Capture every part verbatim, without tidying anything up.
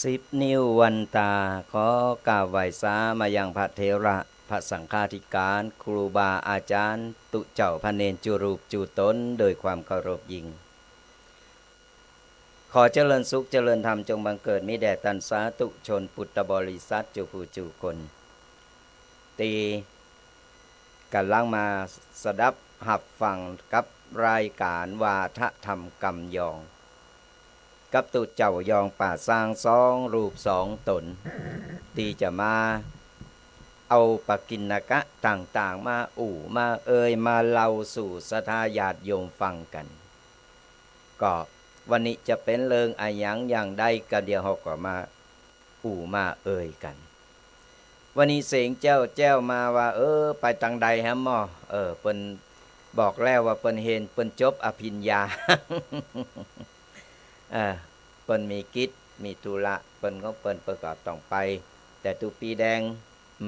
สิบนิ้ววันตา ขอกราบไหว้สามายังพระเถระ พระสังฆาธิการ ครูบาอาจารย์ ตุ๊เจ้าพระเณรจุรูปจุต๋น โดยความเคารพยิ่ง ขอเจริญสุขเจริญธรรมจงบังเกิดมีแด่ต้านสาธุชนปุทธบริษัทจุผู้จุคน ตี้ก่ำลังมาสดับฮับฟังกับรายก๋านวาทะธรรมกำยอง กับตุ๊เจ้ายองป่าซางสองรูปสองต๋น ตี้จะมาเอาปกิณกะต่างๆ มาอู้มาเอ่ยมาเล่าสู่ศรัทธาญาติโยมฟังกั๋น ก็วันนี้จะเป๋นเรื่องอะหยังอย่างใดก็เดี๋ยวเฮาก็มาอู้มาเอ่ยกั๋น วันนี้เสียงแจ้วๆ มาว่า เออ ไปตางใดแหมหมอ เออ เปิ้นบอกแล้วว่าเปิ้นเฮน เปิ้นจบอภิญญา เออ เปิ้นมีกิจ มีธุระ เปิ้นของเปิ้น เปิ้นก็ต้องไป แต่ตุ๊ปี๋แดง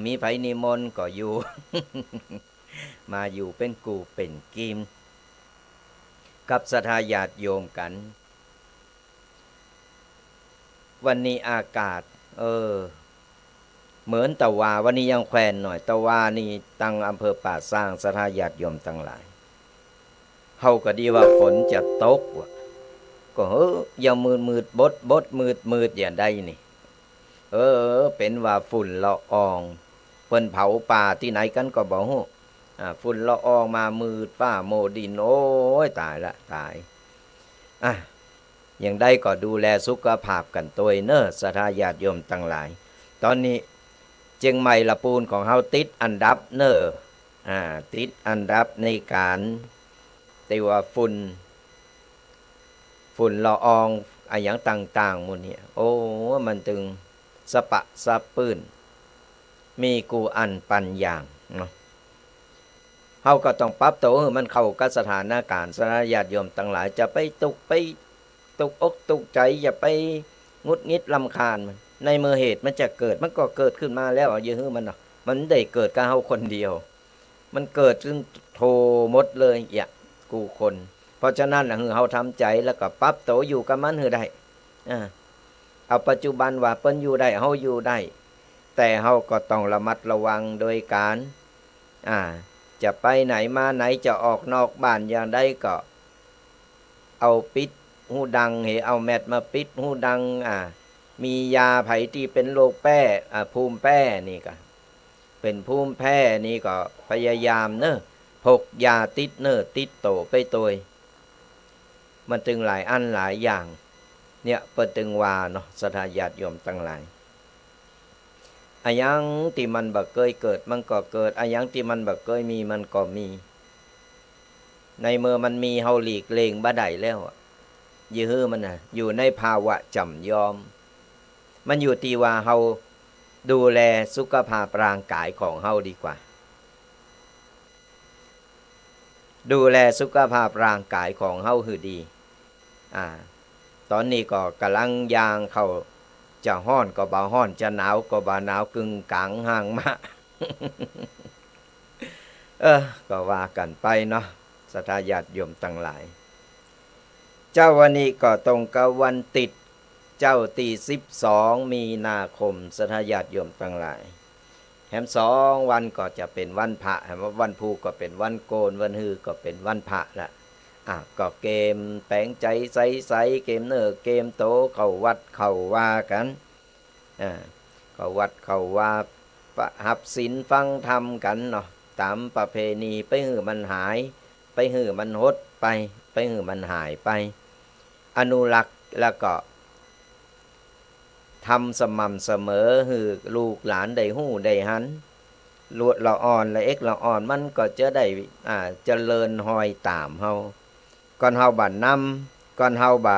มีใผนิมนต์ก็อยู่ มาอยู่เป๋นกู้เป๋นกีม กับศรัทธาญาติโยมกั๋น วันนี้อากาศ เออ เหมือนตะวา วันนี้ยังแควนหน่อย ตะวานี่ตังอำเภอป่าซาง ศรัทธาญาติโยมตังหลาย เฮาก็ดีว่าฝนจะตกว่ะ ก็เฮ้อ ยังมืดๆ บดๆ มืดๆ อย่างใดนี่ เออ เป๋นว่าฝุ่นละออง เปิ้นเผาป่าตี้ไหนกั๋นก็บ่ฮู้ อ่า ฝุ่นละอองมามืดฟ้ามัวดิน โอ้ย ต๋ายละต๋าย อ่ะ อย่างใดก็ดูแลสุขภาพกั๋นตวยเน่อ ศรัทธาญาติโยมตังหลาย ต๋อนนี้เจียงใหม่ละปูนของเฮาติดอันดับเน่อ อ่า ติดอันดับในก๋านตี้ว่าฝุ่น ฝุ่นละอองอะหยังต่างๆ หมู่นี้ โอ้ มันตึงสะปะสะปื้น มีกู้อันปันอย่างเนาะ เฮาก็ต้องปรับตั๋วหื้อมันเข้ากับสถานก๋ารณ์ ศรัทธาญาติโยมตังหลาย จะไปตุ๊ก ไปตุ๊กอกตุ๊กใจ๋ อย่าไปหงุดหงิดรำคาญมัน ในเมื่อเหตุมันจะเกิด มันก็เกิดขึ้นมาแล้ว อย่าหื้อมันเนาะ มันบ่ได้เกิดกับเฮาคนเดียว มันเกิดขึ้นทั่วหมดเลยเยียะ กู้คน เพราะฉะนั้นน่ะ หื้อเฮาทำใจ๋แล้วก็ปรับตั๋วอยู่กับมันหื้อได้ อ่า เอาปัจจุบันว่าเปิ้นอยู่ได้ เฮาอยู่ได้ แต่เฮาก็ต้องระมัดระวังโดยก๋าน อ่า จะไปไหนมาไหน จะออกนอกบ้านอย่างใดก็ เอาปิดฮูดัง หื้อเอาแมสมาปิดฮูดัง อ่า มีญาติใผตี้เป๋นโรคแป๊ อ่า ภูมิแป๊นี่ก็ เป๋นภูมิแป๊นี่ก็พยายามเน่อ พกยาติดเน่อติดตั๋วไปตวย มันตึงหลายอันหลายอย่าง เนี่ย เปิ้นตึงว่าเนาะ ศรัทธาญาติโยมตังหลาย อะหยังตี้มันบ่เกยเกิดมันก็เกิด อะหยังตี้มันบ่เกยมีมันก็มี ในเมื่อมันมี เฮาหลีกเลี่ยงบ่ได้แล้วอะ อย่าหื้อมันน่ะ อยู่ในภาวะจ๋ำยอม มันอยู่ตี้ว่าเฮาดูแลสุขภาพร่างก๋ายของเฮาดีกว่า ดูแลสุขภาพร่างก๋ายของเฮาหื้อดี อ่า ต๋อนนี้ก็ก่ำลังย่างเข้า จะฮ้อนก็บ่ฮ้อน จะหนาวก็บ่หนาว กึ่งก๋างห่างมะ เออ ก็ว่ากั๋นไปเนาะ ศรัทธาญาติโยมตังหลาย เจ๊าวันนี้ก็ตรงกับวันติ๊ด เจ๊าตี้สิบสองมีนาคม ศรัทธาญาติโยมตังหลาย แหมสองวันก็จะเป๋นวันพระ แหมวันพูกก็เป๋นวันโกน วันฮือก็เป๋นวันพระละ อ่ะ ก็เกียมแป๋งใจ๋ใสๆ เกียมเนื้อเกียมตั๋วเข้าวัดเข้าวากั๋น อ่า เข้าวัดเข้าวา ปะ ฮับศีลฟังธรรมกั๋นเนาะ ต๋ามประเพณี ไปหื้อมันหาย ไปหื้อมันหดไป ไปหื้อมันหายไป อนุรักษ์แล้วก็ ทำสม่ำเสมอ หื้อลูกหลานได้ฮู้ได้หัน ลูกละอ่อนละเอ็กละอ่อนมันก็จะได้ อ่า เจริญฮอยต๋ามเฮา ก่อนเฮาบ่นำ ก่อนเฮาบ่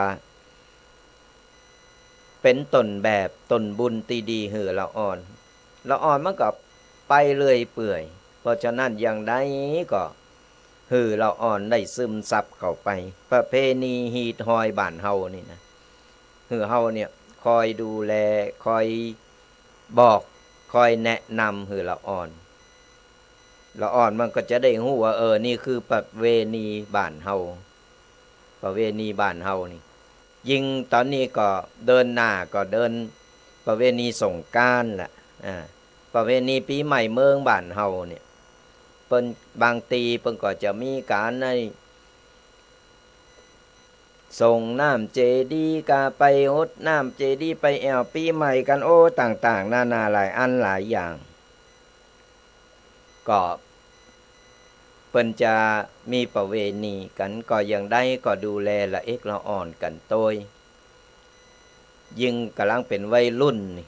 เป๋นต้นแบบต้นบุญตี้ดีหื้อละอ่อน ละอ่อนมันก็ไปเรื่อยเปื่อย เพราะฉะนั้นอย่างใดก็ หื้อละอ่อนได้ซึมซับเข้าไป ประเพณีฮีตฮอยบ้านเฮานี่นะ หื้อเฮาเนี่ยคอยดูแล คอยบอก คอยแนะนำหื้อละอ่อน ละอ่อนมันก็จะได้ฮู้ว่า เออ นี่คือประเวณีบ้านเฮา ประเวณีบ้านเฮานี่ ยิ่งต๋อนนี้ก็เดินหน้าก็เดิน ประเวณีสงกรานต์ละ อ่า ประเวณีปี๋ใหม่เมืองบ้านเฮาเนี่ย เปิ้น บางตี้เปิ้นก็จะมีก๋านได้ สรงน้ำเจดีย์ ก็ไปหดน้ำเจดีย์ ไปแอ่วปี๋ใหม่กั๋น โอ้ ต่างๆ นานา หลายอันหลายอย่าง ก็เปิ้นจะมีประเวณีกั๋น ก็อย่างใดก็ดูแลละเอกละอ่อนกั๋นตวย ยิ่งก่ำลังเป๋นวัยรุ่นนี่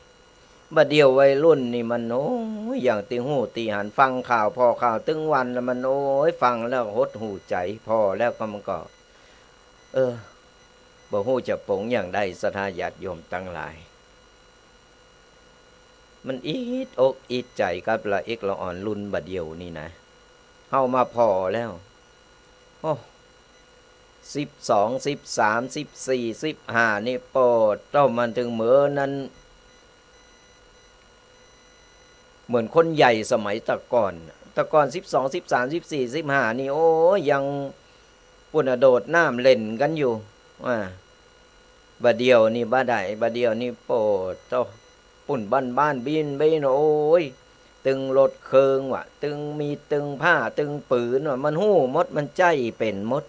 บ่าเดี่ยววัยรุ่นนี่มัน โอ้ย อย่างตี้ฮู้ตี้หัน ฟังข่าวผ่อข่าวตึงวันแล้วมัน โอ้ย ฟังแล้วหดหู่ใจ๋ ผ่อแล้วก็มันก็ เออ บ่ฮู้จะป๋งอย่างใด ศรัทธาญาติโยมตังหลาย มันอิดอกอิดใจ๋กับละเอกละอ่อนรุ่นบ่าเดี่ยวนี่นะ เฮามาผ่อแล้ว โอ้ สิบสอง สิบสาม สิบสี่ สิบห้า นี่ โปดเต้า มันตึงเหมือนนั้น เหมือนคนใหญ่สมัยแต่ก่อน แต่ก่อน สิบสอง สิบสาม สิบสี่ สิบห้า นี่ โอ้ย ยัง ปู้นน่ะ โดดน้ำเล่นกั๋นอยู่ อ่า บ่าเดี่ยวนี่บ่ได้ บ่าเดี่ยวนี่ โปดเต้า ปู้นบ้านๆ บินไปโน่น โอ้ย ตึงรถเคิงวะ ตึงมีด ตึงผ้า ตึงปืนวะ มันฮู้หมด มันใจ๊เป๋นหมด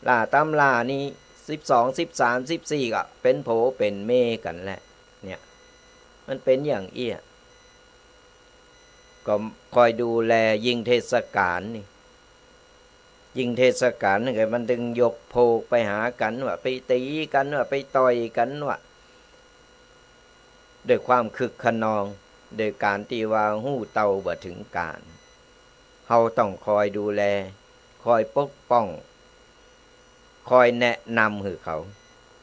ล่าต๋ำล่านี่ สิบสอง สิบสาม สิบสี่ ก็เป๋นผัวเป๋นเมียกั๋นแหละ เนี่ย มันเป๋นอย่างเอี้ย ก็คอยดูแล ยิ่งเทศกาลนี่ ยิ่งเทศกาลนี่ก็มันตึงยกพวกไปหากั๋นวะ ไปตี๋กั๋นวะ ไปต่อยกั๋นวะ ด้วยความคึกคะนอง โดยก๋านตี้ว่าฮู้เต้าบ่เถิงก๋าล เฮาต้องคอยดูแล คอยปกป้อง คอยแนะนำหื้อเขา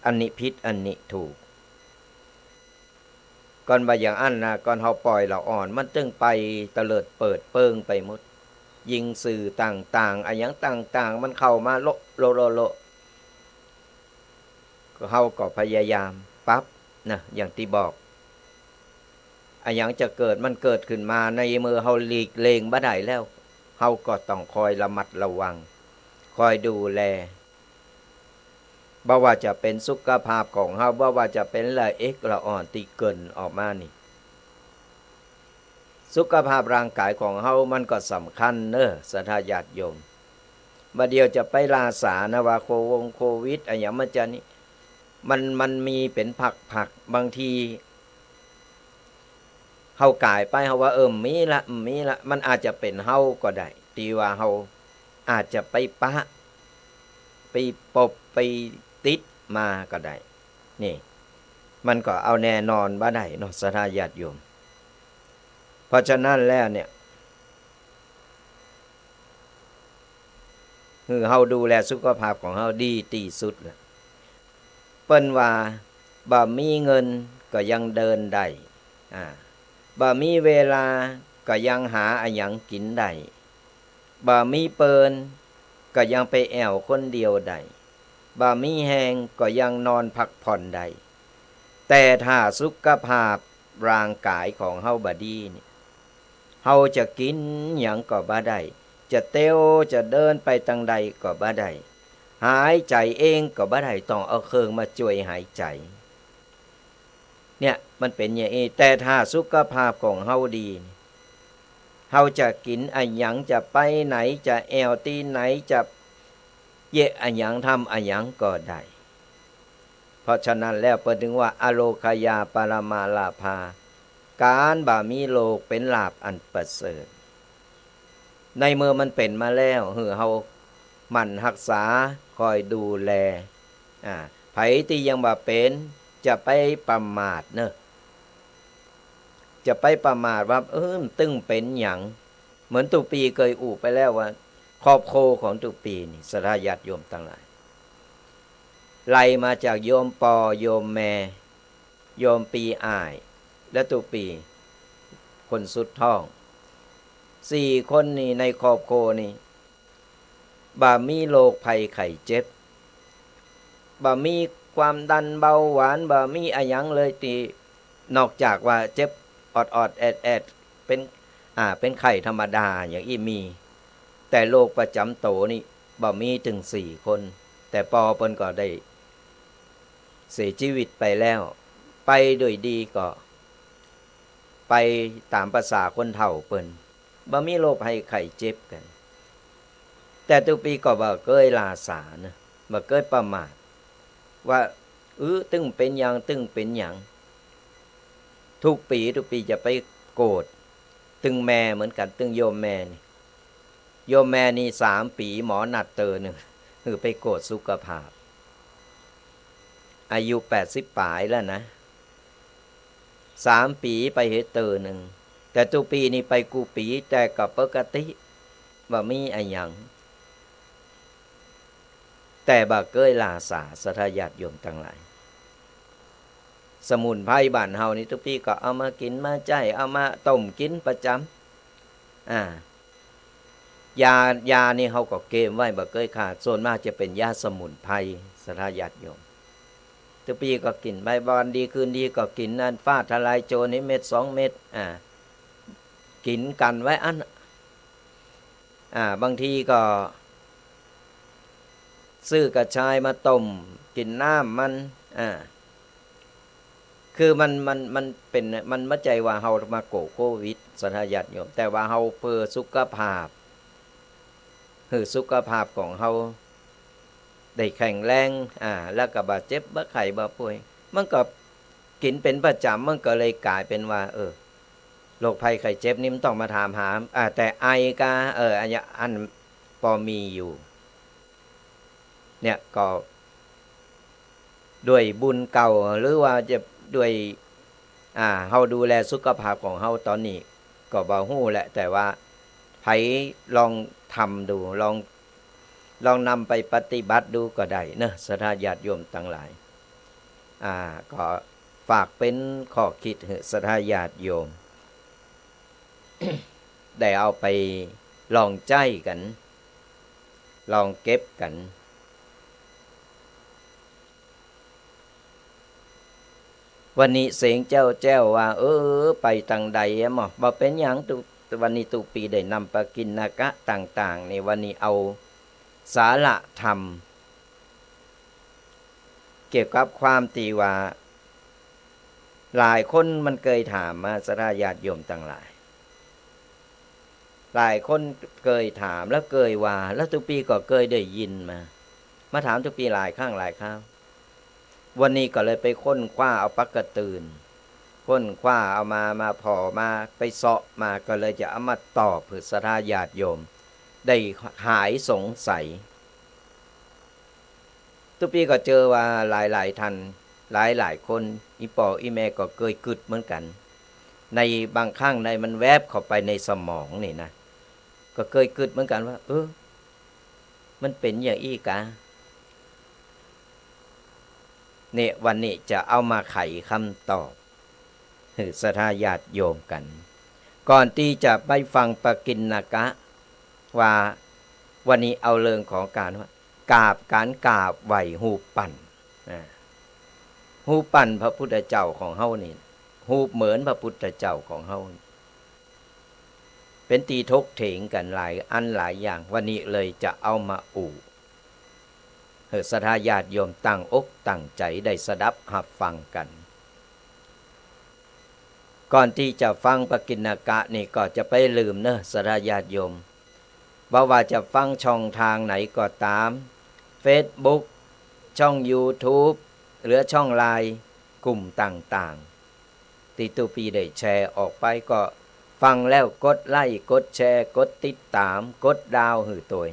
อันนี้ผิด อันนี้ถูก ก่อนบ่าอย่างอั้นนะ ก่อนเฮาป่อยละอ่อน มันตึงไปเตลิดเปิดเปิงไปหมด ยิ่งสื่อต่างๆ อะหยังต่างๆ มันเข้ามาโละโละโละโละ ก็เฮาก็พยายามปรับนะ อย่างตี้บอก อะหยังจะเกิด มันเกิดขึ้นมาในเมื่อเฮาหลีกเล่งบ่ได้แล้ว เฮาก็ต้องคอยระมัดระวัง คอยดูแล บ่ว่าจะเป๋นสุขภาพของเฮา บ่ว่าจะเป๋นละเอกละอ่อนตี้เกริ่นออกมานี่ สุขภาพร่างกายของเฮามันก็สำคัญเน่อ ศรัทธาญาติโยม บ่าเดี่ยวจะไปลาสานะว่าโควงโควิดอะหยังมันจะนี่ มัน มันมีเป๋นผักๆ บางที เฮาก๋ายไป เฮาว่า เออ มีละ มีละ มันอาจจะเป๋นเฮาก็ได้ ตี้ว่าเฮาอาจจะไปปะ ไปปบ ไปติดมาก็ได้ นี่ มันก็เอาแน่นอนบ่ได้เนาะ ศรัทธาญาติโยม เพราะฉะนั้นแล้วเนี่ย หื้อเฮาดูแลสุขภาพของเฮาดีตี้สุดละ เปิ้นว่า บ่มีเงินก็ยังเดินได้ อ่า บ่มีเวลาก็ยังหาอะหยังกิ๋นได้ บ่มีเปิ้นก็ยังไปแอ่วคนเดียวได้ บ่มีแฮงก็ยังนอนพักผ่อนได้ แต่ถ้าสุขภาพร่างกายของเฮาบ่ดีนี่ เฮาจะกิ๋นหยังก็บ่ได้ จะเตียว จะเดินไปตางใดก็บ่ได้ หายใจ๋เองก็บ่ได้ ต้องเอาเครื่องมาจ้วยหายใจ๋ เนี่ย มันเป๋นอย่างอี้ แต่ถ้าสุขภาพของเฮาดีนี่ เฮาจะกิ๋นอะหยัง จะไปไหน จะแอ่วตี้ไหน จะเยียะอะหยัง ทำอะหยังก็ได้ เพราะฉะนั้นแล้วเปิ้นถึงว่า อโรคยาปรมาลาภา ก๋านบ่มีโรคเป๋นลาภอันประเสริฐ ในเมื่อมันเป๋นมาแล้ว หื้อเฮาหมั่นฮักษา คอยดูแล อ่า ใผตี้ยังบ่เป๋น จะไปประมาทเน่อ จะไปประมาทว่า เออ ตึงเป๋นหยัง เหมือนตุ๊ปี๋เกยอู้ไปแล้วว่า ครอบครัวของตุ๊ปี๋นี่ ศรัทธาญาติโยมตังหลาย ไล่มาจากโยมป้อ โยมแม่ โยมปี๋อ้าย และตุ๊ปี๋คนสุดท้อง สี่คนนี่ในครอบครัวนี่ บ่มีโรคภัยไข้เจ็บ บ่มีความดันเบาหวาน บ่มีอะหยังเลยตี้ นอกจากว่าเจ็บออดๆ แอดๆ เป๋น อ่า เป๋นไข้ธรรมดาอย่างอี้มี แต่โรคประจ๋ำโตนี่บ่มี ตึงสี่คน แต่ป้อเปิ้นก็ได้เสียจีวิตไปแล้ว ไปโดยดีก็ไปต๋ามประสาคนเฒ่าเปิ้น บ่มีโรคภัยไข้เจ็บกั๋น แต่ตุ๊ปีก็บ่เกยหล้าสาเนาะ บ่เกยประมาท ว่า อื้อ ตึงเป๋นหยัง ตึงเป๋นหยัง ทุกปี ตุ๊ปีจะไปโกรธ ตึงแม่เหมือนกั๋น ตึงโยมแม่นี่ โยมแม่นี่สามปี๋หมอนัดเตื้อนึ่ง หื้อไปโกรธสุขภาพ อายุแปดสิบป๋ายแล้วนะ สามปี๋ไปหื้อเตื้อนึ่ง แต่ตุ๊ปีนี่ไปกู้ปี๋ แต่ก็ปกติ บ่มีอะหยัง แต่บ่เกยหล้าสา ศรัทธาญาติโยมตังหลาย สมุนไพรบ้านเฮานี่ตุ๊ปีก็เอามากิ๋นมาใจ๊ เอามาต้มกิ๋นประจ๋ำ อ่า ยา ยานี่เฮาก็เก็บไว้บ่เกยขาด ส่วนมากจะเป๋นยาสมุนไพร ศรัทธาญาติโยม ตุ๊ปีก็กิ๋นไป วันดีคืนดีก็กิ๋นอันฟ้าทะลายโจรนี่เม็ดสองเม็ด อ่า กิ๋นกั๋นไว้อั้น อ่า บางทีก็ซื้อกระชายมาต้มกิ๋นน้ำมัน อ่า คือมัน มัน มันเป๋น มันบ่ใจ้ว่าเฮามาโก้โควิด ศรัทธาญาติโยม แต่ว่าเฮาเปื้อสุขภาพ หื้อสุขภาพของเฮาได้แข็งแรง อ่า แล้วก็บ่เจ็บบ่ไข้บ่ป่วย มันก็กิ๋นเป๋นประจ๋ำ มันก็เลยก๋ายเป๋นว่า เออ โรคภัยไข้เจ็บนี่มันต้องมาถามหา อ่า แต่ไอกา เออ อันเนี้ย อันปอมีอยู่ เนี่ยก็ ด้วยบุญเก่า หรือว่าจะด้วย อ่า เฮาดูแลสุขภาพของเฮาต๋อนนี้ก็บ่ฮู้แหละ แต่ว่าใผลองทำดู ลอง ลองนำไปปฏิบัติดูก็ได้เนาะ ศรัทธาญาติโยมตังหลาย อ่า ก็ฝากเป๋นข้อคิดหื้อศรัทธาญาติโยม ได้เอาไปลองใจ๊กั๋น ลองเก็บกั๋น วันนี้เสียงแจ้วๆ ว่า เออ ไปตางใดอะหมอ บ่เป๋นหยัง ตุ๊ วันนี้ตุ๊ปีได้นำปกิณกะต่างๆ นี่ วันนี้เอาสาระธรรม เกี่ยวกับความตี้ว่า หลายคนมันเกยถามมา ศรัทธาญาติโยมตังหลาย หลายคนเกยถามแล้วเกยว่า แล้วตุ๊ปีก็เกยได้ยินมา มาถามตุ๊ปีหลายครั้งหลายคราว วันนี้ก็เลยไปค้นคว้าเอาปักกะตื่น ค้นคว้าเอามา มาผ่อมา ไปเซาะมา ก็เลยจะเอามาตอบหื้อศรัทธาญาติโยมได้หายสงสัย ตุ๊ปีก็เจอว่าหลายๆ ท่าน หลายๆ คน อี่ป้ออี่แม่ก็เกยกึ๊ดเหมือนกั๋น ในบางครั้งในมันแวบเข้าไปในสมองนี่นะ ก็เกยกึ๊ดเหมือนกั๋นว่า เออ มันเป๋นอย่างอี้กา เนี่ย วันนี้จะเอามาไขคำตอบหื้อศรัทธาญาติโยมกั๋น ก่อนตี้จะไปฟังปกิณกะ ว่าวันนี้เอาเรื่องของก๋านว่ากราบ ก๋านกราบไหว้ฮูปปั้น อ่า ฮูปปั้นพระพุทธเจ้าของเฮานี่ ฮูปเหมือนพระพุทธเจ้าของเฮานี่ เป๋นตี้ถกเถียงกั๋นหลายอันหลายอย่าง วันนี้เลยจะเอามาอู้ หื้อศรัทธาญาติโยมตั้งอกตั้งใจ๋ได้สดับฮับฟังกั๋น ก่อนตี้จะฟังปกิณกะนี่ก็จะไปลืมเนาะ ศรัทธาญาติโยม บ่ว่าจะฟังช่องทางไหนก็ต๋าม เฟซบุ๊ก ช่องยูทูบ หรือช่องไลน์ กลุ่มต่างๆ ตี้ตุ๊ปีได้แชร์ออกไป ก็ฟังแล้วกดไลก์ กดแชร์ กดติดต๋าม กดดาวหื้อตวย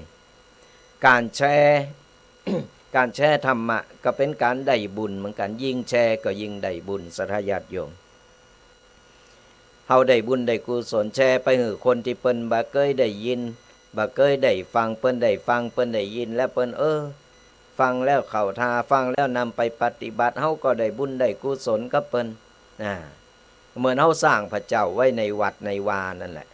ก๋านแชร์ ก๋านแชร์ธรรมะก็เป๋นก๋านได้บุญเหมือนกั๋น ยิ่งแชร์ก็ยิ่งได้บุญ ศรัทธาญาติโยม เฮาได้บุญได้กุศล แชร์ไปหื้อคนตี้เปิ้นบ่เกยได้ยิน บ่เกยได้ฟัง เปิ้นได้ฟัง เปิ้นได้ยิน แล้วเปิ้น เออ ฟังแล้วเข้าท่า ฟังแล้วนำไปปฏิบัติ เฮาก็ได้บุญได้กุศลกับเปิ้น อ่า เหมือนเฮาสร้างพระเจ้าไว้ในวัดในวานั่นแหละ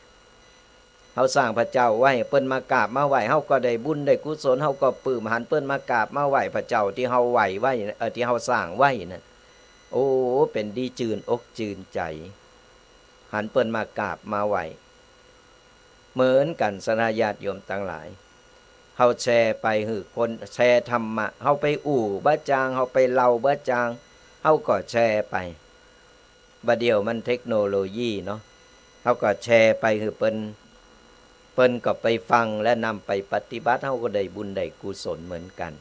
เฮาสร้างพระเจ้าไว้ เปิ้นมากราบมาไหว้ เฮาก็ได้บุญได้กุศล เฮาก็ปลื้ม หันเปิ้นมากราบมาไหว้พระเจ้าตี้เฮาไหว้ไว้ เอ่อ ตี้เฮาสร้างไว้นั่น โอ้ เป๋นดีจืนอกจืนใจ๋ หันเปิ้นมากราบมาไหว้ เหมือนกั๋น ศรัทธาญาติโยมตังหลาย เฮาแชร์ไปหื้อคน แชร์ธรรมะ เฮาไปอู้บ่จาง เฮาไปเล่าบ่จาง เฮาก็แชร์ไป บ่าเดี่ยวมันเทคโนโลยีเนาะ เฮาก็แชร์ไปหื้อเปิ้น เปิ้นก็ไปฟังและนำไปปฏิบัติ เฮาก็ได้บุญได้กุศลเหมือนกั๋น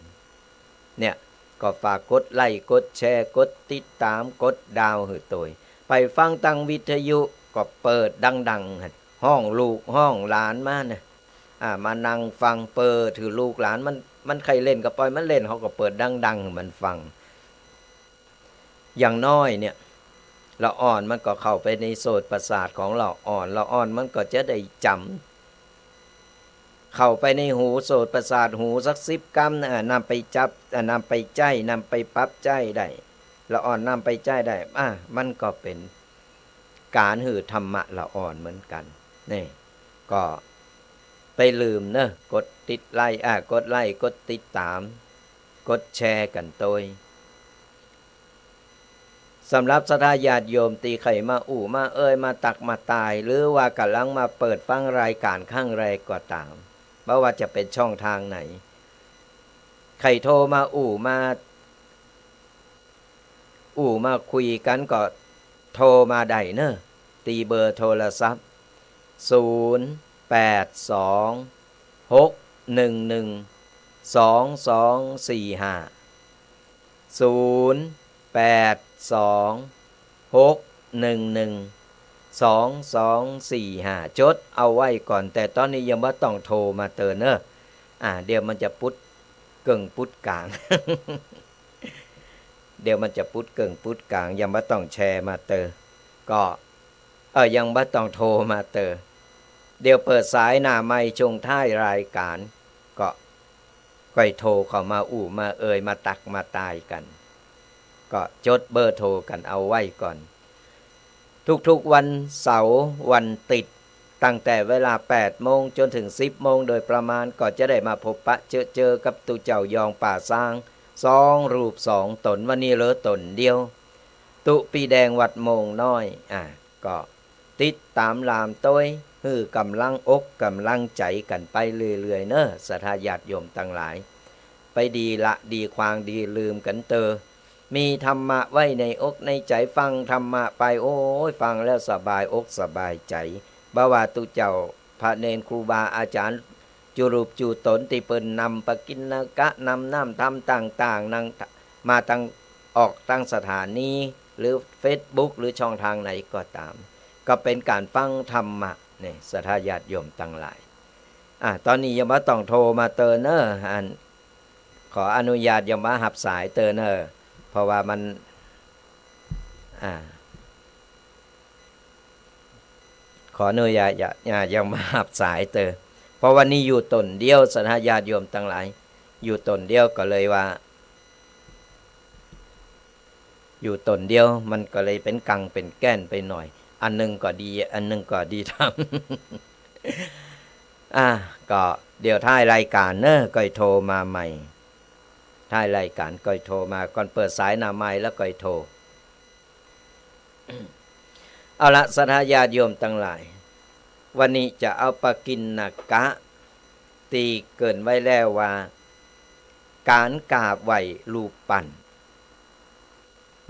เนี่ย ก็ฝากกดไลก์ กดแชร์ กดติดต๋าม กดดาวหื้อตวย ไปฟังตางวิทยุก็เปิดดังๆ ฮ้องลูกฮ้องหลานมานะ อ่า มานั่งฟัง เปิดหื้อลูกหลานมัน มันใค่เล่นก็ปล่อยมันเล่น เฮาก็เปิดดังๆ หื้อมันฟัง อย่างน้อยเนี่ย ละอ่อนมันก็เข้าไปในโสตประสาทของละอ่อน ละอ่อนมันก็จะได้จ๋ำ เข้าไปในหู โสตประสาทหูสักสิบกำนะ อ่า นำไปจับ อ่า นำไปใจ๊ นำไปปรับใจ๊ได้ ละอ่อนนำไปใจ๊ได้ อ่า มันก็เป๋นก๋านหื้อธรรมะละอ่อนเหมือนกั๋น นี่ ก็ไปลืมเนาะ กดติดไลก์ อ่า กดไลก์ กดติดต๋าม กดแชร์กั๋นตวย สำหรับศรัทธาญาติโยมตี้ใค่มาอู้มาเอ่ย มาตักมาตาย หรือว่าก่ำลังมาเปิดฟังรายก๋านครั้งแรกก็ต๋าม บ่ว่าจะเป๋นช่องทางไหน ใค่โทรมาอู้มา อู้มาคุยกั๋นก็โทรมาได้เนาะ ตี้เบอร์โทรศัพท์ ศูนย์ แปด สอง หก หนึ่ง หนึ่ง สอง สอง สี่ ห้า ศูนย์ แปด สอง หก หนึ่ง หนึ่ง สอง สอง สี่ ห้า จดเอาไว้ก่อน แต่ต๋อนนี้ยังบ่ต้องโทรมาเตอเนาะ อ่า เดี๋ยวมันจะปุ๊ดเกิ่งปุ๊ดก๋าง เดี๋ยวมันจะปุ๊ดเกิ่งปุ๊ดก๋าง ยังบ่ต้องแชร์มาเตอ ก็ เออ ยังบ่ต้องโทรมาเตอ เดี๋ยวเปิดสายหน้าไมค์ช่วงท้ายรายก๋าน ก็ ก้อยโทรเข้ามาอู้มาเอ่ย มาตักมาตายกั๋น ก็จดเบอร์โทรกั๋นเอาไว้ก่อน ทุกๆ วันเสาร์วันติ๊ด ตั้งแต่เวลาแปดโมงจ๋นเถิงสิบโมงโดยประมาณ ก็จะได้มาพบปะเจอเจอกับตุ๊เจ้ายองป่าซาง สองรูปสองต๋น วันนี้เหลือต๋นเดียว ตุ๊ปี้แดงวัดโมงน้อย อ่า ก็ติดต๋ามลามตวย หื้อก๋ำลังอกก๋ำลังใจ๋กั๋นไปเรื่อยๆ เนาะ ศรัทธาญาติโยมตังหลาย ไปดีละดีควางดีลืมกั๋นเตอ มีธรรมะไว้ในอกในใจ๋ ฟังธรรมะไป โอ้ย ฟังแล้วสบายอกสบายใจ๋ บ่ว่าตุ๊เจ้าพระเณรครูบาอาจ๋ารย์ จุรูปจุต๋นตี้เปิ้นนำปกิณกะ นำน้ำธรรมต่างๆ นั่ง มาตาง ออกตางสถานี หรือเฟซบุ๊ก หรือช่องทางไหนก็ต๋าม ก็เป๋นก๋านฟังธรรมะ นี่ ศรัทธาญาติโยมตังหลาย อ่า ต๋อนนี้ยังบ่ต้องโทรมาเตอเนาะ อัน ขออนุญาตยังบ่ฮับสายเตอเนาะ เพราะว่ามัน อ่า ขออนุญาต อย่า อย่า ยังบ่ฮับสายเตอ เพราะวันนี้อยู่ต๋นเดียว ศรัทธาญาติโยมตังหลาย อยู่ต๋นเดียวก็เลยว่า อยู่ต๋นเดียวมันก็เลยเป๋นกังเป๋นแก้นไปหน่อย อันนึ่งก็ดี อันนึ่งก็ดีธรรม อ่ะ ก็เดี๋ยวท้ายรายก๋านเนาะ ก้อยโทรมาใหม่ ท้ายรายก๋านก้อยโทรมา ก่อนเปิดสายหน้าไมค์แล้วก้อยโทร เอาละ ศรัทธาญาติโยมตังหลาย วันนี้จะเอาปกิณกะ ตี้เกริ่นไว้แล้วว่า ก๋านกราบไหว้รูปปั้น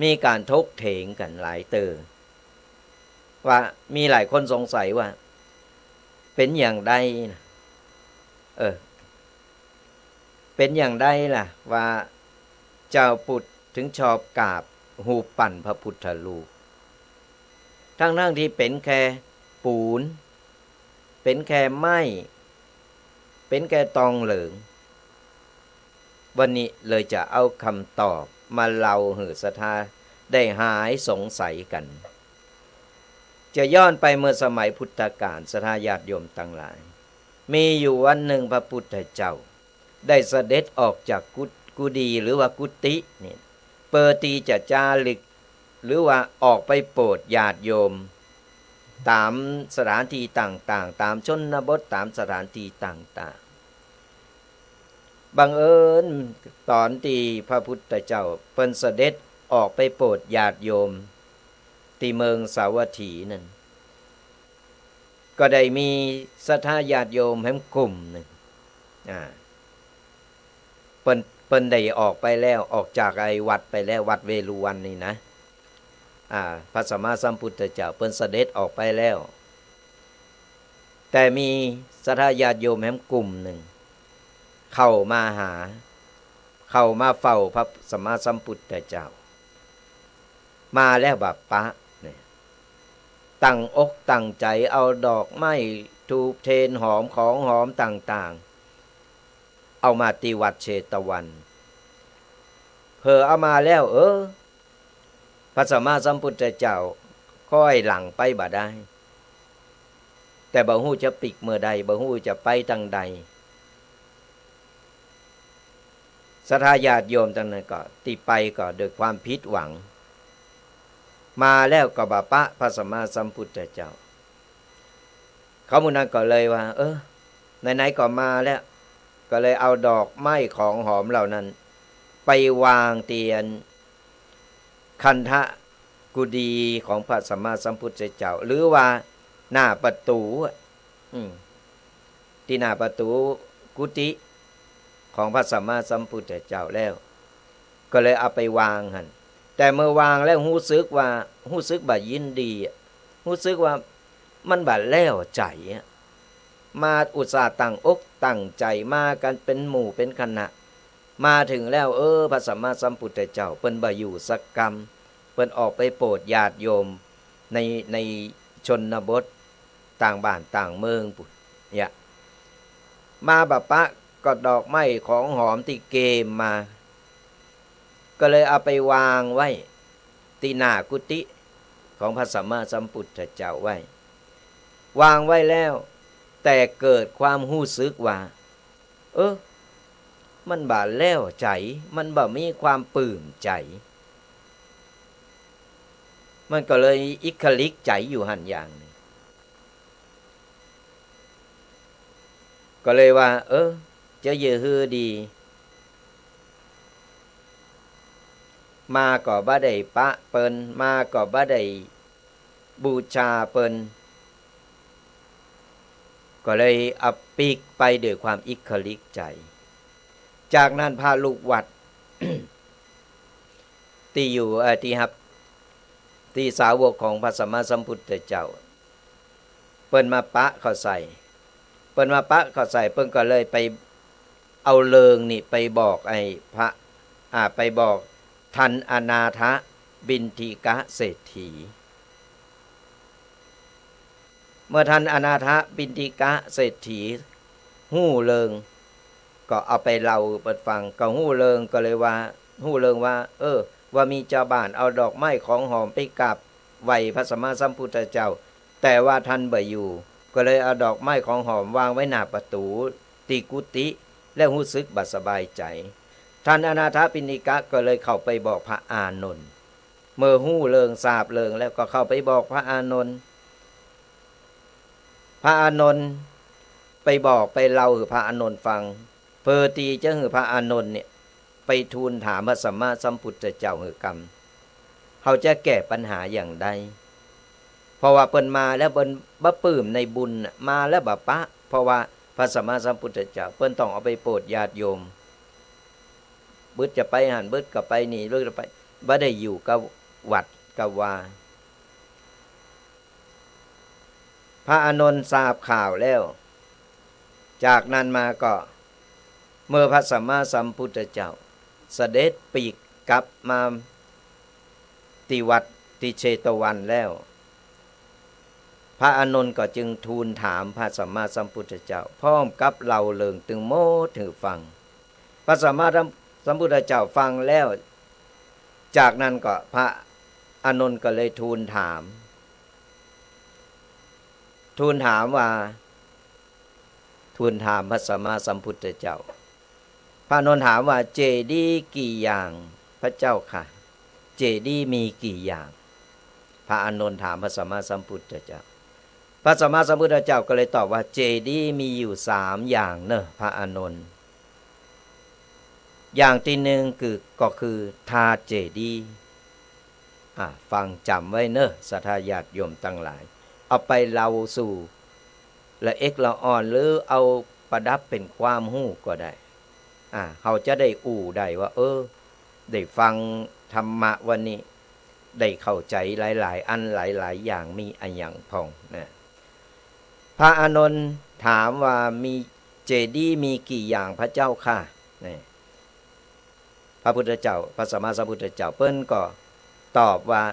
มีก๋านถกเถียงกั๋นหลายเตอ ว่ามีหลายคนสงสัยว่า เป๋นอย่างใดนะ เออ เป๋นอย่างใดล่ะ ว่าจาวพุทธเถิงชอบกราบรูปปั้นพระพุทธรูป ทั้งๆ ตี้เป๋นแค่ปูน เป๋นแค่ไม้ เป๋นแค่ตองเหลือง วันนี้เลยจะเอากำตอบมาเล่าหื้อศรัทธาได้หายสงสัยกั๋น จะย้อนไปเมื่อสมัยพุทธกาล ศรัทธาญาติโยมตังหลาย มีอยู่วันนึ่งพระพุทธเจ้า ได้เสด็จออกจากกุ กุฏิหรือว่ากุฏินี่ เปื้อตี้จะจาริก หรือว่าออกไปโปรดญาติโยม ต๋ามสถานตี้ต่างๆ ต๋ามชนบท ต๋ามสถานตี้ต่างๆ บังเอิญต๋อนตี้พระพุทธเจ้าเปิ้นเสด็จออกไปโปรดญาติโยม ตี้เมืองสาวัตถีนั้น ก็ได้มีศรัทธาญาติโยมแหมกลุ่มนึ่ง อ่า เปิ้น เปิ้นได้ออกไปแล้ว ออกจากไอ้วัดไปแล้ว วัดเวฬุวันนี่นะ อ่า พระสัมมาสัมพุทธเจ้าเปิ้นเสด็จออกไปแล้ว แต่มีศรัทธาญาติโยมแหมกลุ่มนึ่ง เข้ามาหา เข้ามาเฝ้าพระสัมมาสัมพุทธเจ้า มาแล้วบ่ปะเนี่ย ตั้งอกตั้งใจ๋เอาดอกไม้ ธูปเทียนหอม ของหอมต่างๆ เอามาตี้วัดเชตวัน เผลอเอามาแล้ว เออ พระสัมมาสัมพุทธเจ้าคอยหลังไปบ่ได้ แต่บ่ฮู้จะปิ๊กเมื่อใด บ่ฮู้จะไปตางใด ศรัทธาญาติโยมตางนั้นก็ ตี้ไปก็ด้วยความผิดหวัง มาแล้วก็บ่ปะพระสัมมาสัมพุทธเจ้า เขาหมู่นั้นก็เลยว่า เออ ไหนๆ ก็มาแล้ว ก็เลยเอาดอกไม้ของหอมเหล่านั้น ไปวางตี้อันคันธกุฏีของพระสัมมาสัมพุทธเจ้า หรือว่าหน้าประตู๋อะ อืม ตี้หน้าประตู๋กุฏิของพระสัมมาสัมพุทธเจ้าแล้ว ก็เลยเอาไปวางหั้น แต่เมื่อวางแล้วฮู้สึกว่า ฮู้สึกบ่ยินดีอะ ฮู้สึกว่ามันบ่แล้วใจ๋อะ มาอุตส่าห์ตั้งอกตั้งใจ๋ มากั๋นเป๋นหมู่เป๋นคณะ มาเถิงแล้ว เออ พระสัมมาสัมพุทธเจ้าเปิ้นบ่อยู่สักกำ เปิ้นออกไปโปรดญาติโยมใน ในชนบท ต่างบ้านต่างเมืองปู๊น เนี่ย มาบ่ปะก็ดอกไม้ของหอมตี้เกมมา ก็เลยเอาไปวางไว้ตี้หน้ากุฏิของพระสัมมาสัมพุทธเจ้าไว้ วางไว้แล้ว แต่เกิดความฮู้สึกว่า เออ มันบ่แล้วใจ๋ มันบ่มีความปลื้มใจ๋ มันก็เลยอิกขริกใจ๋อยู่หั้นอย่างนึ่ง ก็เลยว่า เออ จะเยียะหื้อดี มาก็บ่ได้ปะเปิ้น มาก็บ่ได้บูชาเปิ้น ก็เลยเอาปิ๊กไปด้วยความอิกขริกใจ๋ จากนั้นพระลูกวัด ตี้อยู่ เอ่อ ตี้ฮับ ตี้สาวกของพระสัมมาสัมพุทธเจ้า เปิ้นมาปะเข้าใส่ เปิ้นมาปะเข้าใส่ เปิ้นก็เลยไปเอาเรื่องนี้ไปบอกไอ้พระ อ่า ไปบอกท่านอนาถปิณฑิกะเศรษฐี เมื่อท่านอนาถปิณฑิกะเศรษฐีฮู้เรื่อง ก็เอาไปเล่าเปิ้นฟัง ก็ฮู้เรื่อง ก็เลยว่า ฮู้เรื่องว่า เออ ว่ามีจาวบ้านเอาดอกไม้ของหอมไปกราบไหว้พระสัมมาสัมพุทธเจ้า แต่ว่าท่านบ่อยู่ ก็เลยเอาดอกไม้ของหอมวางไว้หน้าประตู๋ตี้กุฏิ แล้วฮู้สึกบ่สบายใจ๋ ท่านอนาถปิณฑิกะก็เลยเข้าไปบอกพระอานนท์ เมื่อฮู้เรื่อง ทราบเรื่องแล้วก็เข้าไปบอกพระอานนท์ พระอานนท์ไปบอกไปเล่าหื้อพระอานนท์ฟัง เพื่อตี้จะหื้อพระอานนท์เนี่ยไปทูลถามพระสัมมาสัมพุทธเจ้าหื้อกำ เฮาจะแก้ปัญหาอย่างใด เพราะว่าเปิ้นมาแล้วเปิ้นบ่ปลื้มในบุญน่ะ มาแล้วบ่ปะ เพราะว่าพระสัมมาสัมพุทธเจ้าเปิ้นต้องเอาไปโปรดญาติโยม บึดจะไปหั้น บึดก็ไปนี่ บึดก็ไป บ่ได้อยู่กับวัดกับวา พระอานนท์ทราบข่าวแล้ว จากนั้นมาก็ เมื่อพระสัมมาสัมพุทธเจ้าเสด็จปีกกลับมาตี้วัดตี้เชตวันแล้ว พระอานนท์ก็จึงทูลถามพระสัมมาสัมพุทธเจ้า พร้อมกับเล่าเรื่องตึงหมดหื้อฟัง พระสัมมาสัมพุทธเจ้าฟังแล้ว จากนั้นก็พระอานนท์ก็เลยทูลถาม ทูลถามว่า ทูลถามพระสัมมาสัมพุทธเจ้า พระอานนท์ถามว่า เจดีย์กี่อย่างพระเจ้าค่ะ เจดีย์มีกี่อย่าง พระอานนท์ถามพระสัมมาสัมพุทธเจ้า พระสัมมาสัมพุทธเจ้าก็เลยตอบว่า เจดีย์มีอยู่สามอย่างเนอะพระอานนท์ อย่างตี้นึ่งคือ ก็คือทาสเจดีย์ อ่า ฟังจ๋ำไว้เนอะ ศรัทธาญาติโยมตังหลาย เอาไปเล่าสู่ละเอกละอ่อน หรือเอาประดับเป๋นความฮู้ก็ได้ อ่า เฮาจะได้อู้ได้ว่า เออ ได้ฟังธรรมะวันนี้ ได้เข้าใจ๋หลายๆ อันหลายๆ อย่าง มีอะหยังพ่องนะ พระอานนท์ถามว่า มีเจดีย์มีกี่อย่างพระเจ้าข้า นี่ พระพุทธเจ้า พระสัมมาสัมพุทธเจ้าเปิ้นก็ตอบว่า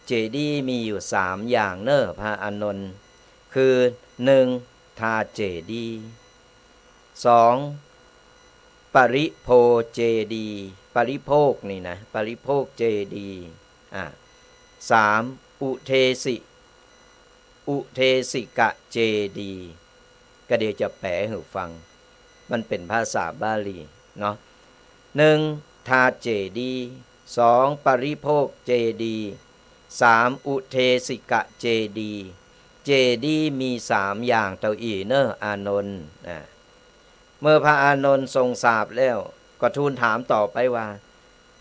เจดีย์มีอยู่สามอย่างเน่อพระอานนท์ คือ หนึ่ง ทาเจดีย์ สอง ปริโภคเจดีย์ ปริโภคนี่นะ ปริโภคเจดีย์ อ่ะ สาม อุเทสิ อุเทสิกะเจดีย์ ก็เดี๋ยวจะแปลหื้อฟัง มันเป๋นภาษาบาลีเนาะ หนึ่ง ทาเจดีย์ สอง ปริโภคเจดีย์ สาม อุเทสิกะเจดีย์ เจดีย์มีสามอย่างเต้าอี้เน่ออานนท์ อ่ะ เมื่อพระอานนท์ทรงทราบแล้ว ก็ทูลถามต่อไปว่า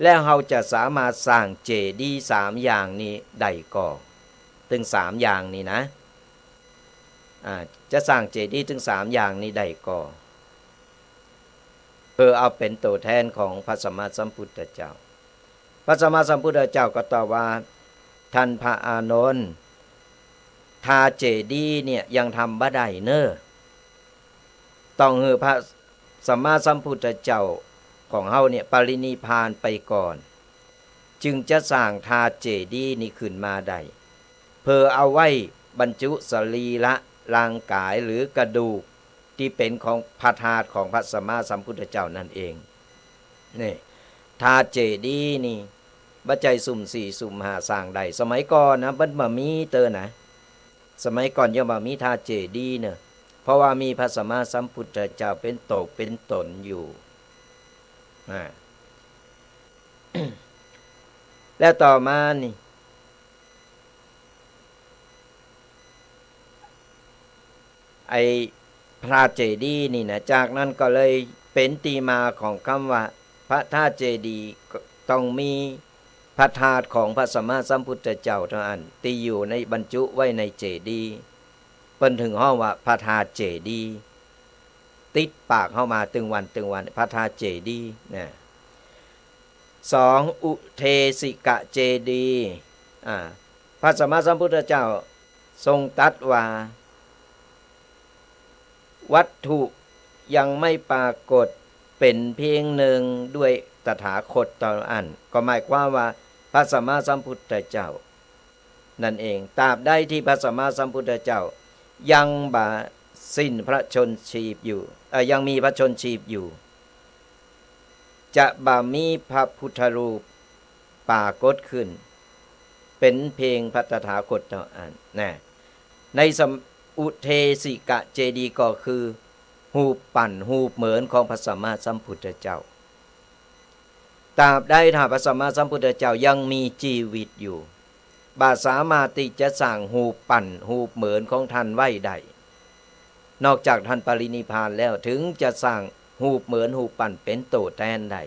แล้วเฮาจะสามารถสร้างเจดีย์สามอย่างนี้ได้ก่อ ตึงสามอย่างนี้นะ อ่า จะสร้างเจดีย์ตึงสามอย่างนี้ได้ก่อ เออ เอาเป๋นตัวแตนของพระสัมมาสัมพุทธเจ้า พระสัมมาสัมพุทธเจ้าก็ตอบว่า ท่านพระอานนท์ ทาเจดีย์เนี่ยยังทำบ่ได้เน่อ ต้องหื้อพระสัมมาสัมพุทธเจ้าของเฮาเนี่ยปรินิพพานไปก่อน จึงจะสร้างทาเจดีย์นี้ขึ้นมาได้ เพื่อเอาไว้บรรจุสรีระร่างกายหรือกระดูกตี้เป๋นของพระธาตุของพระสัมมาสัมพุทธเจ้านั่นเอง นี่ ทาเจดีย์นี่ บ่ใจ้ซุ่มสี่ซุ่มห้าสร้างได้ สมัยก่อนนะ มันบ่มีเตื้อนะ สมัยก่อนยังบ่มีทาเจดีย์เน่อ เพราะว่ามีพระสัมมาสัมพุทธเจ้าเป๋นโตเป๋นต๋นอยู่ อ่า แล้วต่อมานี่ ไอ้พระเจดีย์นี่นะ จากนั้นก็เลยเป๋นตี้มาของกำว่า พระธาตุเจดีย์ ก็ต้องมีพระธาตุของพระสัมมาสัมพุทธเจ้าเต้าอั้น ตี้อยู่ในบรรจุไว้ในเจดีย์ เปิ้นถึงฮ้องว่าพระธาตุเจดีย์ ติดปากเฮามาตึงวันตึงวัน พระธาตุเจดีย์นะ สอง อุเทสิกะเจดีย์ อ่า พระสัมมาสัมพุทธเจ้าทรงตรัสว่า วัตถุยังไม่ปรากฏเป๋นเพียงหนึ่งด้วยตถาคตเต้าอั้น ก็หมายความว่าพระสัมมาสัมพุทธเจ้านั่นเอง ตราบใดที่พระสัมมาสัมพุทธเจ้ายังบ่สิ้นพระชนม์ชีพอยู่ เอ่อ ยังมีพระชนม์ชีพอยู่ จะบ่มีพระพุทธรูปปรากฏขึ้น เป๋นเพียงพระตถาคตเต้าอั้นนะ ในสม- อุเทสิกะเจดีย์ก็คือ ฮูปปั้นฮูปเหมือนของพระสัมมาสัมพุทธเจ้า ตราบใดถ้าพระสัมมาสัมพุทธเจ้ายังมีจีวิตอยู่ บ่สามารถตี้จะสร้างฮูปปั้นฮูปเหมือนของท่านไว้ได้ นอกจากท่านปรินิพพานแล้ว ถึงจะสร้างฮูปเหมือนฮูปปั้นเป๋นโตแตนได้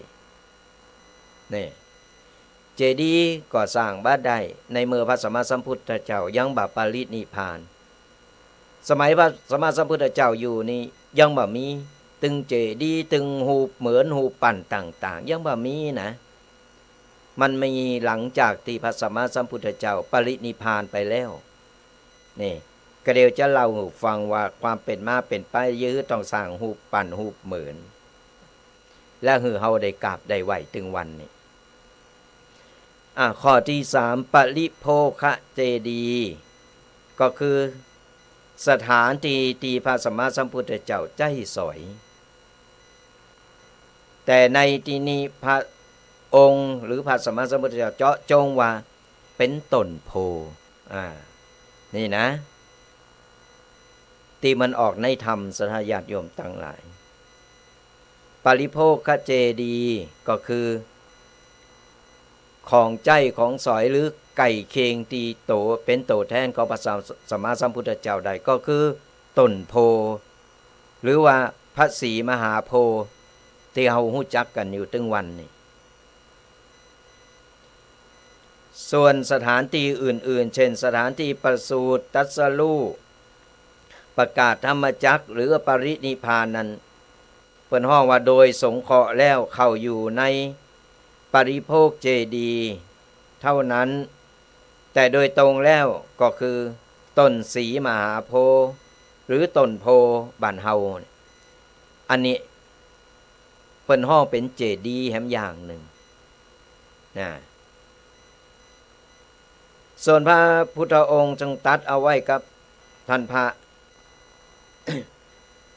นี่ เจดีย์ก็สร้างบ่ได้ ในเมื่อพระสัมมาสัมพุทธเจ้ายังบ่ปรินิพพาน สมัยพระสัมมาสัมพุทธเจ้าอยู่นี่ยังบ่มีตึงเจดีย์ ตึงฮูปเหมือนฮูปปั้นต่างๆ ยังบ่มีนะ มันมีหลังจากตี้พระสัมมาสัมพุทธเจ้าปรินิพพานไปแล้ว นี่ ก็เดี๋ยวจะเล่าหื้อฟังว่าความเป๋นมาเป๋นไป เยียะหื้อต้องสร้างฮูปปั้นฮูปเหมือน และหื้อเฮาได้กราบได้ไหว้ตึงวันนี้ อ่ะ ข้อตี้สาม ปริโภคเจดีย์ ก็คือสถานตี้ตี้พระสัมมาสัมพุทธเจ้าใจ๊สอย แต่ในตี้นี้พระองค์หรือพระสัมมาสัมพุทธเจ้าเจาะจงว่าเป๋นต้นโพธิ์ อ่า นี่นะ ตี้มันออกในธรรม ศรัทธาญาติโยมตังหลาย ปริโภคเจดีย์ก็คือ ของใจ๊ของสอยหรือใก้เคียงตี้โต เป๋นโตแตนของพระสัม- สัมมาสัมพุทธเจ้าได้ ก็คือต้นโพธิ์ หรือว่าพระศรีมหาโพธิ์ ตี้เฮาฮู้จักกั๋นอยู่ตึงวันนี้ ส่วนสถานตี้อื่นๆ เช่น สถานตี้ประสูติ ตรัสรู้ ประกาศธรรมจักร หรือปรินิพพานนั้น เปิ้นฮ้องว่าโดยสงเคราะห์แล้วเข้าอยู่ในปริโภคเจดีย์เท่านั้น แต่โดยตรงแล้วก็คือต้นศรีมหาโพธิ์ หรือต้นโพธิ์บ้านเฮาเนี่ย อันนี้เปิ้นฮ้องเป๋นเจดีย์แหมอย่างนึ่งนะ ส่วนพระพุทธองค์จึงตรัสเอาไว้กับท่านพระ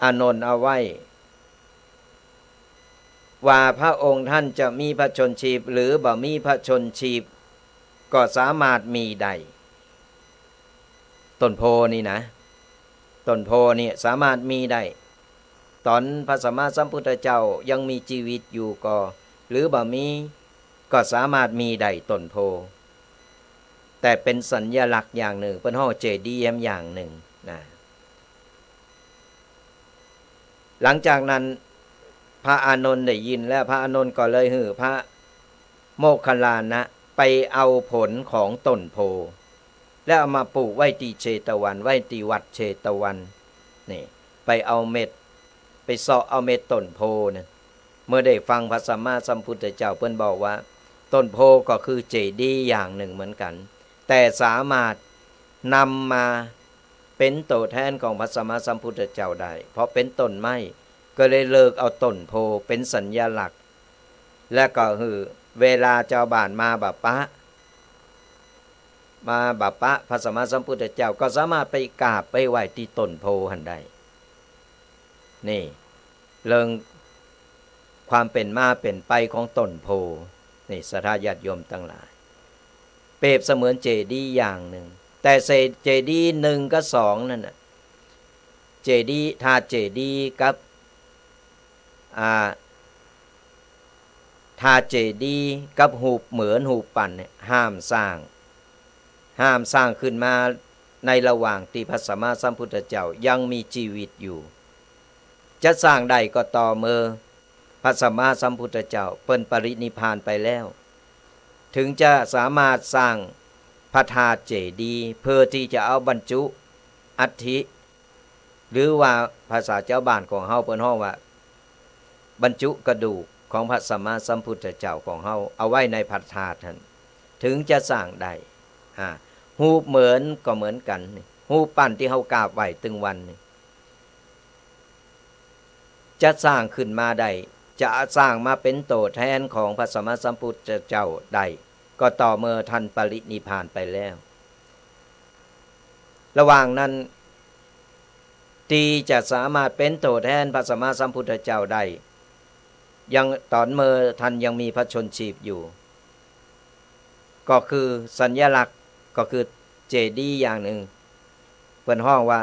อานนท์เอาไว้ ว่าพระองค์ท่านจะมีพระชนม์ชีพหรือบ่มีพระชนม์ชีพ ก็สามารถมีได้ ต้นโพธิ์นี่นะ ต้นโพธิ์นี่สามารถมีได้ ต๋อนพระสัมมาสัมพุทธเจ้ายังมีจีวิตอยู่ก็ หรือบ่มี ก็สามารถมีได้ต้นโพธิ์ แต่เป๋นสัญลักษณ์อย่างนึ่ง เปิ้นฮ้องเจดีย์แหมอย่างนึ่งนะ หลังจากนั้นพระอานนท์ได้ยินแล้ว พระอานนท์ก็เลยหื้อพระโมคคัลลานะไปเอาผลของต้นโพธิ์ แล้วเอามาปลูกไว้ตี้เชตวัน ไว้ตี้วัดเชตวัน นี่ ไปเอาเม็ด ไปเซาะเอาเม็ดต้นโพธิ์นะ เมื่อได้ฟังพระสัมมาสัมพุทธเจ้า เปิ้นบอกว่า ต้นโพธิ์ก็คือเจดีย์อย่างนึ่งเหมือนกั๋น แต่สามารถนำมาเป๋นโตแทนของพระสัมมาสัมพุทธเจ้าได้ เพราะเป๋นต้นไม้ ก็เลยเลือกเอาต้นโพธิ์เป๋นสัญลักษณ์ และก็หื้อเวลาจาวบ้านมาบ่าปะ มาบ่าปะพระสัมมาสัมพุทธเจ้า ก็สามารถไปกราบไปไหว้ตี้ต้นโพธิ์หั้นได้ นี่ เรื่องความเป๋นมาเป๋นไปของต้นโพธิ์ นี่ ศรัทธาญาติโยมตังหลาย เปรียบเสมือนเจดีย์อย่างนึ่ง แต่เจดีย์หนึ่งกับสองนั่นน่ะ เจดีย์ ธาตุเจดีย์กับ อ่า ธาตุเจดีย์กับฮูปเหมือนฮูปปั้นเนี่ย ห้ามสร้าง ห้ามสร้างขึ้นมาในระหว่างตี้พระสัมมาสัมพุทธเจ้ายังมีจีวิตอยู่ จะสร้างได้ก็ต่อเมื่อพระสัมมาสัมพุทธเจ้าเปิ้นปรินิพพานไปแล้ว ถึงจะสามารถสร้างพระธาตุเจดีย์เพื่อตี้จะเอาบรรจุอัฐิ หรือว่าภาษาจาวบ้านของเฮาเปิ้นฮ้องว่า บรรจุกระดูกของพระสัมมาสัมพุทธเจ้าของเฮาเอาไว้ในพระธาตุหั้น ถึงจะสร้างได้ อ่า ฮูปเหมือนก็เหมือนกั๋น ฮูปปั้นตี้เฮากราบไหว้ตึงวันนี่ จะสร้างขึ้นมาได้ จะสร้างมาเป๋นโตแทนของพระสัมมาสัมพุทธเจ้าได้ ก็ต่อเมื่อท่านปรินิพพานไปแล้ว ระหว่างนั้น ตี้จะสามารถเป๋นโตแทนพระสัมมาสัมพุทธเจ้าได้ ยัง ต๋อนเมื่อท่านยังมีพระชนม์ชีพอยู่ ก็คือสัญลักษณ์ ก็คือเจดีย์อย่างนึ่ง เปิ้นฮ้องว่า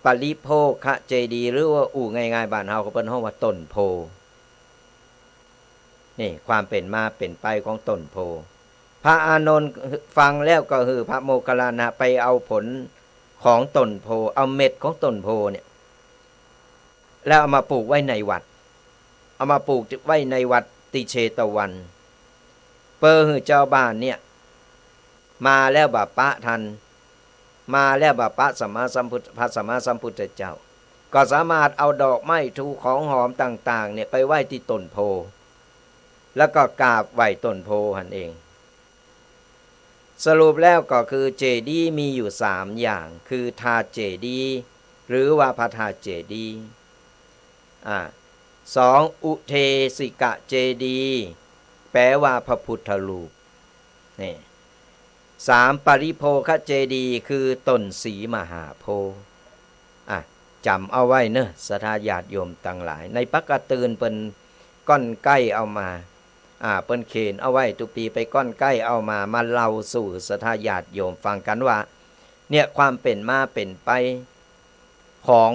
ปริโภคเจดีย์ หรือว่าอู้ง่ายๆ บ้านเฮาก็เปิ้นฮ้องว่าต้นโพธิ์ นี่ ความเป๋นมาเป๋นไปของต้นโพธิ์ พระอานนท์ฟังแล้วก็หื้อพระโมคคัลลานะไปเอาผลของต้นโพธิ์ เอาเม็ดของต้นโพธิ์เนี่ย แล้วเอามาปลูกไว้ในวัด เอามาปลูกไว้ในวัดตี้เชตวัน เปื้อหื้อจาวบ้านเนี่ย มาแล้วบ่าปะท่าน มาแล้วบ่าปะสัมมาสัมพุทธ พระสัมมาสัมพุทธเจ้า ก็สามารถเอาดอกไม้ธูปของหอมต่างๆ เนี่ยไปไหว้ตี้ต้นโพธิ์ แล้วก็กราบไหว้ต้นโพธิ์หั้นเอง สรุปแล้วก็คือเจดีย์มีอยู่สามอย่าง คือธาตุเจดีย์ หรือว่าพระธาตุเจดีย์ อ่า สอง อุเทสิกะเจดีย์ แปลว่าพระพุทธรูป นี่ สาม ปริโภคเจดีย์ คือต้นศรีมหาโพธิ์ อ่ะ จ๋ำเอาไว้เนอะ ศรัทธาญาติโยมตังหลาย ในปักกะตื่นเปิ้นก้อนใก้เอามา อ่า เปิ้นเขียนเอาไว้ ตุ๊ปี๋ไปก้อนใก้เอามา มาเล่าสู่ศรัทธาญาติโยมฟังกั๋นว่า เนี่ย ความเป๋นมาเป๋นไปของ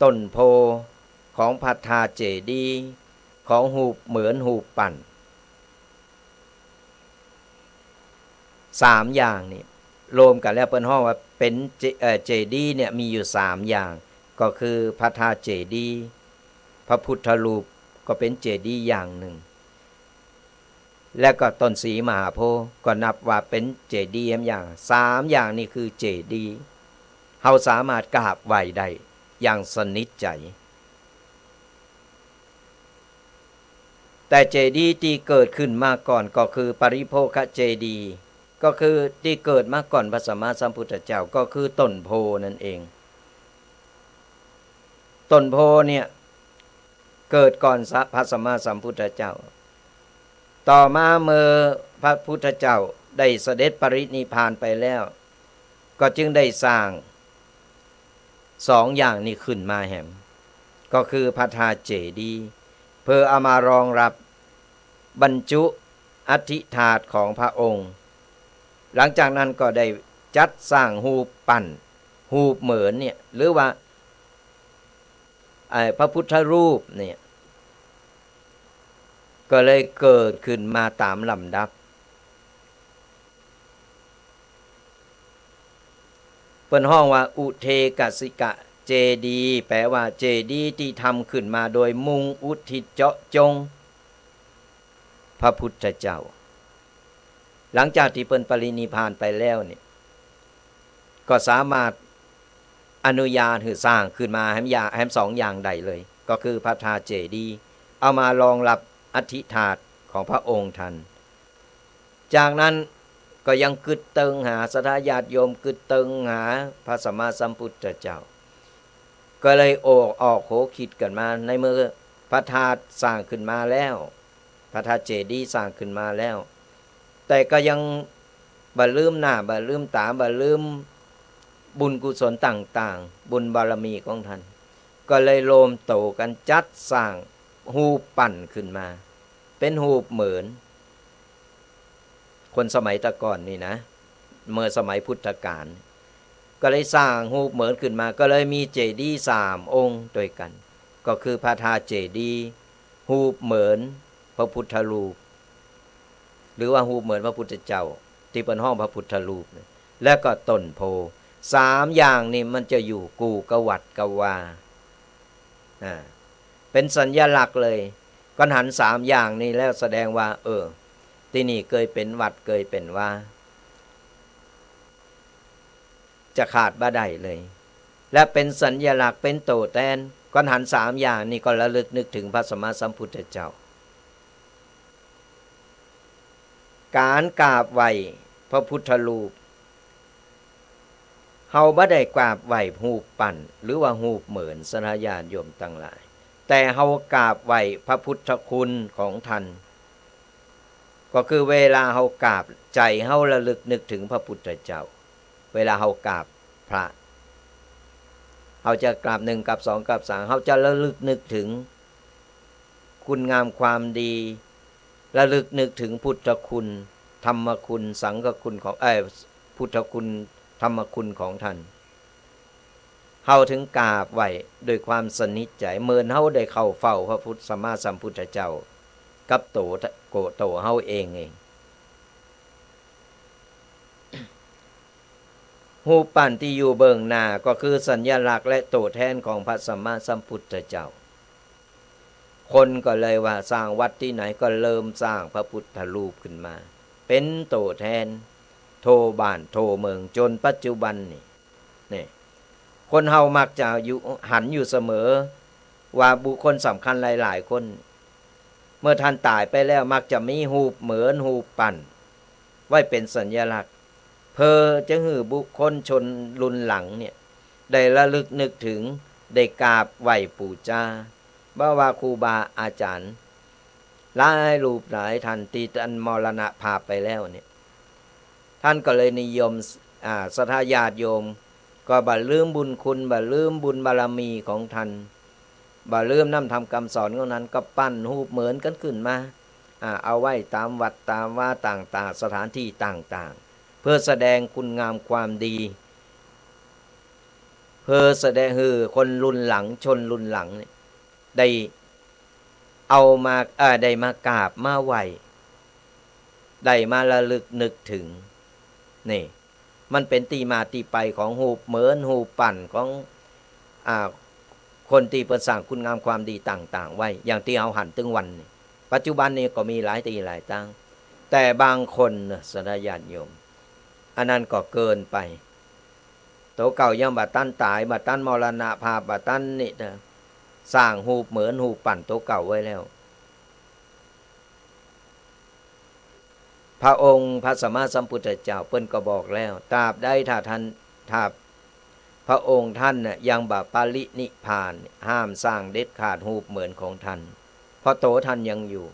ต้นโพธิ์ ของพระธาตุเจดีย์ ของฮูปเหมือนฮูปปั้น สามอย่างนี่ รวมกั๋นแล้วเปิ้นฮ้องว่าเป๋นเจ- เอ่อ เจดีย์เนี่ยมีอยู่สามอย่าง ก็คือพระธาตุเจดีย์ พระพุทธรูปก็เป๋นเจดีย์อย่างนึ่ง และก็ต้นศรีมหาโพธิ์ก็นับว่าเป๋นเจดีย์อย่าง สามอย่างนี่คือเจดีย์ เฮาสามารถกราบไหว้ได้อย่างสนิทใจ๋ แต่เจดีย์ตี้เกิดขึ้นมาก่อนก็คือปริโภคเจดีย์ ก็คือตี้เกิดมาก่อนพระสัมมาสัมพุทธเจ้า ก็คือต้นโพธิ์นั่นเอง ต้นโพธิ์เนี่ยเกิดก่อนสะ- พระสัมมาสัมพุทธเจ้า ต่อมาเมื่อพระพุทธเจ้าได้เสด็จปรินิพพานไปแล้ว ก็จึงได้สร้างสองอย่างนี้ขึ้นมาแหม ก็คือพระธาตุเจดีย์ เพื่อเอามารองรับบรรจุอัฐิธาตุของพระองค์ หลังจากนั้นก็ได้จัดสร้างฮูปปั้น ฮูปเหมือนเนี่ย หรือว่า ไอ้พระพุทธรูปเนี่ย ก็เลยเกิดขึ้นมาต๋ามลำดับ เปิ้นฮ้องว่าอุเทกสิกะเจดีย์ แปลว่าเจดีย์ตี้ทำขึ้นมาโดยมุ่งอุทิศเจาะจงพระพุทธเจ้า หลังจากตี้เปิ้นปรินิพพานไปแล้วเนี่ย ก็สามารถอนุญาตหื้อสร้างขึ้นมาแหมอย่าง แหมสองอย่างได้เลย ก็คือพระธาตุเจดีย์ เอามารองรับอัฐิธาตุของพระองค์ท่าน จากนั้นก็ยังกึ๊ดเติงหา ศรัทธาญาติโยมกึ๊ดเติงหาพระสัมมาสัมพุทธเจ้า ก็เลยโอ ออกโหคิดกั๋นมา ในเมื่อพระธาตุสร้างขึ้นมาแล้ว พระธาตุเจดีย์สร้างขึ้นมาแล้ว แต่ก็ยังบ่ลืมหน้า บ่ลืมต๋า บ่ลืมบุญกุศลต่างๆ บุญบารมีของท่าน ก็เลยรวมตั๋วกั๋นจัดสร้างฮูปปั้นขึ้นมา เป๋นฮูปเหมือน คนสมัยตะก่อนนี่นะ เมื่อสมัยพุทธกาล ก็เลยสร้างฮูปเหมือนขึ้นมา ก็เลยมีเจดีย์สามองค์ตวยกั๋น ก็คือพระธาตุเจดีย์ ฮูปเหมือนพระพุทธรูป หรือว่าฮูปเหมือนพระพุทธเจ้า ตี้เปิ้นฮ้องพระพุทธรูปเนี่ย และก็ต้นโพธิ์ สามอย่างนี่มันจะอยู่กู้กับวัดกับวา อ่า เป๋นสัญลักษณ์เลย คันหันสามอย่างนี่แล้วแสดงว่า เออ ตี้นี่เกยเป๋นวัดเกยเป๋นวา จะขาดบ่ได้เลย และเป๋นสัญลักษณ์ เป๋นตั๋วแตน คันหันสามอย่างนี่ก็ระลึกนึกถึงพระสัมมาสัมพุทธเจ้า ก๋านกราบไหว้พระพุทธรูป เฮาบ่ได้กราบไหว้ฮูปปั้น หรือว่าฮูปเหมือน ศรัทธาญาติโยมตังหลาย แต่เฮากราบไหว้พระพุทธคุณของท่าน ก็คือเวลาเฮากราบ ใจ๋เฮาระลึกนึกถึงพระพุทธเจ้า เวลาเฮากราบพระ เฮาจะกราบหนึ่ง กราบสอง กราบสาม เฮาจะระลึกนึกถึงคุณงามความดี ระลึกนึกถึงพุทธคุณ ธรรมคุณ สังฆคุณของ เอ่อ พุทธคุณ ธรรมคุณของท่าน เฮาถึงกราบไหว้ด้วยความสนิทใจ๋ เหมือนเฮาได้เข้าเฝ้าพระพุทธ สัมมาสัมพุทธเจ้า กับตั๋ว โกะตั๋วเฮาเองเอง ฮูปปั้นตี้อยู่เบื้องหน้าก็คือสัญลักษณ์และตั๋วแตนของพระสัมมาสัมพุทธเจ้า คนก็เลยว่าสร้างวัดตี้ไหนก็เริ่มสร้างพระพุทธรูปขึ้นมา เป๋นตั๋วแตน ทั่วบ้านทั่วเมือง จ๋นปัจจุบันนี่ นี่ คนเฮามักจะอยู่ หันอยู่เสมอ ว่าบุคคลสำคัญหลายๆ คน เมื่อท่านต๋ายไปแล้วมักจะมีฮูปเหมือนฮูปปั้น ไว้เป๋นสัญลักษณ์ เพื่อจะหื้อบุคคลชนรุ่นหลังเนี่ย ได้ระลึกนึกถึง ได้กราบไหว้ปู๋จา บ่ว่าครูบาอาจ๋ารย์ หลายรูปหลายท่านตี้ท่านมรณภาพไปแล้วเนี่ย ท่านก็เลยนิยม อ่า ศรัทธาญาติโยม ก็บ่ลืมบุญคุณ บ่ลืมบุญบารมีของท่าน บ่ลืมน้ำธรรมคำสอนของท่าน ก็ปั้นฮูปเหมือนกั๋นขึ้นมา อ่า เอาไว้ต๋ามวัดต๋ามวาต่างๆ สถานที่ต่างๆ เพื่อแสดงคุณงามความดี เพื่อแสดงหื้อคนรุ่นหลัง ชนรุ่นหลังเนี่ย ได้เอามา เอ่อ ได้มากราบมาไหว้ ได้มาระลึกนึกถึง นี่ มันเป๋นตี้มาตี้ไปของฮูปเหมือนฮูปปั้นของ อ่า คนตี้เปิ้นสร้างคุณงามความดีต่างๆ ไว้ อย่างตี้เฮาหันตึงวันนี้ ปัจจุบันนี้ก็มีหลายตี้หลายตาง แต่บางคนนะ ศรัทธาญาติโยม อันนั้นก็เกินไป ตั๋วเก่ายังบ่ตันต๋าย บ่ตันมรณภาพ บ่ตันนี่นะ สร้างฮูปเหมือนฮูปปั้นตั๋วเก่าไว้แล้ว พระองค์พระสัมมาสัมพุทธเจ้าเปิ้นก็บอกแล้ว ตราบใดถ้าท่าน ถ้าพระองค์ท่านน่ะยังบ่ปรินิพพาน ห้ามสร้างเด็ดขาดฮูปเหมือนของท่าน เพราะโตท่านยังอยู่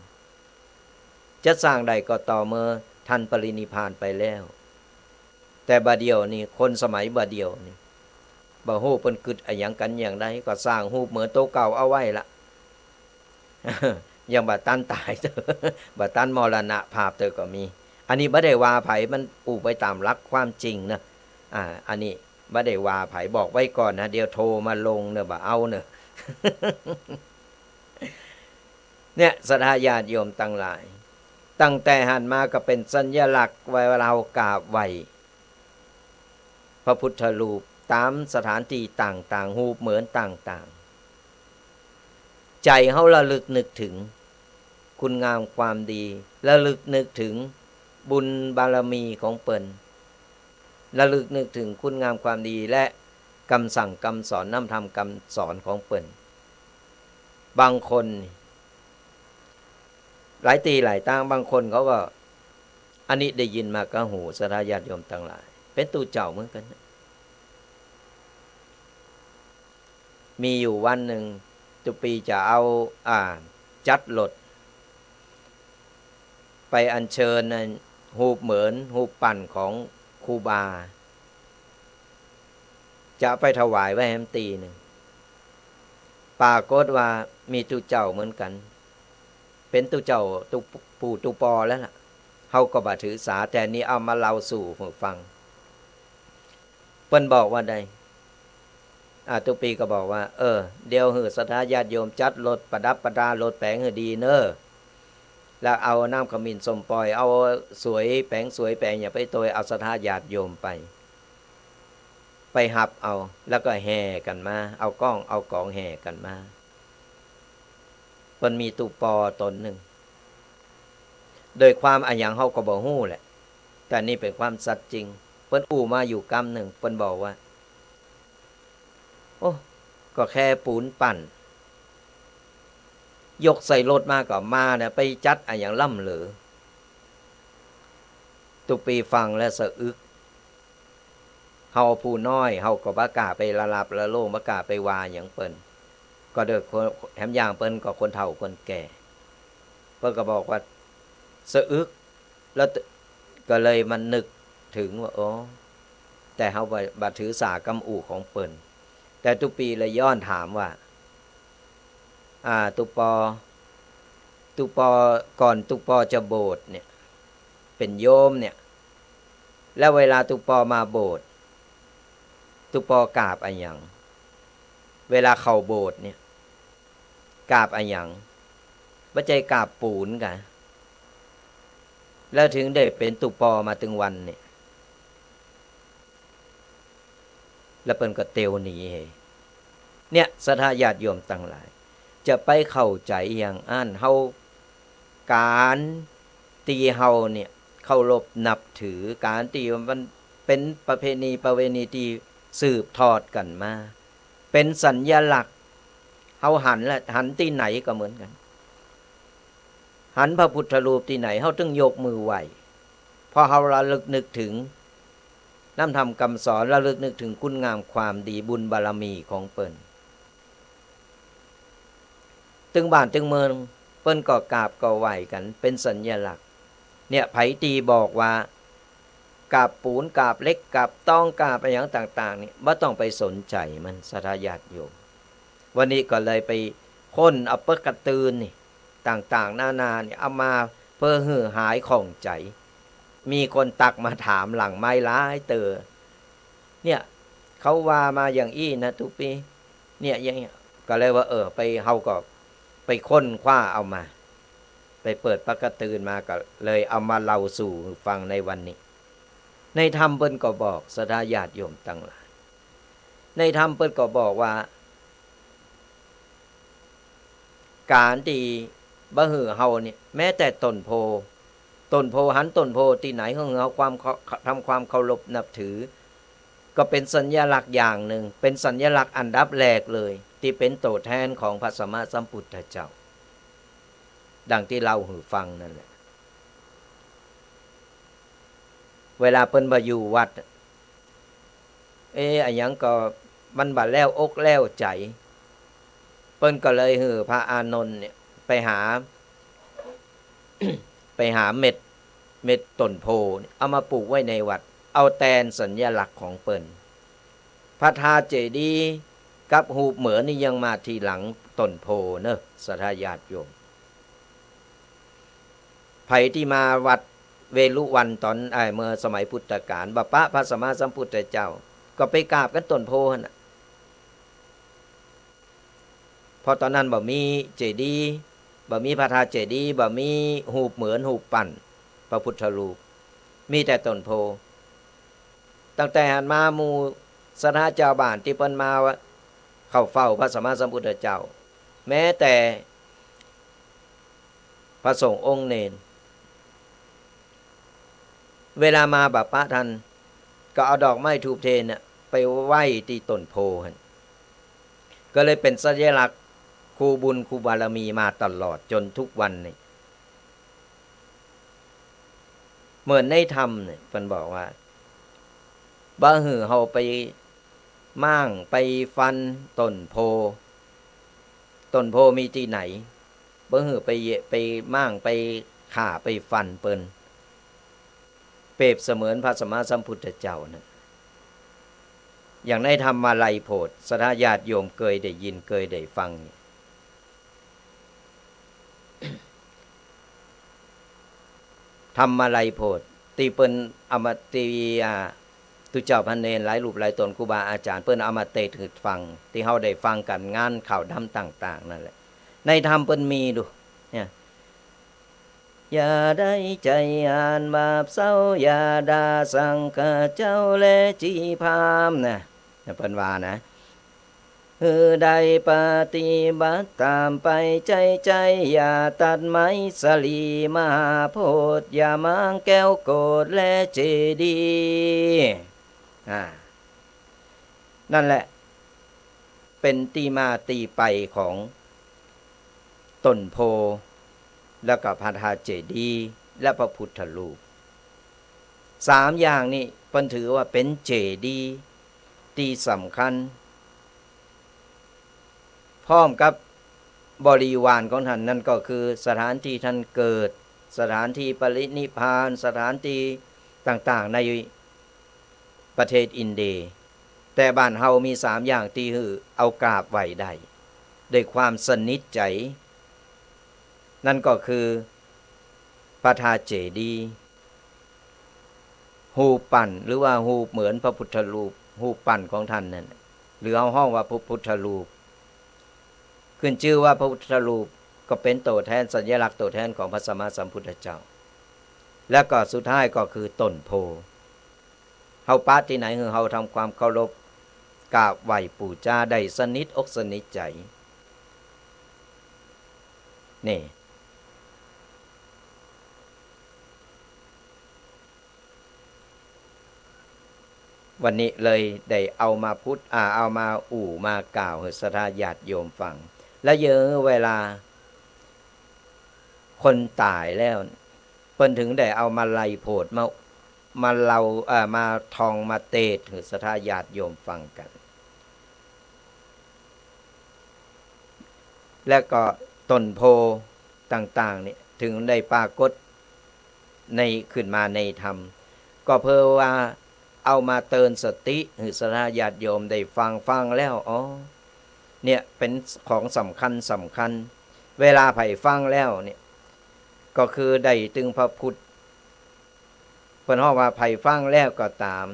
จะสร้างได้ก็ต่อเมื่อท่านปรินิพพานไปแล้ว แต่บ่าเดี่ยวนี้ คนสมัยบ่าเดี่ยวนี้ บ่ฮู้เปิ้นกึ๊ดอะหยังกั๋นอย่างใด ก็สร้างฮูปเหมือนโตเก่าเอาไว้ละ ยังบ่ตันต๋ายเตื้อ บ่ตันมรณภาพเตื้อก็มี อันนี้บ่ได้ว่าใผ มันอู้ไปต๋ามหลักความจริงนะ อ่า อันนี้บ่ได้ว่าใผ บอกไว้ก่อนนะ เดี๋ยวโทรมาลงเน่อ บ่เอาเน่อ เนี่ย ศรัทธาญาติโยมตังหลาย ตั้งแต่หั้นมาก็เป๋นสัญลักษณ์ไว้ว่าเฮากราบไหว้พระพุทธรูปต๋ามสถานตี้ต่างๆ ฮูปเหมือนต่างๆ ใจ๋เฮาระลึกนึกเถิงคุณงามความดี ระลึกนึกเถิงบุญบารมีของเปิ้น ระลึกนึกเถิงคุณงามความดี และกำสั่งกำสอน น้ำธรรมกำสอนของเปิ้น บางคน หลายตี้หลายตาง บางคนเขาก็ อันนี้ได้ยินมากับหู ศรัทธาญาติโยมตังหลาย เป๋นตุ๊เจ้าเหมือนกั๋นนะ มีอยู่วันนึ่ง ตุ๊ปี๋จะเอา อ่า จัดรถ ไปอัญเชิญฮูปเหมือน ฮูปปั้นของครูบา จะไปถวายไว้แหมตี้นึ่ง ปรากฏว่ามีตุ๊เจ้าเหมือนกั๋น เป๋นตุ๊เจ้าตุ๊ปู่ตุ๊ปอแล้วล่ะ เฮาก็บ่ถือสา แต่นี่เอามาเล่าสู่หื้อฟัง เปิ้นบอกว่าใด อ่า ตุ๊ปี๋ก็บอกว่า เออ เดี๋ยวหื้อศรัทธาญาติโยมจัดรถประดับประดารถแป๋งหื้อดีเน่อ แล้วเอาน้ำขมิ้นส้มป่อย เอาสวยแป๋งสวยแป๋งหยังไปตวย เอาศรัทธาญาติโยมไป ไปฮับเอา แล้วก็แห่กั๋นมา เอาก้องเอาก๋องแห่กั๋นมา เปิ้นมีตุ๊ปอต๋นนึ่ง โดยความอะหยังเฮาก็บ่ฮู้แหละ แต่นี่เป๋นความสัตย์จริง เปิ้นอู้มาอยู่กำนึ่ง เปิ้นบอกว่า โอ้ ก็แค่ปูนปั้น ยกใส่รถมาก็มานะ ไปจัดอะหยังล้ำเหลือ ตุ๊ปี๋ฟังแล้วสะอึก เฮาผู้น้อย เฮาก็บ่กล้าไปละลับละโล่ง บ่กล้าไปว่าหยังเปิ้น ก็โดยคน แหมอย่างเปิ้นก็คนเฒ่าคนแก่ เปิ้นก็บอกว่าสะอึก แล้วก็เลยมานึกเถิงว่า อ๋อ แต่เฮาบ่ บ่ถือสากำอู้ของเปิ้น แต่ตุ๊ปี๋เลยย้อนถามว่า อ่า ตุ๊ปอ ตุ๊ปอ ก่อนตุ๊ปอจะบวชเนี่ย เป๋นโยมเนี่ย แล้วเวลาตุ๊ปอมาโบสถ์ ตุ๊ปอกราบอะหยัง เวลาเข้าโบสถ์เนี่ย กราบอะหยัง บ่ใจ้กราบปูนกา แล้วเถิงได้เป๋นตุ๊ปอมาเถิงวันเนี่ย แล้วเปิ้นก็เตียวหนี เนี่ย ศรัทธาญาติโยมตังหลาย จะไปเข้าใจ๋อย่างอั้น เฮา ก๋านตี้เฮาเนี่ยเคารพนับถือ ก๋านตี้มันเป๋นประเพณี ประเวณีตี้สืบทอดกั๋นมา เป๋นสัญลักษณ์ เฮาหันละ หันตี้ไหนก็เหมือนกั๋น หันพระพุทธรูปตี้ไหน เฮาตึงยกมือไหว้ เพราะเฮาระลึกนึกเถิงน้ำธรรมกำสอน ระลึกนึกเถิงคุณงามความดี บุญบารมีของเปิ้น ตึงบ้านตึงเมือง เปิ้นก็กราบก็ไหว้กั๋น เป๋นสัญลักษณ์ เนี่ย ใผตี้บอกว่ากราบปูน กราบเหล็ก กราบตอง กราบอะหยังต่างๆ นี่ บ่ต้องไปสนใจ๋มัน ศรัทธาญาติโยม วันนี้ก็เลยไปค้นเอาเปิ้นก๋าตื่นนี่ ต่างๆ นานานี่ เอามาเพื่อหื้อหายข้องใจ๋ มีคนตั๊กมาถามหลังไมค์หลายเตื้อ เนี่ย เขาว่ามาอย่างอี้นะตุ๊ปี๋ เนี่ย อย่างเงี้ย ก็เลยว่า เออ ไป เฮาก็ไปค้นคว้าเอามา ไปเปิดเปิ้นก๋าตื่นมา ก็เลยเอามาเล่าสู่ฟังในวันนี้ ในธรรมเปิ้นก็บอก ศรัทธาญาติโยมตังหลาย ในธรรมเปิ้นก็บอกว่า ก๋านตี้บ่หื้อเฮาเนี่ย แม้แต่ต้นโพธิ์ ต้นโพธิ์ หันต้นโพธิ์ตี้ไหน หื้อเฮาความเคา- ทำความเคารพนับถือ ก็เป๋นสัญลักษณ์อย่างนึ่ง เป๋นสัญลักษณ์อันดับแรกเลย ตี้เป๋นตั๋วแตนของพระสัมมาสัมพุทธเจ้า ดังตี้เล่าหื้อฟังนั่นแหละ เวลาเปิ้นบ่อยู่วัด เอ๊ะ อะหยังก็มันบ่แล่วอกแล่วใจ๋ เปิ้นก็เลยหื้อพระอานนท์เนี่ยไปหา ไปหาเม็ด เม็ดต้นโพธิ์เนี่ย เอามาปลูกไว้ในวัด เอาแตนสัญลักษณ์ของเปิ้น พระธาตุเจดีย์กับฮูปเหมือนนี่ยังมาทีหลังต้นโพธิ์เนอะ ศรัทธาญาติโยม ใผตี้มาวัดเวฬุวันต๋อน เอ่อ เมื่อสมัยพุทธกาล บ่ปะพระสัมมาสัมพุทธเจ้า ก็ไปกราบกั๋นต้นโพธิ์หั้นน่ะ เพราะต๋อนนั้นบ่มีเจดีย์ บ่มีพระธาตุเจดีย์ บ่มีฮูปเหมือนฮูปปั้นพระพุทธรูป มีแต่ต้นโพธิ์ ตั้งแต่หั้นมาหมู่ศรัทธาจาวบ้านตี้เปิ้นมาเข้าเฝ้าพระสัมมาสัมพุทธเจ้า แม้แต่พระสงฆ์องค์เณร เวลามาบ่ปะท่าน ก็เอาดอกไม้ธูปเทียนน่ะไปไหว้ตี้ต้นโพธิ์หั้น ก็เลยเป๋นสัญลักษณ์คู่บุญคู่บารมีมาตลอดจ๋นทุกวันนี้ เหมือนในธรรมเนี่ย เปิ้นบอกว่า บ่หื้อเฮาไปม้างไปฟันต้นโพธิ์ ต้นโพธิ์มีตี้ไหน บ่หื้อไปเหยียบ ไปม้าง ไปฆ่า ไปฟันเปิ้น เปรียบเสมือนพระสัมมาสัมพุทธเจ้านั้น อย่างในธรรมาลัยโพธิ์ ศรัทธาญาติโยมเกยได้ยิน เกยได้ฟัง ธรรมาลัยโพธิ์ ตี้เปิ้นเอามา ตี้ อ่า ตุ๊เจ้าพระเณรหลายรูปหลายต๋น ครูบาอาจ๋ารย์ เปิ้นเอามาเตสน์หื้อฟัง ตี้เฮาได้ฟังกั๋นงานข่าวดำต่างๆ นั่นแหละ ในธรรมเปิ้นมีดู เนี่ย อย่าได้ใจ๋อันบาปเศร้า อย่าด่าสังฆเจ้าและจีพราหมณ์นะ เปิ้นว่านะ หื้อได้ปฏิบัติต๋ามไปใจ้ๆ อย่าตัดไม้สะหลีมหาโพธิ์ อย่าม้างแก้วโกศและเจดีย์ อ่า นั่นแหละ เป๋นตี้มาตี้ไปของต้นโพธิ์ แล้วก็พระธาตุเจดีย์ และพระพุทธรูป สามอย่างนี้เปิ้นถือว่าเป๋นเจดีย์ตี้สำคัญ พร้อมกับบริวารของท่าน นั่นก็คือสถานตี้ท่านเกิด สถานตี้ปรินิพพาน สถานตี้ต่างๆ ในประเทศอินเดีย แต่บ้านเฮามีสามอย่างตี้หื้อเอากราบไหว้ได้ ด้วยความสนิทใจ๋ นั่นก็คือพระธาตุเจดีย์ ฮูปปั้น หรือว่าฮูปเหมือนพระพุทธรูป ฮูปปั้นของท่านนั่น หรือเฮาฮ้องว่าพระพุทธรูป ขึ้นจื้อว่าพระพุทธรูปก็เป๋นตั๋วแทน สัญลักษณ์ตั๋วแทนของพระสัมมาสัมพุทธเจ้า และก็สุดท้ายก็คือต้นโพธิ์ เฮาปะตี้ไหนหื้อเฮาทำความเคารพกราบไหว้ปู๋จาได้สนิทอกสนิทใจ๋ นี่ วันนี้เลยได้เอามาพูด อ่า เอามาอู้มากล่าวหื้อศรัทธาญาติโยมฟัง และเยอะเวลาคนต๋ายแล้ว เปิ้นถึงได้เอามาลัยโพธิ์มา มาเล่า เอ่อ มาท่อง มาเตสน์หื้อศรัทธาญาติโยมฟังกั๋น และก็ต้นโพธิ์ต่างๆ เนี่ย ถึงได้ปรากฏใน ขึ้นมาในธรรม ก็เพื่อว่าเอามาเตือนสติหื้อศรัทธาญาติโยมได้ฟัง ฟังแล้ว อ๋อ เนี่ยเป๋นของสำคัญ สำคัญ เวลาใผฟังแล้วเนี่ย ก็คือได้ตึงพระพุทธ เปิ้นฮ้องว่าใผฟังแล้วก็ต๋าม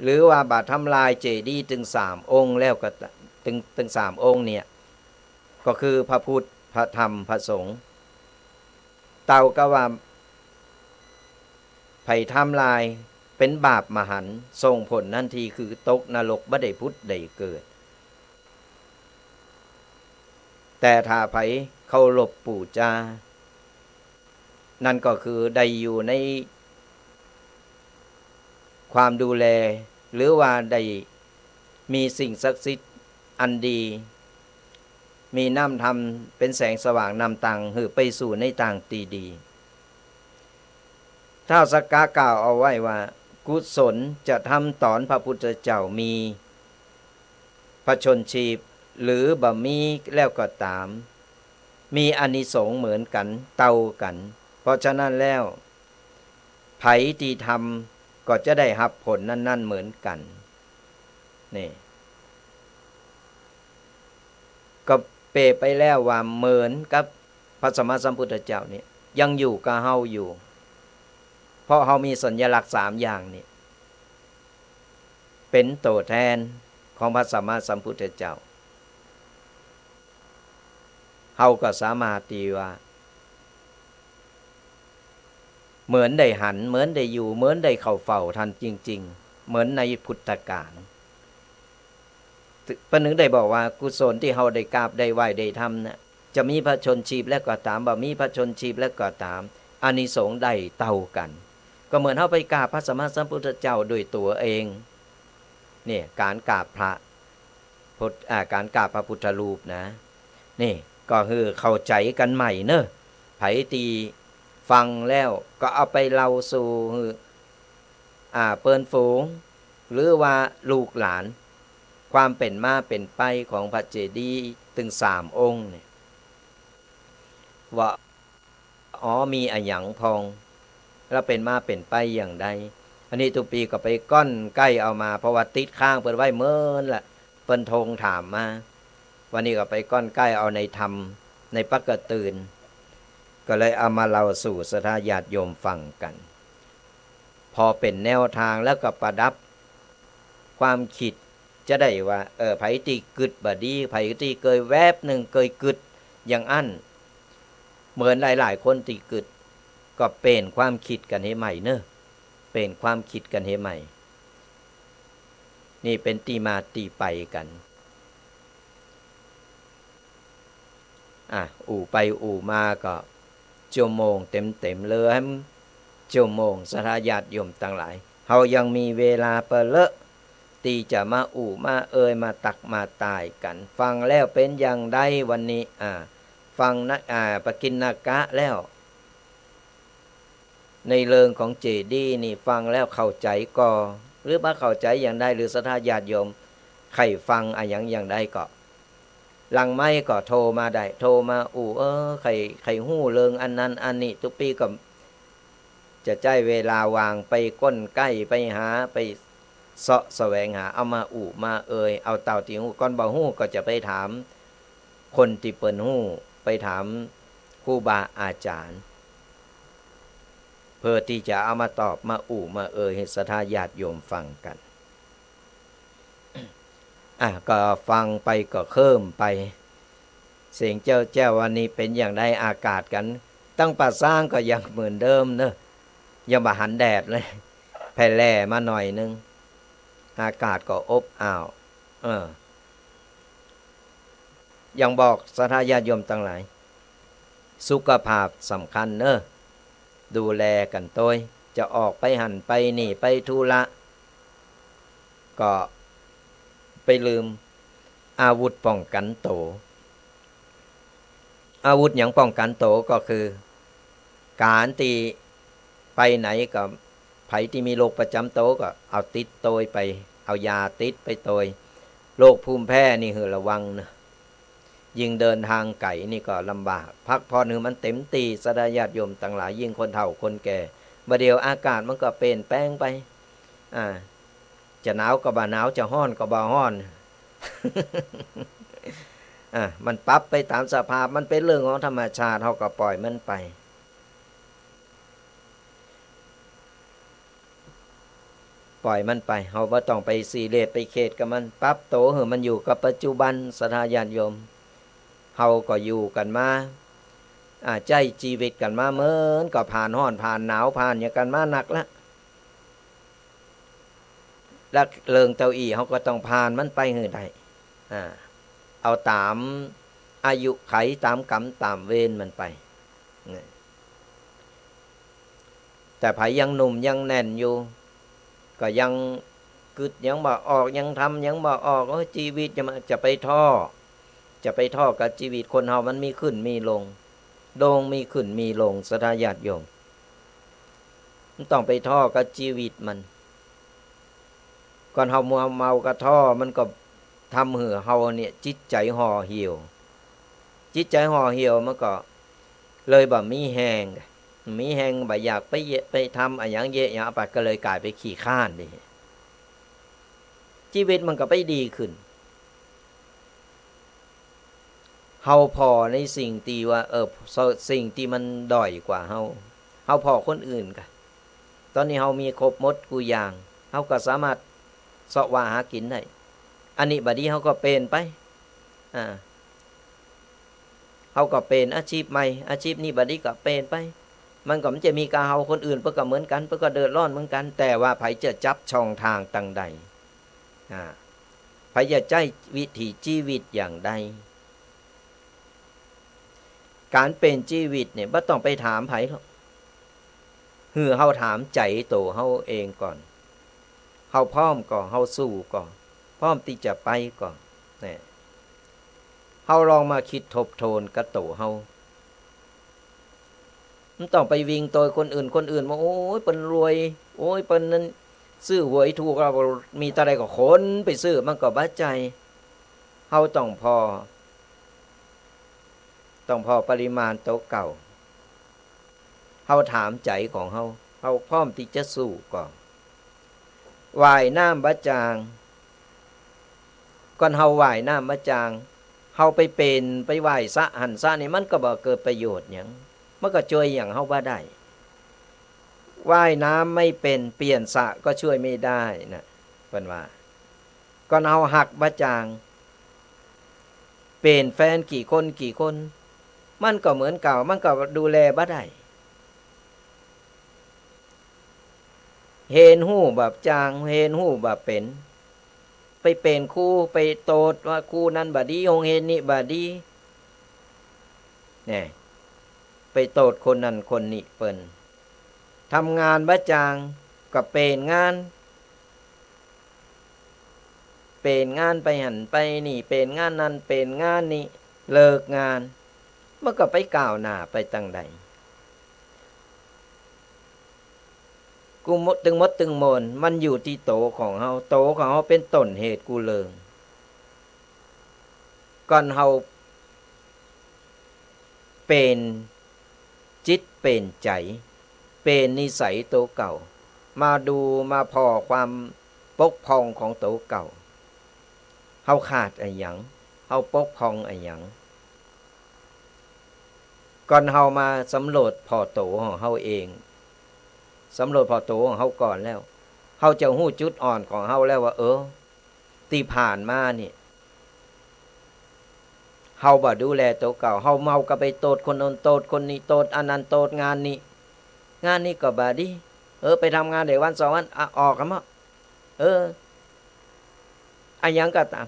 หรือว่าบ่ทำลายเจดีย์ตึงสามองค์แล้วก็ต๋าม ตึง ตึงสามองค์เนี่ย ก็คือพระพุทธ พระธรรม พระสงฆ์ เต้ากับว่าใผทำลายเป๋นบาปมหันต์ ส่งผลทันทีคือตกนรก บ่ได้ผุดได้เกิด แต่ถ้าใผเคารพปู๋จา นั่นก็คือได้อยู่ในความดูแล หรือว่าได้มีสิ่งศักดิ์สิทธิ์อันดี มีน้ำธรรมเป๋นแสงสว่างนำตางหื้อไปสู่ในตางตี้ดี ท้าวสักกะกล่าวเอาไว้ว่า กุศลจะทำต๋อนพระพุทธเจ้ามีพระชนม์ชีพ หรือบ่มีแล้วก็ต๋าม มีอานิสงส์เหมือนกั๋น เต้ากั๋น เพราะฉะนั้นแล้ว ใผตี้ทำก็จะได้ฮับผลนั้นๆ เหมือนกั๋น นี่ ก็เปรียบไปแล้วว่าเหมือนกับพระสัมมาสัมพุทธเจ้าเนี่ยยังอยู่กับเฮาอยู่ เพราะเฮามีสัญลักษณ์สามอย่างนี่ เป๋นตั๋วแตนของพระสัมมาสัมพุทธเจ้า เฮาก็สามารถตี้ว่า เหมือนได้หัน เหมือนได้อยู่ เหมือนได้เข้าเฝ้าท่านจริงๆ เหมือนในพุทธกาล เปิ้นถึงได้บอกว่า กุศลตี้เฮาได้กราบ ได้ไหว้ ได้ทำน่ะ จะมีพระชนม์ชีพแล้วก็ต๋าม บ่มีพระชนม์ชีพแล้วก็ต๋าม อานิสงส์ได้เต้ากั๋น ก็เหมือนเฮาไปกราบพระสัมมาสัมพุทธเจ้าด้วยตั๋วเอง เนี่ย ก๋านกราบพระพุทธ อ่า ก๋านกราบพระพุทธรูปนะ นี่ ก็หื้อเข้าใจ๋กั๋นใหม่เนาะ ใผตี้ฟังแล้วก็เอาไปเล่าสู่หื้อ อ่า เปิ้นฝูง หรือว่าลูกหลาน ความเป๋นมาเป๋นไปของพระเจดีย์ตึงสามองค์เนี่ย ว่า อ๋อ มีอะหยังพ่อง แล้วเป๋นมาเป๋นไปอย่างใด อันนี้ตุ๊ปีก็ไปก้อนใก้เอามา เพราะว่าติดค้างเปิ้นไว้เมินละ เปิ้นโทรถามมา วันนี้ก็ไปก้อนใก้เอาในธรรม ในปักกะตื่น ก็เลยเอามาเล่าสู่ศรัทธาญาติโยมฟังกั๋น พอเป๋นแนวตางแล้วก็ประดับความกึ๊ด จะได้ว่า เออ ใผตี้กึ๊ดบ่ดี ใผตี้เกยแวบนึ่ง เกยกึ๊ดอย่างอั้น เหมือนหลายๆ คนตี้กึ๊ด ก็เป๋นความกึ๊ดกั๋นหื้อใหม่เนาะ เป๋นความกึ๊ดกั๋นหื้อใหม่ นี่เป๋นตี้มาตี้ไปกั๋น อ่ะ อู้ไปอู้มาก็จั่วโมงเต๋มๆ เลย จั่วโมง ศรัทธาญาติโยมตังหลาย เฮายังมีเวลาเป๋นเลอะ ตี้จะมาอู้มาเอ่ย มาตักมาตายกั๋น ฟังแล้วเป๋นอย่างใดวันนี้ อ่า ฟังนะ อ่า ปกิณกะแล้ว ในเรื่องของเจดีย์นี่ฟังแล้วเข้าใจ๋ก่อ หรือบ่เข้าใจ๋อย่างใด หรือศรัทธาญาติโยมใค่ฟังอะหยังอย่างใดก็ หลังไมค์ก็โทรมาได้ โทรมาอู้ เออ ใค่ ใค่ฮู้เรื่องอันนั้นอันนี้ ตุ๊ปีก็จะใจ๊เวลาว่างไปก้นใก้ ไปหา ไปเซาะแสวงหา เอามาอู้มาเอ่ย เอาเต้าตี้ฮู้ ก่อนบ่ฮู้ก็จะไปถามคนตี้เปิ้นฮู้ ไปถามครูบาอาจ๋ารย์ เพื่อตี้จะเอามาตอบ มาอู้มาเอ่ยหื้อศรัทธาญาติโยมฟังกั๋น อ่ะ ก็ฟังไปก็เคิ่มไป เสียงแจ้วๆ วันนี้เป๋นอย่างใด อากาศกั๋น ตั้งป่าซางก็ยังเหมือนเดิมเนาะ ยังบ่หันแดดเลย แผ่แหล่มาหน่อยนึ่ง อากาศก็อบอ้าว เออ ยังบอกศรัทธาญาติโยมตังหลาย สุขภาพสำคัญเนาะ ดูแลกั๋นตวย จะออกไปหั้นไปนี่ ไปธุระ ก็ไปลืมอาวุธป้องกั๋นตั๋ว อาวุธหยังป้องกั๋นตั๋วก็คือ ก๋านตี้ไปไหนก็ ใผตี้มีโรคประจ๋ำตั๋วก็เอาติดตวยไป เอายาติดไปตวย โรคภูมิแพ้นี่หื้อระวังเนาะ ยิ่งเดินตางไก๋นี่ก็ลำบาก พักผ่อนหื้อมันเต๋มตี้ ศรัทธาญาติโยมตังหลาย ยิ่งคนเฒ่าคนแก่ บ่าเดี่ยวอากาศมันก็เปลี่ยนแปลงไป อ่า จะหนาวก็บ่หนาว จะฮ้อนก็บ่ฮ้อน อ่ะ มันปรับไปต๋ามสภาพ มันเป๋นเรื่องของธรรมชาติ เฮาก็ปล่อยมันไป ปล่อยมันไป เฮาบ่ต้องไปซีเรียส ไปเครียดกับมัน ปรับตั๋วหื้อมันอยู่กับปัจจุบัน ศรัทธาญาติโยม เฮาก็อยู่กั๋นมา อ่า ใจ๊จีวิตกั๋นมา เหมือนก็ผ่านฮ้อน ผ่านหนาว ผ่านหยังกั๋นมานักละ และเรื่องเต้าอี้ เฮาก็ต้องผ่านมันไปหื้อได้ อ่า เอาต๋ามอายุไข ต๋ามกรรม ต๋ามเวรมันไป นี่ แต่ใผยังหนุ่มยังแน่นอยู่ ก็ยังกึ๊ดหยังบ่ออก ยังทำหยังบ่ออก โอ้ย จีวิตจะมา จะไปท้อ จะไปท้อกับจีวิต คนเฮามันมีขึ้นมีลง ดวงมีขึ้นมีลง ศรัทธาญาติโยม บ่ต้องไปท้อกับจีวิตมัน ก่อนเฮามัวเมากระท่อมมันก็ทำหื้อเฮาเนี่ยจิตใจ๋ห่อเหี่ยว จิตใจ๋ห่อเหี่ยวมันก็เลยบ่มีแฮง มีแฮงบ่อยากไปเยะ ไปทำอะหยังเยอะแยะไป ก็เลยก๋ายไปขี้คร้านดิ จีวิตมันก็ไปดีขึ้น เฮาผ่อในสิ่งตี้ว่า เออ สิ่งตี้มันด้อยกว่าเฮา เฮาผ่อคนอื่นก่ะ ต๋อนนี้เฮามีครบหมดกู้อย่าง เฮาก็สามารถเซาะว่าหากิ๋นได้ อันนี้บ่ดีเฮาก็เปลี่ยนไป อ่า เฮาก็เปลี่ยนอาชีพใหม่ อาชีพนี้บ่ดีก็เปลี่ยนไป มันก็บ่ใจ้มีก้าเฮา คนอื่นเปิ้นก็เหมือนกั๋น เปิ้นก็เดือดร้อนเหมือนกั๋น แต่ว่าใผจะจับช่องตางตังใด อ่า ใผจะใจ๊วิถีจีวิตอย่างใด ก๋านเป๋นจีวิตเนี่ยบ่ต้องไปถามใผหรอก หื้อเฮาถามใจ๋ตั๋วเฮาเองก่อน เฮาพร้อมก่อ เฮาสู้ก่อ พร้อมตี้จะไปก่อ เนี่ย เฮาลองมาคิดทบทวนกับตั๋วเฮา บ่ต้องไปวิ่งโตยคนอื่น คนอื่นว่า โอ๊ย เปิ้นรวย โอ๊ย เปิ้นนั้นซื้อหวยถูก เฮามีเต้าใดก็ขนไปซื้อ มันก็บ่ใจ้ เฮาต้องผ่อ ต้องผ่อปริมาณตั๋วเก่า เฮาถามใจ๋ของเฮา เฮาพร้อมตี้จะสู้ก่อ ว่ายน้ำบ่จาง ก่อนเฮาว่ายน้ำบ่จาง เฮาไปเป๋น ไปว่ายสระหั้นสระนี่ มันก็บ่เกิดประโยชน์หยัง มันก็จ้วยหยังเฮาบ่ได้ ว่ายน้ำไม่เป็น เปลี่ยนสระก็ช่วยไม่ได้นะ เปิ้นว่า ก่อนเฮาฮักบ่จาง เป๋นแฟนกี่คนกี่คน มันก็เหมือนเก่า มันก็ดูแลบ่ได้ เฮียนฮู้บ่จาง เฮียนฮู้บ่เป๋น ไปเป๋นครู ไปโต้ษว่าครูนั้นบ่ดี โฮงเฮียนนี้บ่ดี แน่ ไปโต้ษคนนั้นคนนี้เปิ้น ทำงานบ่จาง ก็เป๋นงาน เป๋นงานไปหั้นไปนี่ เป๋นงานนั้น เป๋นงานนี้ เลิกงาน มันก็ไปก้าวหน้าไปตางใด กู้หมด ตึงหมดตึงมวล มันอยู่ตี้ตั๋วของเฮา ตั๋วของเฮาเป๋นต้นเหตุกู้เลิง ก่อนเฮาเป๋นจิตเป๋นใจ๋ เป๋นนิสัยตั๋วเก่า มาดูมาผ่อความบกพร่องของตั๋วเก่า เฮาขาดอะหยัง เฮาบกพร่องอะหยัง ก่อนเฮามาสำรวจผ่อตั๋วของเฮาเอง สำรวจผ่อตั๋วของเฮาก่อนแล้ว เฮาจะฮู้จุดอ่อนของเฮาแล้วว่า เออ ตี้ผ่านมานี่ เฮาบ่ดูแลตั๋วเก่า เฮาเมาก็ไปโต้ษคนโน้น โต้ษคนนี้ โต้ษอันนั้น โต้ษงานนี้ งานนี้ก็บ่ดี เออ ไปทำงานได้วันสองวัน อ่ะ ออกกำเนาะ เออ อะหยังก็ต๋าม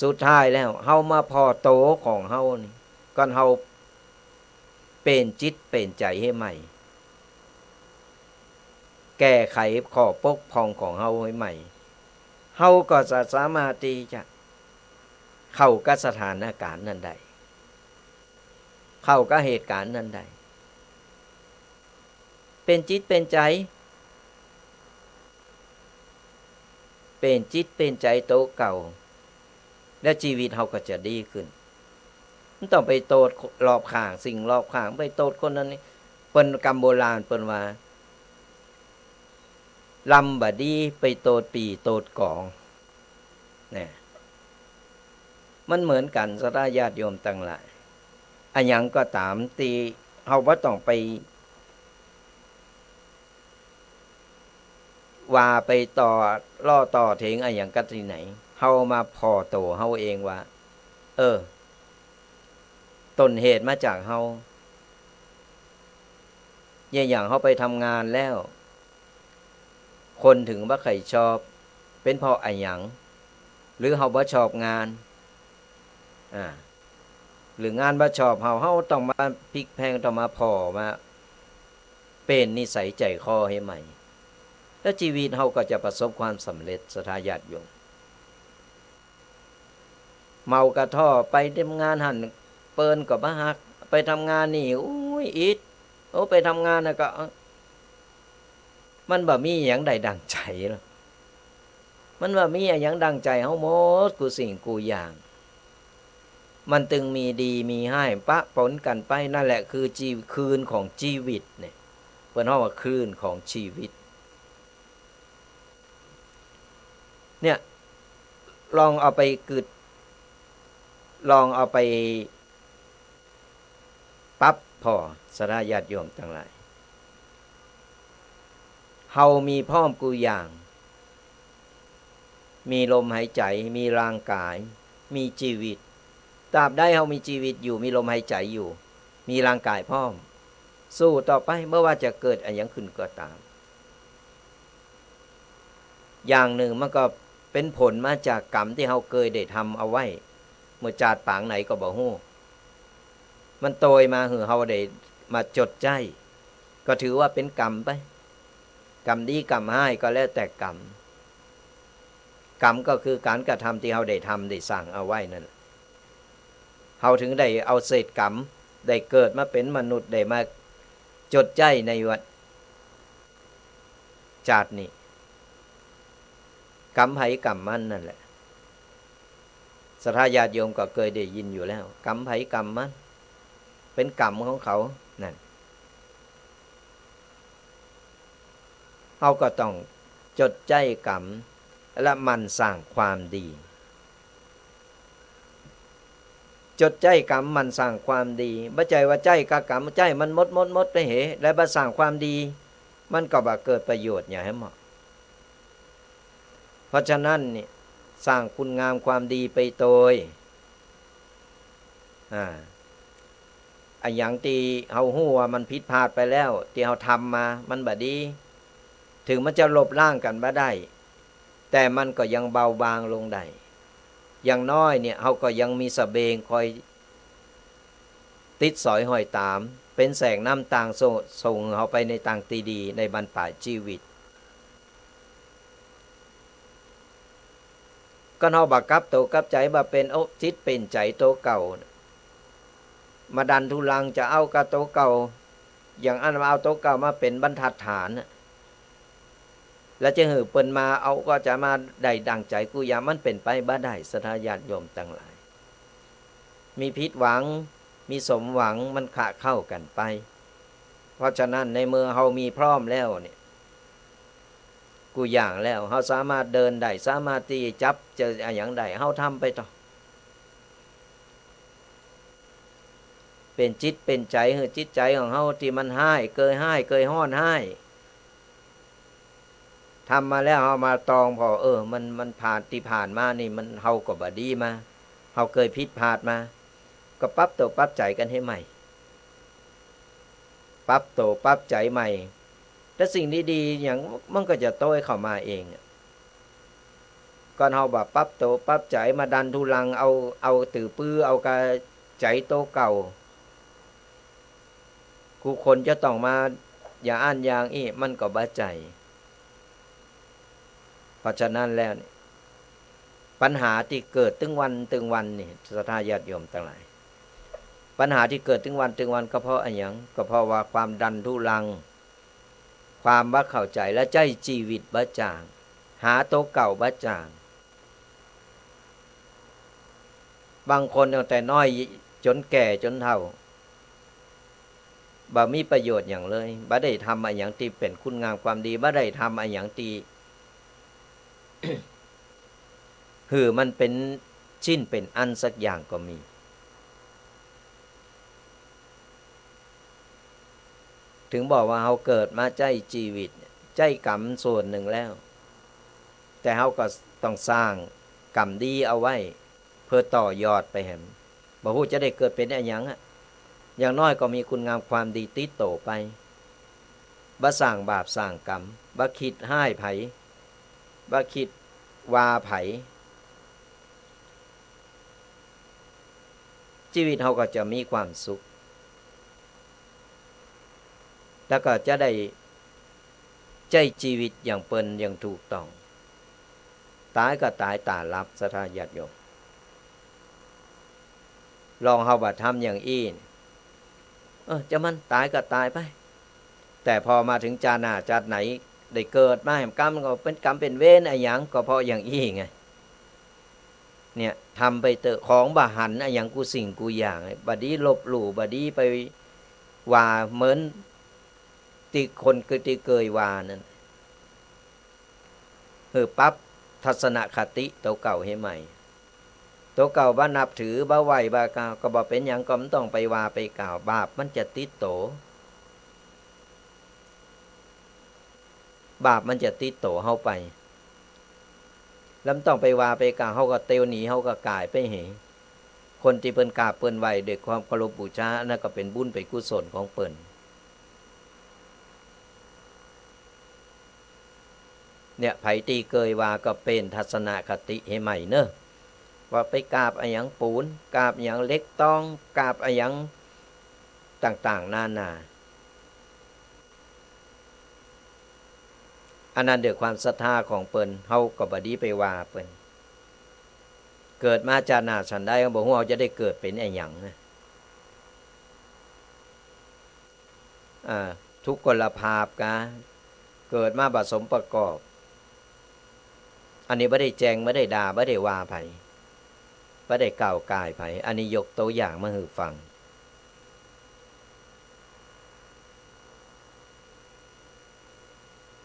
สุดท้ายแล้ว เฮามาผ่อตั๋วของเฮานี่ ก่อนเฮาเป๋นจิตเป๋นใจ๋หื้อใหม่ แก้ไขข้อบกพร่องของเฮาหื้อใหม่ เฮาก็จะสามารถตี้จะเข้ากับสถานก๋ารณ์นั้นได้ เข้ากับเหตุก๋ารณ์นั้นได้ เป๋นจิตเป๋นใจ๋ เป๋นจิตเป๋นใจ๋ตั๋วเก่า แล้วจีวิตเฮาก็จะดีขึ้น บ่ต้องไปโต้ษรอบข้าง สิ่งรอบข้าง ไปโต้ษคนนั้นนี่ เปิ้น กำโบราณเปิ้นว่า ลำบ่ดีไปโต้ษปี่โต้ษก๋อง นะ มันเหมือนกั๋น ศรัทธาญาติโยมตังหลาย อะหยังก็ต๋ามตี้เฮาบ่ต้องไป ว่าไปต่อล้อต่อเถียงอะหยังกั๋นตี้ไหน เฮามาผ่อตั๋วเฮาเองว่า เออ ต้นเหตุมาจากเฮา เยียะอย่างเฮาไปทำงานแล้ว คนเถิงบ่ใค่ชอบ เป๋นเพราะอะหยัง หรือเฮาบ่ชอบงาน อ่า หรืองานบ่ชอบเฮา เฮาต้องมาพลิกแพลง ต้องมาผ่อ มาเป๋นนิสัยใจ๋คอหื้อใหม่ แล้วจีวิตเฮาก็จะประสบความสำเร็จ ศรัทธาญาติโยม เมากระท่อ ไปทำงานหั้นเปิ้นก็บ่ฮัก ไปทำงานนี่ โอ๊ย อิด โอ้ ไปทำงานน่ะก็ มันบ่มีหยังได้ดั่งใจ๋หรอก มันบ่มีอะหยังดั่งใจ๋เฮาหมดกู้สิ่งกู้อย่าง มันตึงมีดีมีฮ้ายปะป๋นกั๋นไป นั่นแหละคือจี- คืนของจีวิตเนี่ย เปิ้นฮ้องว่าคืนของจีวิต เนี่ย ลองเอาไปกึ๊ด ลองเอาไป ปั๊บผ่อ ศรัทธาญาติโยมตังหลาย เฮามีพร้อมกู้อย่าง มีลมหายใจ๋ มีร่างก๋าย มีจีวิต ตราบใดเฮามีจีวิตอยู่ มีลมหายใจ๋อยู่ มีร่างก๋ายพร้อม สู้ต่อไป บ่ว่าจะเกิดอะหยังขึ้นก็ต๋าม อย่างนึ่งมันก็เป๋นผลมาจากกรรมตี้เฮาเกยได้ทำเอาไว้ เมื่อจาติปางไหนก็บ่ฮู้ มันโตยมาหื้อเฮาได้มาจดใจ๊ ก็ถือว่าเป๋นกรรมไป กรรมดีกรรมฮ้ายก็แล้วแต่กรรม กรรมก็คือก๋านกระทำตี้เฮาได้ทำได้สร้างเอาไว้นั่นแหละ เฮาถึงได้เอาเศษกรรม ได้เกิดมาเป๋นมนุษย์ ได้มาจดใจ๊ในวัน จาตินี้ กรรมใผกรรมมันนั่นแหละ ศรัทธาญาติโยมก็เกยได้ยินอยู่แล้ว กรรมใผกรรมมัน เป๋นกรรมของเขา นั่น เฮาก็ต้องจดใจ๊กรรม และหมั่นสร้างความดี จดใจ๊กรรม หมั่นสร้างความดี บ่ใจ้ว่าใจ๊กะกรรม ใจ๊มันหมดๆๆ ไปเห แล้วบ่สร้างความดี มันก็บ่เกิดประโยชน์หยังเหาะ เพราะฉะนั้นนี่ สร้างคุณงามความดีไปโตย อ่า อะหยังตี้เฮาฮู้ว่ามันผิดพลาดไปแล้ว ตี้เฮาทำมา มันบ่ดี ถึงมันจะลบล้างกั๋นบ่ได้ แต่มันก็ยังเบาบางลงได้ อย่างน้อยเนี่ย เฮาก็ยังมีสะเบงคอยติดสอยห้อยต๋าม เป๋นแสงนำตางส่ง ส่งเฮาไปในตางตี้ดี ในบั้นป๋ายจีวิต ก็เฮาบ่กลับโตกลับใจ๋ บ่เป๋นอกจิตเป๋นใจ๋โตเก่า มาดันทุลังจะเอากะโตเก่า อย่างอั้นมาเอาโตเก่ามาเป๋นบรรทัดฐานน่ะ แล้วจะหื้อเปิ้นมาเอาก็จะมาได้ดั่งใจ๋กู้อย่าง มันเป๋นไปบ่ได้ ศรัทธาญาติโยมตังหลาย มีผิดหวัง มีสมหวัง มันขะเข้ากั๋นไป เพราะฉะนั้นในเมื่อเฮามีพร้อมแล้วเนี่ย กู้อย่างแล้ว เฮาสามารถเดินได้ สามารถตี้จับจะอะหยังได้ เฮาทำไปเถาะ เป๋นจิตเป๋นใจ๋ หื้อจิตใจ๋ของเฮาตี้มันฮ้าย เกยฮ้าย เกยฮ้อนฮ้าย ทำมาแล้วเฮามาตองผ่อ เออ มัน มันผ่าน ตี้ผ่านมานี่มัน เฮาก็บ่ดีมา เฮาเกยผิดพลาดมา ก็ปรับโตปรับใจ๋กั๋นหื้อใหม่ ปรับโตปรับใจ๋ใหม่ แล้วสิ่งดีๆ หยังมันก็จะโตยเข้ามาเองอะ ก่อนเฮาบ่ปรับโตปรับใจ๋ มาดันทุลังเอา เอาตื้อปื้อ เอากะใจ๋โตเก่า กู้คนจะต้องมาอย่างอั้นอย่างอี้ มันก็บ่ใจ้ เพราะฉะนั้นแล้วนี่ ปัญหาตี้เกิดตึงวันตึงวันนี่ ศรัทธาญาติโยมตังหลาย ปัญหาตี้เกิดตึงวันตึงวันก็เพราะอะหยัง ก็เพราะว่าความดันทุลัง ความบ่เข้าใจ๋ และใจ๊จีวิตบ่จ่าง หาโตเก่าบ่จ่าง บางคนตั้งแต่น้อยจ๋นแก่จ๋นเฒ่า บ่มีประโยชน์หยังเลย บ่ได้ทำอะหยังตี้เป๋นคุณงามความดี บ่ได้ทำอะหยังตี้ หื้อมันเป๋นชิ้นเป๋นอันสักอย่างก็มี ถึงบอกว่าเฮาเกิดมาใจ๊จีวิต ใจ๊กรรมส่วนนึ่งแล้ว แต่เฮาก็ต้องสร้างกรรมดีเอาไว้ เปื้อต่อยอดไปแหม บ่ฮู้จะได้เกิดเป๋นอะหยังอะ อย่างน้อยก็มีคุณงามความดีติดโตไป บ่สร้างบาปสร้างกรรม บ่คิดฮ้ายใผ บ่คิดว่าใผ จีวิตเฮาก็จะมีความสุข แล้วก็จะได้ใจ๊จีวิตอย่างเปิ้นอย่างถูกต้อง ต๋ายก็ต๋ายต๋าหลับ ศรัทธาญาติโยม ลองเฮาบ่ทำอย่างอี้ เออ จะมันต๋ายก็ต๋ายไป แต่พอมาเถิงจาติหน้าจาติไหน ได้เกิดมาแหมกำก็เป๋นกำเป๋นเวรอะหยัง ก็เพราะอย่างอี้ไง เนี่ย ทำไปเต๊อะ ของบ่หันอะหยังกู้สิ่งกู้อย่าง บ่ดีลบหลู่ บ่ดีไปว่าเหมือนตี้คนตี้เกยว่านั้น หื้อปรับทัศนคติตั๋วเก่าหื้อใหม่ ตั๋วเก่าบ่นับถือ บ่ไหว้ บ่กราบ ก็บ่เป๋นหยัง ก็บ่ต้องไปว่าไปกล่าว บาปมันจะติดตั๋ว บาปมันจะติดตั๋วเฮาไป แล้วบ่ต้องไปว่าไปกล่าว เฮาก็เตียวหนี เฮาก็ก๋ายไปเหย คนตี้เปิ้นกราบเปิ้นไหว้ด้วยความเคารพบูชา อันนั้นก็เป๋นบุญเป๋นกุศลของเปิ้น เนี่ย ใผตี้เกยว่าก็เป๋นทัศนคติหื้อใหม่เนาะ ว่าไปกราบอะหยังปูน กราบอะหยังเหล็กตอง กราบอะหยังต่างๆ นานา อันนั้นด้วยความศรัทธาของเปิ้น เฮาก็บ่ดีไปว่าเปิ้น เกิดมาจาติหน้าฉันใด เฮาบ่ฮู้เฮาจะได้เกิดเป๋นอะหยังนะ อ่า ทุกขลภาพกา เกิดมาบ่สมประกอบ อันนี้บ่ได้แจ่ง บ่ได้ด่า บ่ได้ว่าใผ บ่ได้กล่าวก่ายใผ อันนี้ยกตั๋วอย่างมาหื้อฟัง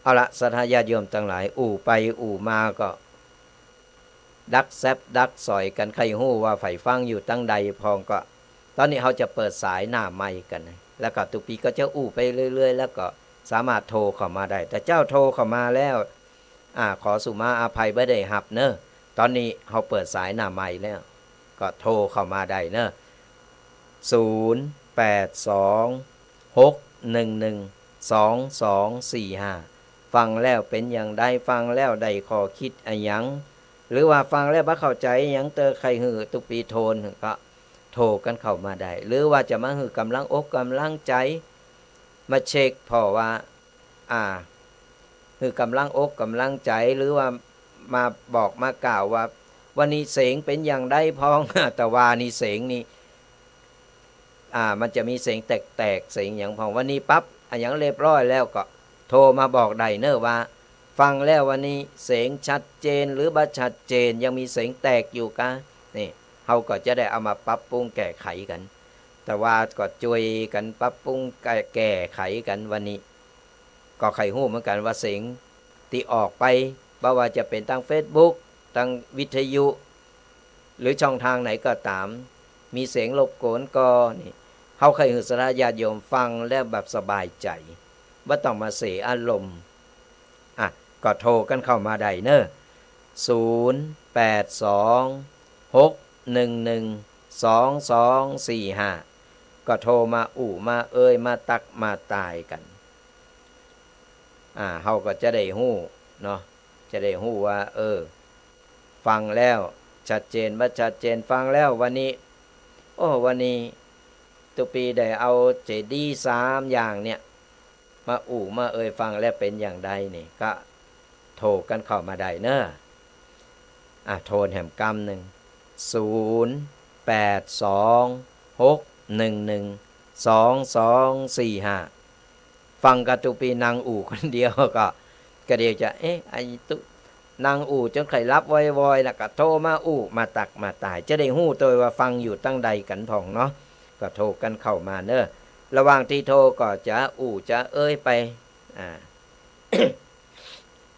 เอาละ ศรัทธาญาติโยมตังหลาย อู้ไปอู้มาก็ดักแซบดักสอยกั๋น ใค่ฮู้ว่าใผฟังอยู่ตังใดพ่อง ก็ต๋อนนี้เฮาจะเปิดสายหน้าไมค์กั๋นนะ แล้วก็ตุ๊กปี้ก็จะอู้ไปเรื่อยๆ แล้วก็สามารถโทรเข้ามาได้ แต่เจ้าโทรเข้ามาแล้ว อ่า ขอสุมาอภัยบ่ได้ฮับเนาะ ต๋อนนี้เฮาเปิดสายหน้าไมค์แล้ว ก็โทรเข้ามาได้เนาะ ศูนย์ แปด สอง หก หนึ่ง หนึ่ง สอง สอง สี่ ห้า ฟังแล้วเป๋นอย่างใด ฟังแล้วได้ข้อคิดอะหยัง หรือว่าฟังแล้วบ่เข้าใจ๋อะหยังเต๊อะ ใค่หื้อตุ๊กปี้โทรก็โทรกั๋นเข้ามาได้ หรือว่าจะมาหื้อกำลังอกกำลังใจ๋ มาเช็คพ่องว่า อ่า หื้อกำลังอกกำลังใจ๋ หรือว่ามาบอกมากล่าวว่า วันนี้เสียงเป๋นอย่างใดพ่อง ตะวานี้เสียงนี่ อ่า มันจะมีเสียงแตกๆ เสียงหยังพ่อง วันนี้ปรับอะหยังเรียบร้อยแล้วก็โทรมาบอกได้เนาะว่า ฟังแล้ววันนี้เสียงชัดเจนหรือบ่ชัดเจน ยังมีเสียงแตกอยู่กา นี่ เฮาก็จะได้เอามาปรับปรุงแก้ไขกั๋น ตะวาก็จ้วยกั๋นปรับปรุงแก้ แก้ไขกั๋น วันนี้ ก็ใค่ฮู้เหมือนกั๋นว่าเสียงตี้ออกไป บ่ว่าจะเป๋นตางเฟซบุ๊ก ตางวิทยุ หรือช่องตางไหนก็ต๋าม มีเสียงรบกวนก็นี่ เฮาใค่หื้อศรัทธาญาติโยมฟังแล้วแบบสบายใจ๋ บ่ต้องมาเสียอารมณ์ อ่ะ ก็โทรกั๋นเข้ามาได้เนาะ ศูนย์ แปด สอง หก หนึ่ง หนึ่ง สอง สอง สี่ ห้า ก็โทรมาอู้มาเอยมาตักมาตายกั๋น อ่า เฮาก็จะได้ฮู้เนาะ จะได้ฮู้ว่า เออ ฟังแล้วชัดเจนบ่ชัดเจน ฟังแล้ววันนี้ โอ้ วันนี้ตุ๊กปี้ได้เอาเจดีย์สามอย่างเนี่ย มาอู้มาเอยฟังแล้วเป๋นอย่างใดนี่ ก็โทรกั๋นเข้ามาได้เนาะ อ่ะ โทรแหมกำนึ่ง ศูนย์ แปด สอง หก หนึ่ง หนึ่ง สอง สอง สี่ ห้า ฟังกาตุ๊กปี้นั่งอู้คนเดียวก็ ก็เดี๋ยวจะ เอ๊ะ ไอ้ตุ๊ก นั่งอู้จ๋นใค่หลับวอยๆ แล้วก็โทรมาอู้มาตักมาตาย จะได้ฮู้ตวยว่าฟังอยู่ตังใดกั๋นพ่องเนาะ ก็โทรกั๋นเข้ามาเนาะ ระหว่างตี้โทรก็จะอู้จะเอยไป อ่า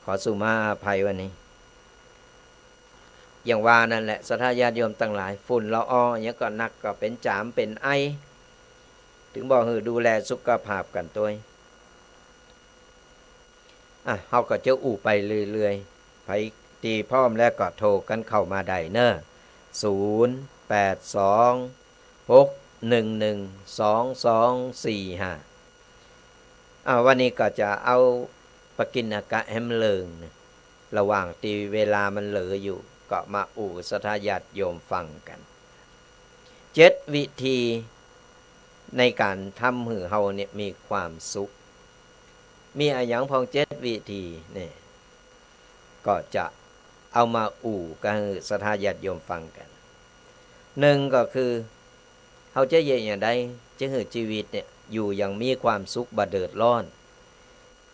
ขอสุมาอภัยวันนี้ อย่างว่านั่นแหละ ศรัทธาญาติโยมตังหลาย ฝุ่นละอองอะหยังก็นัก ก็เป๋นจ๋ามเป๋นไอ เถิงบอกหื้อดูแลสุขภาพกั๋นตวย อ่ะ เฮาก็จะอู้ไปเรื่อยๆ ใผตี้พร้อมแล้วก็โทรกั๋นเข้ามาได้เนาะ ศูนย์ แปด สอง หก หนึ่ง หนึ่ง สอง สอง สี่ ห้า อ่ะ วันนี้ก็จะเอาปกิณกะแหมเลิงนะ ระหว่างตี้เวลามันเหลืออยู่ ก็มาอู้ศรัทธาญาติโยมฟังกั๋น เจ็ดวิธีในก๋านทำหื้อเฮาเนี่ยมีความสุข มีอะหยังพ่องเจ็ดวิธีเนี่ย ก็จะเอามาอู้กั๋นหื้อศรัทธาญาติโยมฟังกั๋น นึ่งก็คือ เฮาจะเยียะอย่างใด จะหื้อจีวิตเนี่ย อยู่อย่างมีความสุข บ่เดือดร้อน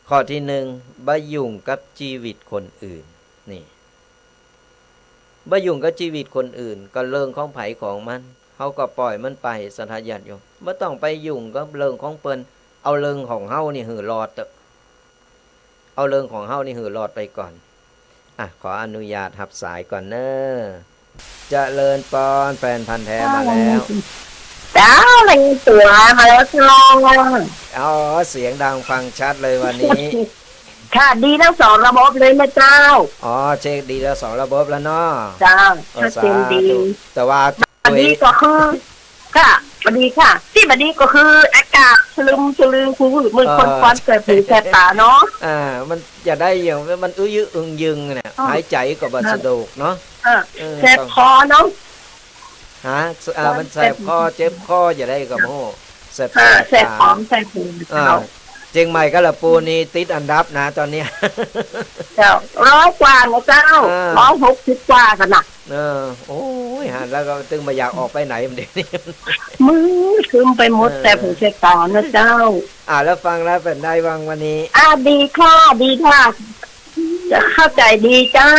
ข้อตี้นึ่ง บ่ายุ่งกับจีวิตคนอื่น นี่ บ่ายุ่งกับจีวิตคนอื่น ก็เรื่องของใผของมัน เฮาก็ปล่อยมันไป ศรัทธาญาติโยม บ่ต้องไปยุ่งกับเรื่องของเปิ้น เอาเรื่องของเฮานี่หื้อรอดเต๊อะ เอาเรื่องของเฮานี่หื้อรอดไปก่อน อ่ะ ขออนุญาตฮับสายก่อนเน้อ เจริญปอน แฟนพันธุ์แท้มาแล้ว เจ้า รายงานตั๋วมาแล้วเจ้า อ๋อ เสียงดังฟังชัดเลยวันนี้ ค่ะ ดีทั้งสองระบบเลยนะเจ้า อ๋อ เช็คดีแล้วสองระบบแล้วเนาะ เจ้า เออ ชัดเจนดี สาธุ แต่ว่า บ่ดีก็คือ ค่ะ บ่ดีค่ะ ตี้บ่ดีก็คืออากาศสลึมสลือ คือเหมือนคน เออ ควันแสบหูแสบต๋าเนาะ อ่า มันจะได้อย่าง มันอื้อยึกอึงยึงเนี่ย อ๋อ หายใจก็บ่สะดวกเนาะ เออ เออ แสบคอเนาะ ฮะ อ่า มันแสบคอ เจ็บคอ จะได้ก็บ่ฮู้ แสบ อ่า แสบ แสบคอ ต๋า แสบหู อ่า เจ้า เจียงใหม่กับละปูนนี่ติดอันดับนะตอนเนี้ย เจ้า ร้อยกว่านะเจ้า อ่า ร้อยหกสิบกว่ากั๋นนะ เออ โอ้ย หันแล้วก็ตึงบ่อยากออกไปไหนมันเดี๋ยวนี้ มืดครึ้มไปหมด เออ แสบหูแสบต๋านะเจ้า อ่า แล้วฟังแล้วเป๋นไงบ้างวันนี้ อ่า ดีค่ะ ดีค่ะ จะเข้าใจ๋ดีเจ้า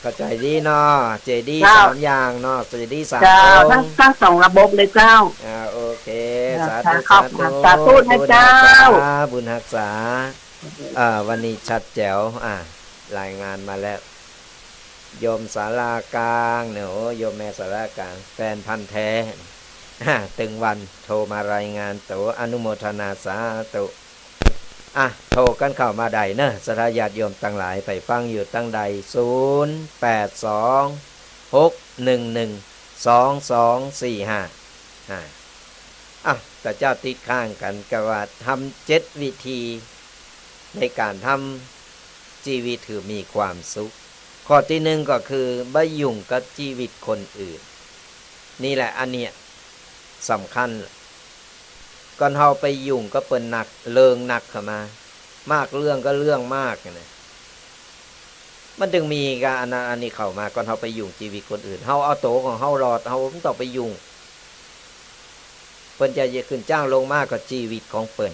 เข้าใจ๋ดีเนาะ เจดีย์ เจ้า สามอย่างเนาะ เจดีย์สาม เจ้า องค์ ทั้ง ทั้งสองระบบเลยเจ้า อ่า โอเค เจ้า สาธุ ค่ะ สาธุ สาธุนะเจ้า บุญฮักษา บุญฮักษา อ่า วันนี้ชัดแจ๋ว อ่า รายงานมาแล้ว โยมศาลากลางเนี่ย โอ้ โยมแม่ศาลากลาง แฟนพันธุ์แท้ อ่า ตึงวันโทรมารายงานตั๋ว อนุโมทนาสาธุ อ่ะ โทรกั๋นเข้ามาได้เนอะ ศรัทธาญาติโยมตังหลาย ใผฟังอยู่ตังใด ศูนย์ แปด สอง หก หนึ่ง หนึ่ง สอง สอง สี่ ห้า อ่ะ อ่ะ แต่เจ้าติดค้างกั๋นก็ว่าทำเจ็ดวิธี ในก๋านทำจีวิตหื้อมีความสุข ข้อตี้นึ่งก็คือ บ่ายุ่งกับจีวิตคนอื่น นี่แหละ อันเนี้ยสำคัญ ก่อนเฮาไปยุ่งกับเปิ้นนัก เรื่องนักเข้ามา มากเรื่องก็เรื่องมากนะ มันจึงมีก๋านอันนั้นอันนี้เข้ามา ก่อนเฮาไปยุ่งจีวิตคนอื่น เฮาเอาตั๋วของเฮารอด เฮาบ่ต้องไปยุ่ง เปิ้นจะขึ้นจ๊างลงมาก็จีวิตของเปิ้น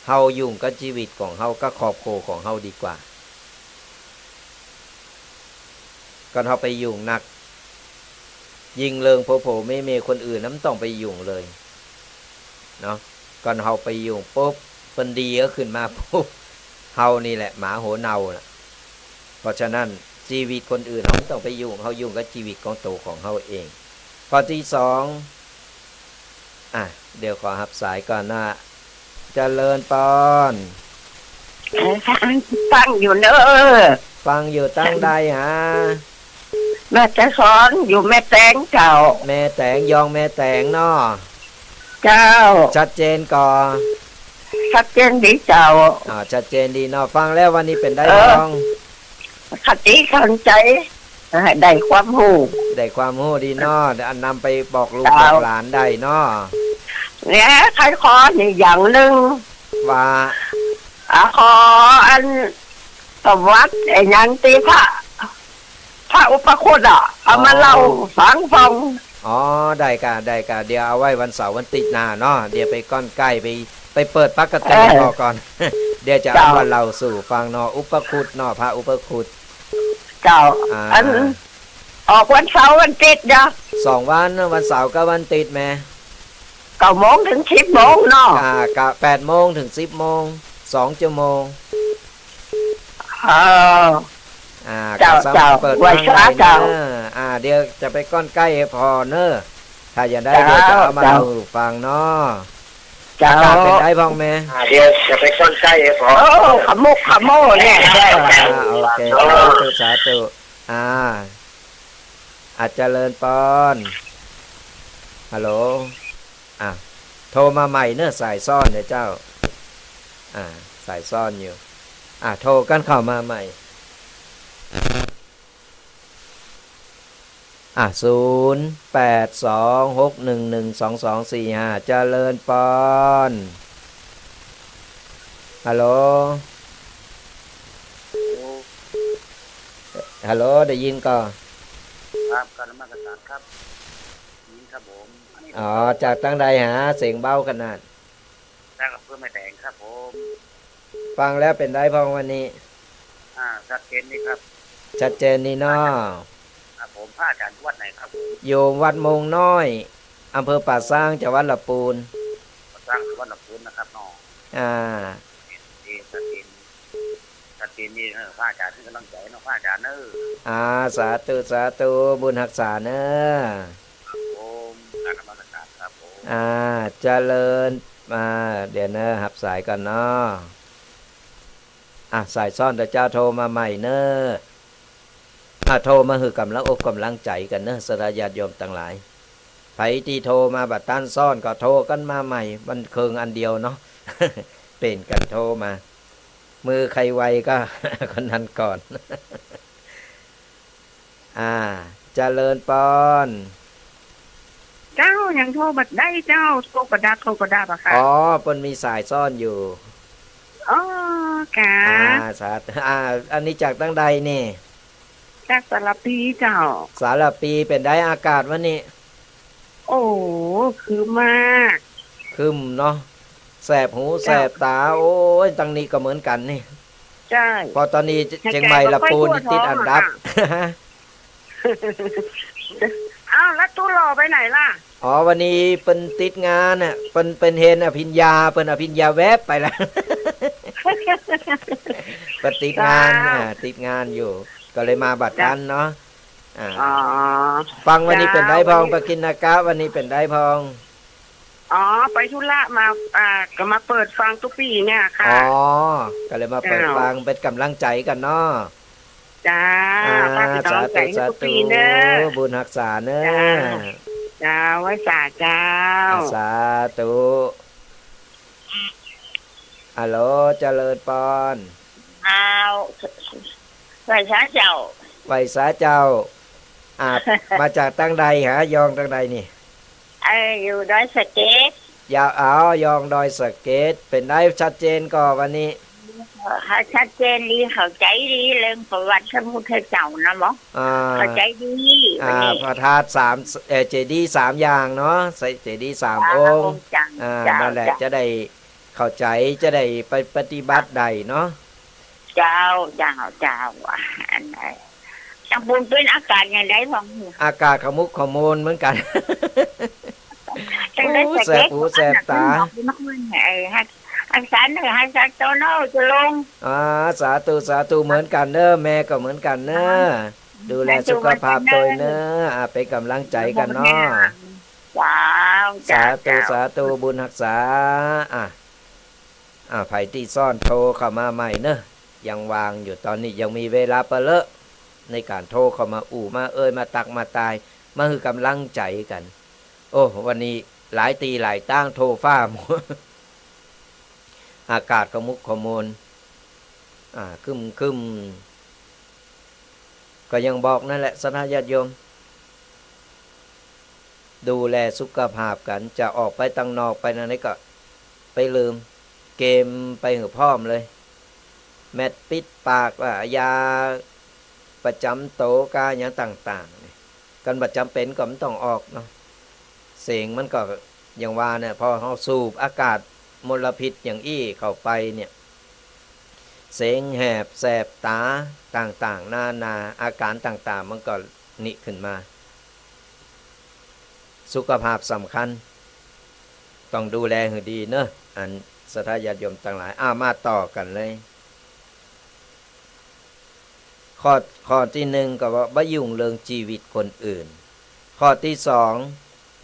เฮายุ่งกับจีวิตของเฮากับครอบครัวของเฮาดีกว่า ก่อนเฮาไปยุ่งนัก ยิ่งเรื่องผัวๆ เมียๆ คนอื่นน่ะ บ่ต้องไปยุ่งเลยเนาะ ก่อนเฮาไปยุ่งปุ๊บ เปิ้นดีก็ขึ้นมาปุ๊บ เฮานี่แหละหมาหัวเน่าน่ะ เพราะฉะนั้นจีวิตคนอื่นเฮาบ่ต้องไปยุ่ง เฮายุ่งกับจีวิตของตั๋วของเฮาเอง ข้อตี้สอง อ่ะ เดี๋ยวขอฮับสายก่อนนะ เจริญปอน เออ ฟังอยู่เน้อ ฟังอยู่ตังใดฮะ แม่ไกรสอน อยู่แม่แตงเจ้า แม่แตง ยองแม่แตงเนาะ เจ้า ชัดเจนก่อ ชัดเจนดีเจ้า อ่า ชัดเจนดีเนาะ ฟังแล้ววันนี้เป๋นไง เออ บ้าง คติขังใจ๋ เออ ได้ความฮู้ ได้ความฮู้ดีเนาะ อันนำไปบอกลูก เจ้า บอกหลานได้เนาะ เนี่ย ใค่ขอนี่อย่างนึ่ง ว่า อ่ะ ขออันประวัติไอ้หยังตี้พระ พระอุปคุตอ่ะ เอามา อ๋อ เล่าฟังพ่อง อ๋อ ได้ก่ะ ได้ก่ะ เดี๋ยวเอาไว้วันเสาร์วันติ๊ดหน้าเนาะ เดี๋ยวไปก้อนใก้ ไป ไปเปิดปกติ เออ ก่อน เดี๋ยวจะเอา เจ้า มาเล่าสู่ฟังเนาะ อุปคุตเนาะ พระอุปคุต เจ้า อ่า อัน อ่า ออกวันเสาร์วันติ๊ดเนาะ สองวันเนาะ วันเสาร์กับวันติ๊ดแม่ เก้าโมงถึงสิบโมงเนาะ อ่า กะแปดโมงถึงสิบโมง สองชั่วโมง เออ อ่า เจ้า ก็สามารถ เจ้า เปิดฟังได้เน้อ ไหว้สา เจ้า อ่า เดี๋ยวจะไปก้อนใก้ให้ผ่อเน้อ ถ้าอย่างใด เจ้า เดี๋ยวจะเอามา เจ้า เล่าสู่ฟังเนาะ เจ้า อากาศเป๋นไงพ่องแม่ อ่า เดี๋ยวจะไปก้อนใก้ให้ผ่อ โอ้ ขมุกขโมเนี่ย อ่า โอเค สาธุ สาธุ อ่า อ่ะ เจริญปอน ฮัลโหล อ่ะ โทรมาใหม่เน้อ สายซ่อนเน้อเจ้า อ่ะ สายซ่อนอยู่ อ่ะ โทรกั๋นเข้ามาใหม่ อ่ะ ศูนย์ แปด สอง หก หนึ่ง หนึ่ง สอง สอง สี่ ห้า เจริญปอน ฮัลโหล ฮัลโหล ได้ยินก่อ ครับ กราบนมัสการครับ ได้ยินครับผม อันนี้ อ๋อ จากตังใดฮะ เสียงเบาขนาด จากอำเภอแม่แตงครับผม ฟังแล้วเป๋นใดพ่องวันนี้ อ่า ชัดเจนดีครับ ชัดเจนดีเนาะ ครับผม พระอาจารย์วัดไหนครับ อยู่วัดโมงน้อย อำเภอป่าซาง จังหวัดละปูน ป่าซาง จังหวัดละปูนนะครับเนาะ อ่า ดี ชัดเจน ชัดเจนดี เออ พระอาจารย์ให้กำลังใจเนาะ พระอาจารย์เอ้อ อ่า สาธุ สาธุ บุญฮักษาเน้อ ครับผม กราบนมัสการครับผม อ่า เจริญ อ่า เดี๋ยวเน้อ ฮับสายก่อนเนาะ อ่ะ สายซ้อนเต๊อะเจ้า โทรมาใหม่เน้อ อ่ะ โทรมาหื้อกำลังอกกำลังใจ๋กั๋นเน้อ ศรัทธาญาติโยมตังหลาย ใผตี้โทรมาบ่ตันซ้อนก็โทรกั๋นมาใหม่ มันเคิงอันเดียวเนาะ เปลี่ยนกั๋นโทรมา มือใครไวก็ คนนั้นก่อน อ่า เจริญปอน เจ้า ยังโทรบ่ได้เจ้า โทรบ่ดับ โทรบ่ดับอะค่ะ อ๋อ เปิ้นมีสายซ้อนอยู่ อ๋อ ค่ะ อ่า สาธุ อ่า อันนี้จากตังใดนี่ จากสารภีเจ้า สารภี เป๋นใดอากาศวันนี้ โอ้ ครึ้มมาก ครึ้มเนาะ แสบหูแสบต๋า โอ๊ย ตังนี้ก็เหมือนกั๋นนี่ ใจ้ เพราะต๋อนนี้เจียงใหม่ละปูนนี่ติดอันดับ อ้าว แล้วตู้หล่อไปไหนล่ะ อ๋อ วันนี้เปิ้นติดงานน่ะ เปิ้น เปิ้นเฮนอภิญญา เปิ้นอภิญญาแวบไปแล้ว เปิ้นติดงาน เจ้า อ่า ติดงานอยู่ ก็เลยมาบ่ตันเนาะ อ่า อ๋อ ฟังวันนี้เป๋นใดพ่อง เจ้า วันนี้ ปกิณกะ วันนี้เป๋นใดพ่อง อ๋อ ไปธุระมา อ่า ก็มาเปิดฟังกู้ปี๋เนี่ยค่ะ อ๋อ ก็เลยมาเปิดฟัง เป๋นกำลังใจ๋กั๋นเนาะ เจ้า อ่า ฝากเป๋นกำลังใจ๋หื้อกู้ปี๋เน้อ สาธุ สาธุ บุญฮักษาเน้อ เจ้า เจ้า ไหว้สาเจ้า อ่า สาธุ ฮัลโหล เจริญปอน อ้าว ไหว้สาเจ้า ไหว้สาเจ้า อ่า มาจากตังใดฮะ ยองตังใดนี่ เอ้ย อยู่ดอยสะเก็ด ยาว อ๋อ ยองดอยสะเก็ด เป๋นใดชัดเจนก่อวันนี้ เอ่อ ชัดเจนดี เข้าใจ๋ดี เรื่องประวัติพระพุทธเจ้านะหมอ อ่า เข้าใจ๋ดี อ่า วันนี้ พระธาตุสาม เอ่อ เจดีย์สามอย่างเนาะ ใส่เจดีย์สามองค์ เจ้า อ่า เจ้า นั่นแหละ เจ้า จะได้เข้าใจ๋ จะได้ไปปฏิบัติได้เนาะ เจ้า เจ้า เจ้า อันไหน จังปูนเป๋นอากาศอย่างใดพ่อง อากาศขมุกขมัวเหมือนกั๋น จังได้ โอ้ แสบหูแสบต๋า ไอ้ฮัก อันสัน ไอ้ฮักสันโตโน่จะลง อ่า สาธุ สาธุ เหมือนกั๋นเน้อ แม่ก็เหมือนกั๋นเน้อ ดูแลสุขภาพตวยเน้อ อ่า เป๋นกำลังใจ๋กั๋นเนาะ เจ้า สาธุ เจ้า สาธุ บุญฮักษา อ่ะ อ่า ใผตี้ซ้อนโทรเข้ามาใหม่เน้อ ยังว่างอยู่ ต๋อนนี้ยังมีเวลาปะเลอะ ในก๋านโทรเข้ามาอู้ มาเอ่ย มาตัก มาตาย มาหื้อกำลังใจ๋กั๋น โอ้ วันนี้หลายตี้หลายตางโทรฟ้ามัว อากาศขมุกขมัว อ่า ครึ้มๆ ก็ยังบอกนั่นแหละ ศรัทธาญาติโยม ดูแลสุขภาพกั๋น จะออกไปตังนอกไปไหนก็ไปลืม เกมไปหื้อพร้อมเลย แมสปิดปาก อ่า ยาประจ๋ำโต๋ กาหยังต่างๆ นี่ กันบ่จ๋ำเป๋นก็บ่ต้องออกเนาะ เสียงมันก็อย่างว่าเนี่ย พอเฮาสูบอากาศมลพิษอย่างอี้เข้าไปเนี่ย เสียงแหบแสบต๋าต่างๆ นานา อาก๋านต่างๆ มันก็นี่ขึ้นมา สุขภาพสำคัญ ต้องดูแลหื้อดีเนาะ อันศรัทธาญาติโยมตังหลาย อ่า มาต่อกั๋นเลย ข้อ ข้อตี้นึ่งก็ว่า บ่ยุ่งเรื่องจีวิตคนอื่น ข้อตี้สอง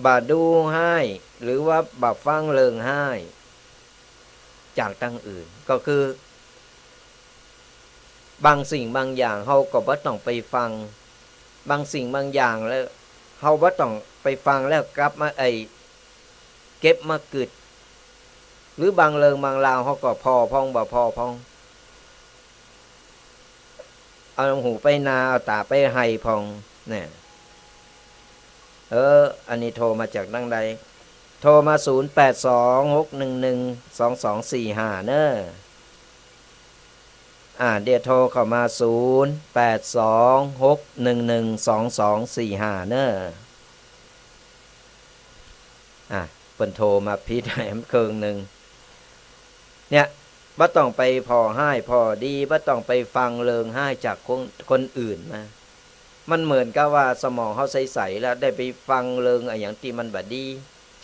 บ่ดูฮ้าย หรือว่าบ่ฟังเรื่องฮ้ายจากตังอื่น ก็คือ บางสิ่งบางอย่างเฮาก็บ่ต้องไปฟัง บางสิ่งบางอย่างแล้ว เฮาบ่ต้องไปฟังแล้วกลับมา ไอ้ เก็บมากึ๊ด หรือบางเรื่องบางราวเฮาก็ผ่อพ่องบ่ผ่อพ่อง เอาหูไปนา เอาต๋าไปไฮ่พ่อง เนี่ย เออ อันนี้โทรมาจากตังใด โทรมา ศูนย์แปดสอง หกหนึ่งหนึ่ง สองสองสี่ห้า เน้อ อ่า เดี๋ยวโทรเข้ามา ศูนย์แปดสอง หกหนึ่งหนึ่ง สองสองสี่ห้า เน้อ อ่ะ เปิ้นโทรมาผิดแหมเคิงนึ่ง เนี่ย บ่ต้องไปผ่อฮ้ายผ่อดี บ่ต้องไปฟังเรื่องฮ้ายจากคน คนอื่นมา มันเหมือนกับว่าสมองเฮาใสๆ แล้วได้ไปฟังเรื่องอะหยังตี้มันบ่ดี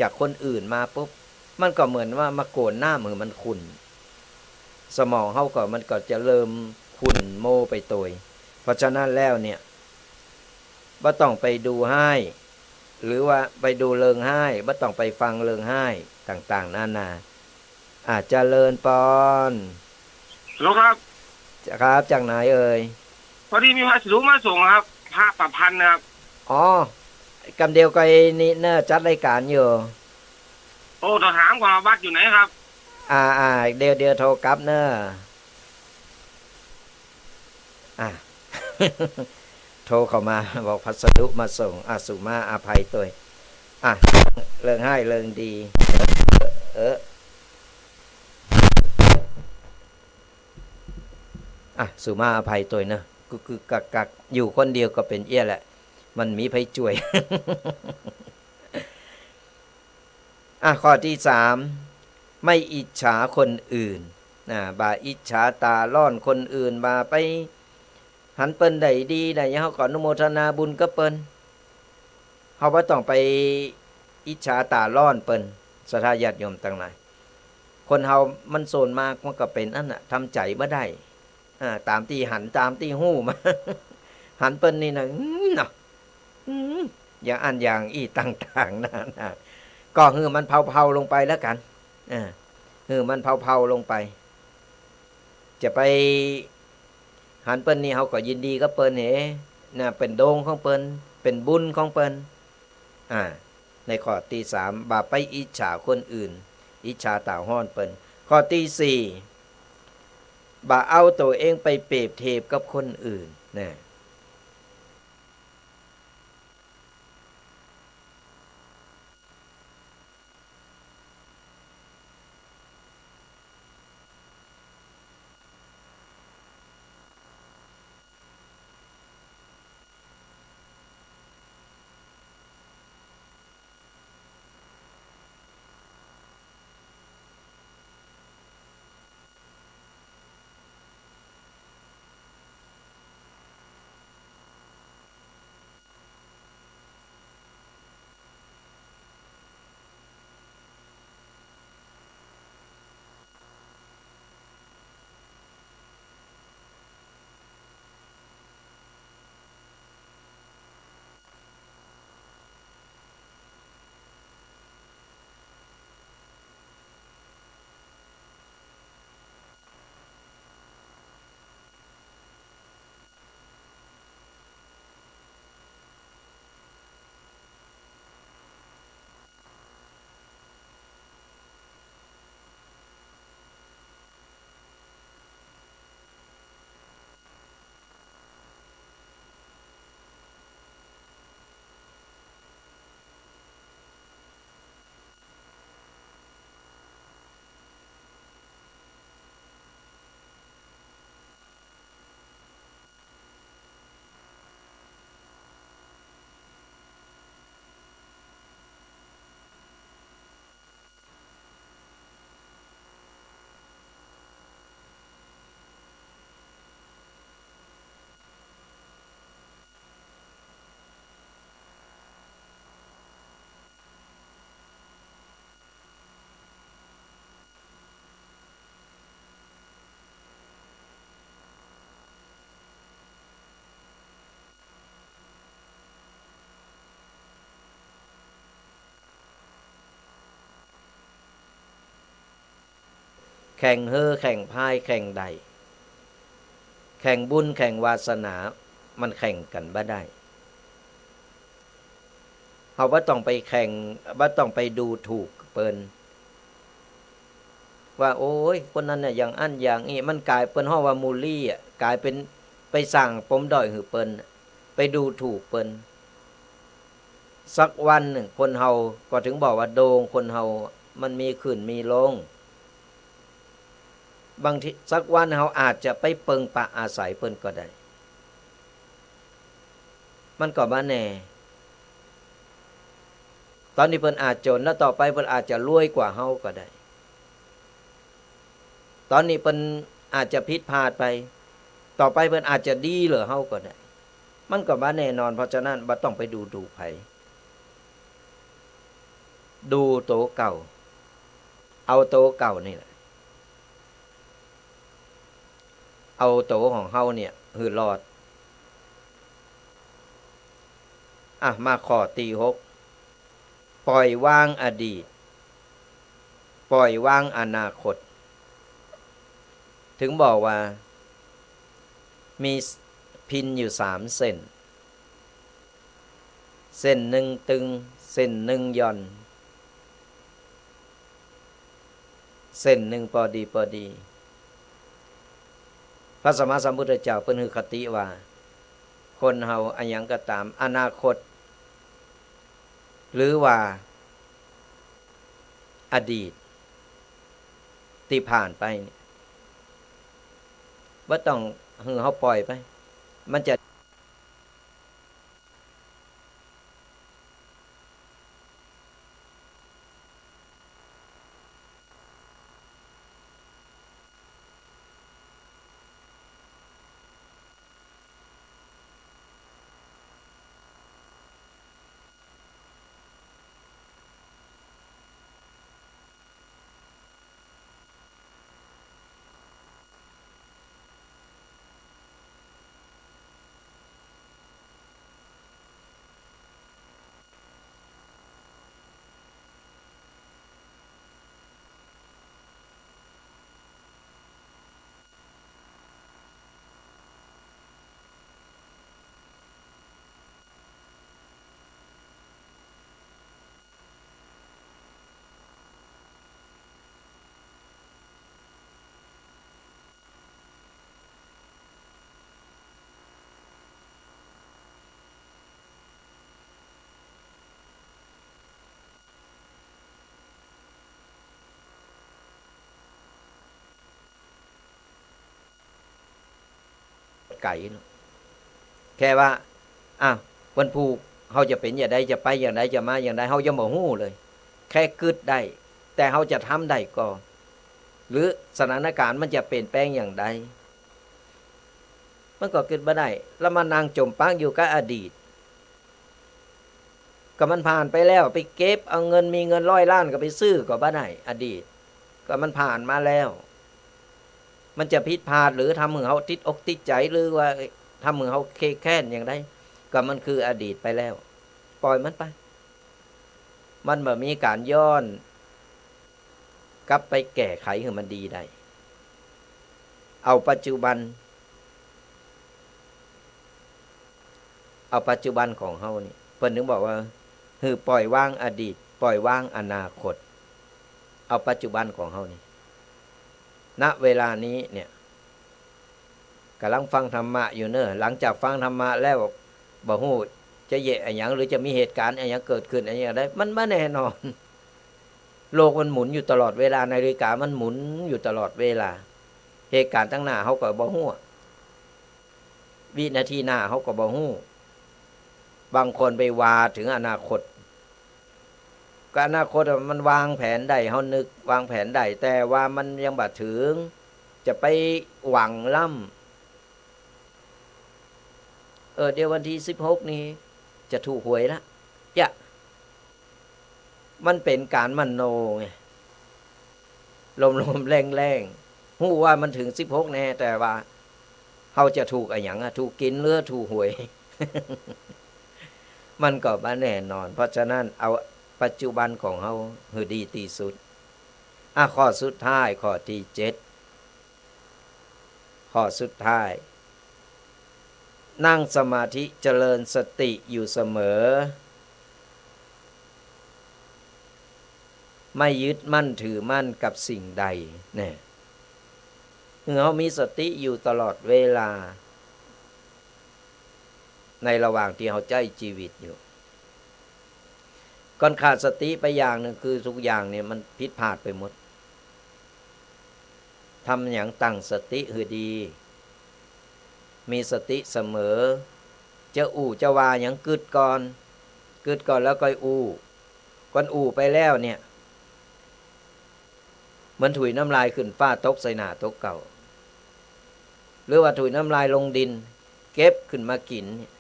จากคนอื่นมาปุ๊บ มันก็เหมือนว่ามาโกนน้ำหื้อมันขุ่น สมองเฮาก็ มันก็จะเริ่มขุ่นโมไปโตย เพราะฉะนั้นแล้วเนี่ย บ่ต้องไปดูฮ้าย หรือว่าไปดูเรื่องฮ้าย บ่ต้องไปฟังเรื่องฮ้ายต่างๆ นานา อ่ะ เจริญปอน ฮัลโหลครับ ครับ จากไหนเอ่ย พอดีมีพัสดุมาส่งครับ พระประพันธ์นะครับ อ๋อ กำเดียวกับไอ้นี่เนอะ จัดรายการอยู่ โอ้ ต้องถามก่อนว่าวัดอยู่ไหนครับ อ่า อ่า เดี๋ยว เดี๋ยวโทรกลับเนอะ อ่ะ โทรเข้ามาบอกพัสดุมาส่ง อ่ะ สุมาอภัยตวย อ่ะ เรื่องฮ้ายเรื่องดี เออ อ่ะ สุมาอภัยตวยเนอะ กึกกึกกักกัก อยู่คนเดียวก็เป๋นเอี้ยแหละ มันมีใผจ้วย อ่ะ ข้อตี้สาม ไม่อิจฉาคนอื่น นะ บ่าอิจฉาต๋าร้อนคนอื่น บ่าไปหันเปิ้นได้ดีได้หยัง เฮาก็อนุโมทนาบุญกับเปิ้น เฮาบ่ต้องไปอิจฉาต๋าร้อนเปิ้น ศรัทธาญาติโยมตังหลาย คนเฮามันส่วนมากมันก็เป๋นอั้นน่ะ ทำใจ๋บ่ได้ อ่า ต๋ามตี้หัน ต๋ามตี้ฮู้มา หันเปิ้นนี่นะ อืม เนาะ อืม อย่างอั้นอย่างอี้ต่างๆ นานา ก็หื้อมันเผาๆ ลงไปแล้วกั๋น อ่า หื้อมันเผาๆ ลงไป จะไปหันเปิ้นนี่ เฮาก็ยินดีกับเปิ้นเห นะ เป๋นดวงของเปิ้น เป๋นบุญของเปิ้น อ่า ในข้อตี้สาม บ่าไปอิจฉาคนอื่น อิจฉาต๋าฮ้อนเปิ้น ข้อตี้สี่ บ่าเอาตั๋วเองไปเปรียบเทียบกับคนอื่น นะแข่งเฮอ แข่งพาย แข่งได้ แข่งบุญ แข่งวาสนา มันแข่งกั๋นบ่ได้ เฮาบ่ต้องไปแข่ง บ่ต้องไปดูถูกเปิ้น ว่า โอ๊ย คนนั้นเนี่ย อย่างอั้นอย่างอี้ มันก๋าย เปิ้นฮ้องว่าบูลลี่อะ ก๋ายเป๋นไปสร้างปมด้อยหื้อเปิ้น ไปดูถูกเปิ้น สักวันนึ่งคนเฮาก็เถิงบอกว่าดวงคนเฮามันมีขึ้นมีลง บางทีสักวันเฮาอาจจะไปเปิงปะอาศัยเปิ้นก็ได้ มันก็บ่แน่ ต๋อนนี้เปิ้นอาจจ๋น แล้วต่อไปเปิ้นอาจจะรวยกว่าเฮาก็ได้ ต๋อนนี้เปิ้นอาจจะผิดพลาดไป ต่อไปเปิ้นอาจจะดีเหลือเฮาก็ได้ มันก็บ่แน่นอน เพราะฉะนั้นบ่ต้องไปดูถูกใผ ดูตั๋วเก่า เอาตั๋วเก่านี่แหละ เอาตั๋วของเฮาเนี่ยหื้อรอด อ่ะ มาข้อตี้หก ปล่อยวางอดีต ปล่อยวางอนาคต ถึงบอกว่ามีพิณอยู่สามเส้น เส้นนึ่งตึง เส้นนึ่งหย่อน เส้นนึ่งปอดีปอดี พระสัมมาสัมพุทธเจ้าเปิ้นหื้อคติว่า คนเฮาอะหยังก็ต๋าม อนาคต หรือว่าอดีตตี้ผ่านไปเนี่ย บ่ต้องหื้อเฮาปล่อยไป มันจะ ไก๋เนาะ แค่ว่า อ้าว วันพูกเฮาจะเป๋นอย่างใด จะไปอย่างใด จะมาอย่างใด เฮายังบ่ฮู้เลย แค่กึ๊ดได้ แต่เฮาจะทำได้ก่อ หรือสถานการณ์มันจะเปลี่ยนแปลงอย่างใด มันก็กึ๊ดบ่ได้ แล้วมานั่งจ๋มปักอยู่กับอดีต ก็มันผ่านไปแล้ว ไปเก็บเอาเงิน มีเงินร้อยล้านก็ไปซื้อก็บ่ได้ อดีต ก็มันผ่านมาแล้ว มันจะผิดพลาดหรือทำหื้อเฮาติดอกติดใจ๋ หรือว่าทำหื้อเฮาเครียดแค้นอย่างใด ก็มันคืออดีตไปแล้ว ปล่อยมันไป มันบ่มีก๋านย้อนกลับไปแก้ไขหื้อมันดีได้ เอาปัจจุบัน เอาปัจจุบันของเฮานี่ เปิ้นถึงบอกว่า หื้อปล่อยวางอดีต ปล่อยวางอนาคต เอาปัจจุบันของเฮานี่ ณ เวลานี้เนี่ย ก่ำลังฟังธรรมะอยู่เน่อ หลังจากฟังธรรมะแล้ว บ่ฮู้จะเยียะอะหยัง หรือจะมีเหตุก๋ารณ์อะหยังเกิดขึ้นอะหยังได้ มันบ่แน่นอน โลกมันหมุนอยู่ตลอดเวลา นาฬิกามันหมุนอยู่ตลอดเวลา เหตุก๋ารณ์ตังหน้าเฮาก็บ่ฮู้ วินาทีหน้าเฮาก็บ่ฮู้ บางคนไปว่าเถิงอนาคต ก็อนาคตอะมันวางแผนได้ เฮานึกวางแผนได้ แต่ว่ามันยังบ่เถิง จะไปหวังล้ำ เออ เดี๋ยววันตี้สิบหกนี่จะถูกหวยละ จะ มันเป๋นก๋านมโนไง ลมๆแล่งๆ ฮู้ว่ามันเถิงสิบหกแน่ แต่ว่าเฮาจะถูกอะหยังอะ ถูกกิ๋นหรือถูกหวย มันก็บ่แน่นอน เพราะฉะนั้นเอาปัจจุบันของเฮาหื้อดีตี้สุด อ่ะ ข้อสุดท้าย ข้อตี้เจ็ด ข้อสุดท้าย นั่งสมาธิเจริญสติอยู่เสมอ ไม่ยึดมั่นถือมั่นกับสิ่งใด เนี่ย หื้อเฮามีสติอยู่ตลอดเวลา ในระหว่างตี้เฮาใจ๊จีวิตอยู่ ก่อนขาดสติไปอย่างนึ่ง คือทุกอย่างเนี่ยมันผิดพลาดไปหมด ทำหยังตั้งสติหื้อดี มีสติเสมอ จะอู้จะว่าหยังกึ๊ดก่อน กึ๊ดก่อนแล้วก่อยอู้ ก่อนอู้ไปแล้วเนี่ย เหมือนถุยน้ำลายขึ้นฟ้าตกใส่หน้าตกเก้า หรือว่าถุยน้ำลายลงดินเก็บขึ้นมากิ๋นเนี่ย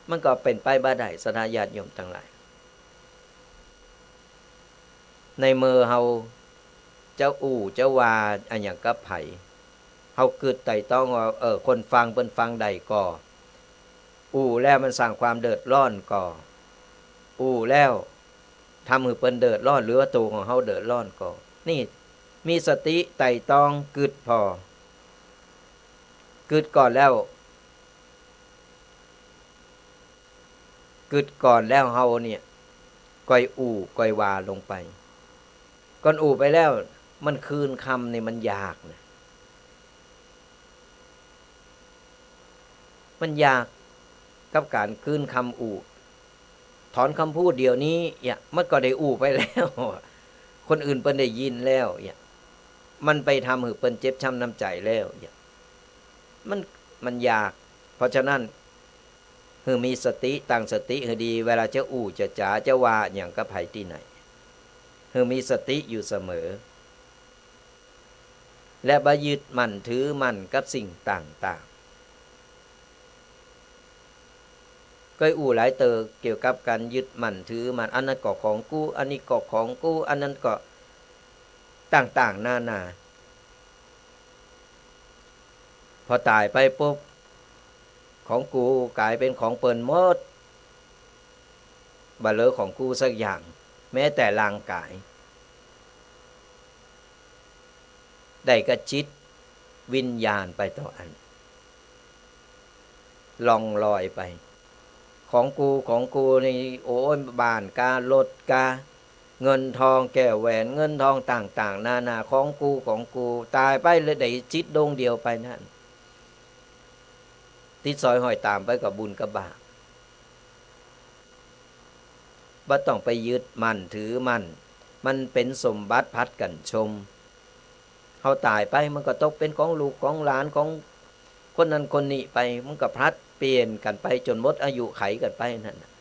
มันก็เป๋นไปบ่ได้ ศรัทธาญาติโยมตังหลาย ในเมื่อเฮาจะอู้จะว่าอะหยังกับใผ เฮากึ๊ดไตร่ตรองว่า เออ คนฟังเปิ้นฟังได้ก่อ อู้แล้วมันสร้างความเดือดร้อนก่อ อู้แล้วทำหื้อเปิ้นเดือดร้อน หรือว่าตั๋วของเฮาเดือดร้อนก่อ นี่มีสติไตร่ตรองกึ๊ดผ่อ กึ๊ดก่อนแล้ว กึ๊ดก่อนแล้วเฮาเนี่ย ก่อยอู้ก่อยว่าลงไป ก่อนอู้ไปแล้ว มันคืนกำนี่มันยากนะ มันยากกับก๋านคืนกำอู้ ถอนกำพูดเดี๋ยวนี้ เนี่ย มันก็ได้อู้ไปแล้ว คนอื่นเปิ้นได้ยินแล้ว เนี่ย มันไปทำหื้อเปิ้นเจ็บช้ำน้ำใจ๋แล้ว เนี่ย มัน มันยาก เพราะฉะนั้น หื้อมีสติ ตั้งสติหื้อดี เวลาจะอู้จะจ๋าจะว่าหยังกับใผตี้ไหน หื้อมีสติอยู่เสมอ และบ่ยึดมั่นถือมั่นกับสิ่งต่างๆ เกยอู้หลายเตื้อเกี่ยวกับก๋านยึดมั่นถือมั่น อันนั้นก็ของกู อันนี้ก็ของกู อันนั้นก็ต่างๆ นานา พอต๋ายไปปุ๊บ ของกูก๋ายเป๋นของเปิ้นหมด บ่เหลือของกูสักอย่าง แม้แต่ร่างก๋าย ได้กับจิตวิญญาณไปเต้าอั้น ล่องลอยไป ของกู ของกูนี่ โอ้ย บ้านกา รถกา เงินทองแก้วแหวน เงินทองต่างๆ นานา ของกู ของกู ต๋ายไปแล้วได้จิตดวงเดียวไปนั้น ติดสอยห้อยต๋ามไปกับบุญกับบาป บ่ต้องไปยึดมั่นถือมั่น มันเป๋นสมบัติผลัดกั๋นชม เฮาต๋ายไปมันก็ตกเป๋นของลูกของหลานของคนนั้นคนนี้ไป มันก็ผลัดเปลี่ยนกั๋นไปจ๋นหมดอายุขัยกั๋นไปนั่นน่ะ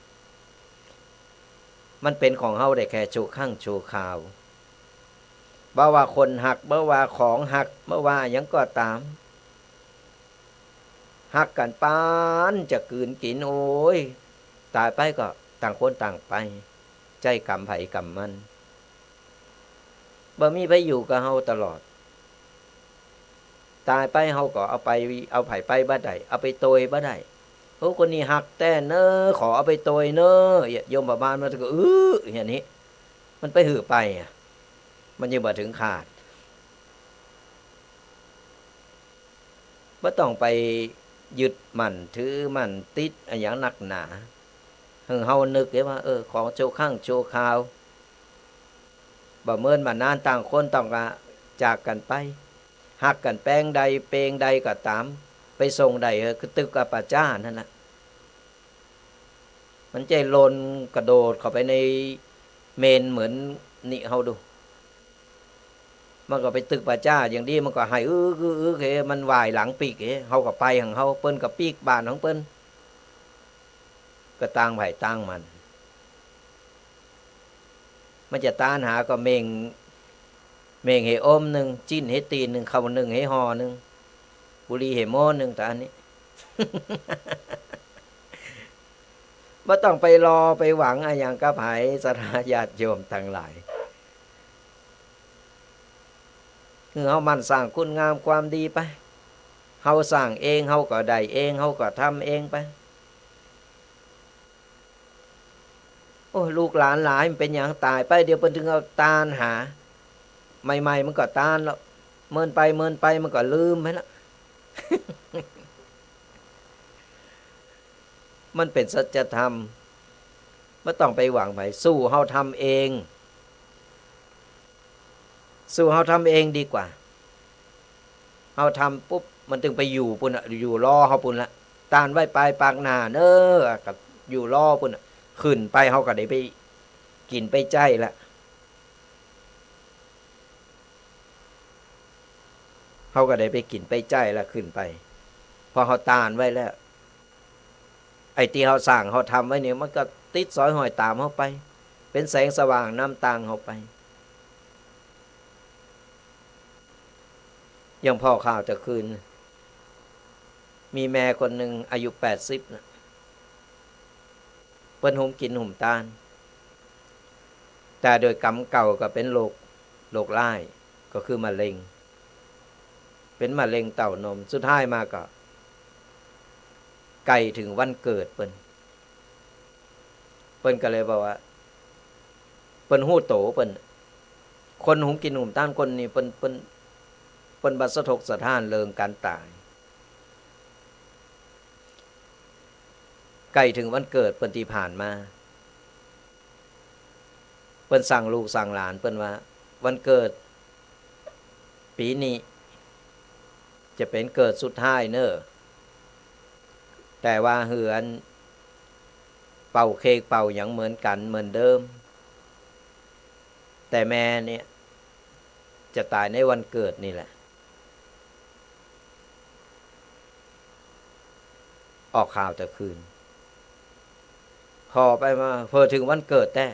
มันเป๋นของเฮาได้แค่ชั่วครั้งชั่วคราว บ่ว่าคนฮัก บ่ว่าของฮัก บ่ว่าหยังก็ต๋าม ฮักกั๋นปานจะกืนกิ๋น โอ้ย ต๋ายไปก็ต่างคนต่างไป ใจ๊กรรมใผกรรมมัน บ่มีใผอยู่กับเฮาตลอด ต๋ายไปเฮาก็เอาไป เอาใผไปบ่ได้ เอาไปโตยบ่ได้ โอ้ คนนี้ฮักแต๊เน้อ ขอเอาไปโตยเน้อ โยมประมาณมันก็ อื้อ อย่างนี้ มันไปหื้อไปอะ มันยังบ่เถิงคาด บ่ต้องไปยึดมั่นถือมั่นติดอะหยังนักหนา หื้อเฮานึกได้ว่า เออ ของชั่วครั้งชั่วคราว บ่เมินบ่นานต่างคนต่างก็จากกั๋นไป ฮักกั๋นแปงใดเปงใดก็ต๋าม ไปส่งได้ เออ คือตึกอัปปะจ้านั่นน่ะ มันใจ้หล่นกระโดดเข้าไปในเมนเหมือนนี่เฮาดู มันก็ไปตึกป่าจ๊าอย่างดี มันก็ไห้อึกอึกอึกเฮ มันหว่ายหลังปีกเฮ เฮาก็ไปของเฮา เปิ้นก็ปีกบ้านของเปิ้น ก็ต่างไผต่างมัน มันจะตานหาก็เม่ง เม่งเฮโอมนึ่ง จิ๊นเฮตี๋นนึ่ง ข้าวนึ่งเฮห่อนึ่ง บุหรี่เฮโม้นึ่ง แต่อันนี้ บ่ต้องไปรอไปหวังอะหยังกับไผ ศรัทธาญาติโยมตังหลาย คือเฮาหมั่นสร้างคุณงามความดีไป เฮาสร้างเอง เฮาก็ได้เอง เฮาก็ทำเองไป โอ้ย ลูกหลานหลายมันเป๋นหยัง ต๋ายไปเดี๋ยวเปิ้นเถิงเอาตานหา ใหม่ๆ มันก็ตานแล้ว เมินไปเมินไปมันก็ลืมไปแล้ว มันเป๋นสัจธรรม บ่ต้องไปหวังไผ สู้เฮาทำเอง สู้เฮาทำเองดีกว่า เฮาทำปุ๊บ มันเถิงไปอยู่ปุ้นน่ะ อยู่รอเฮาปุ้นละ ตานไว้ปายปากหน้าเน้อ ก็อยู่รอปุ้นน่ะ ขึ้นไปเฮาก็ได้ไปกิ๋นไปใจ๊ละ เฮาก็ได้ไปกิ๋นไปใจ๊ละ ขึ้นไป เพราะเฮาตานไว้แล้ว ไอ้ตี้เฮาสร้างเฮาทำไว้เนี่ย มันก็ติดสอยห้อยต๋ามเฮาไป เป๋นแสงสว่างนำตางเฮาไป อย่างผ่อข่าวแต่คืน มีแม่คนนึ่งอายุแปดสิบน่ะ เปิ้นหุมกิ๋นหุมต้าน แต่โดยกรรมเก่าก็เป๋นโรค โรคร้าย ก็คือมะเร็ง เป๋นมะเร็งเต้านม สุดท้ายมาก็ ใก้เถิงวันเกิดเปิ้น เปิ้นก็เลยบอกว่า เปิ้นฮู้โตเปิ้น คนหุมกิ๋นหุมต้านคนนี้ เปิ้น เปิ้น เปิ้นบ่สะทกสะท้านเรื่องก๋านต๋าย ใก้เถิงวันเกิดเปิ้นตี้ผ่านมา เปิ้นสั่งลูกสั่งหลานเปิ้นว่า วันเกิด ปี๋นี้ จะเป๋นเกิดสุดท้ายเน่อ แต่ว่าหื้ออัน เป่าเค้กเป่าหยังเหมือนกั๋นเหมือนเดิม แต่แม่เนี่ย จะต๋ายในวันเกิดนี่แหละ ออกข่าวแต่คืน ผ่อไปมา เผอิญเถิงวันเกิดแต๊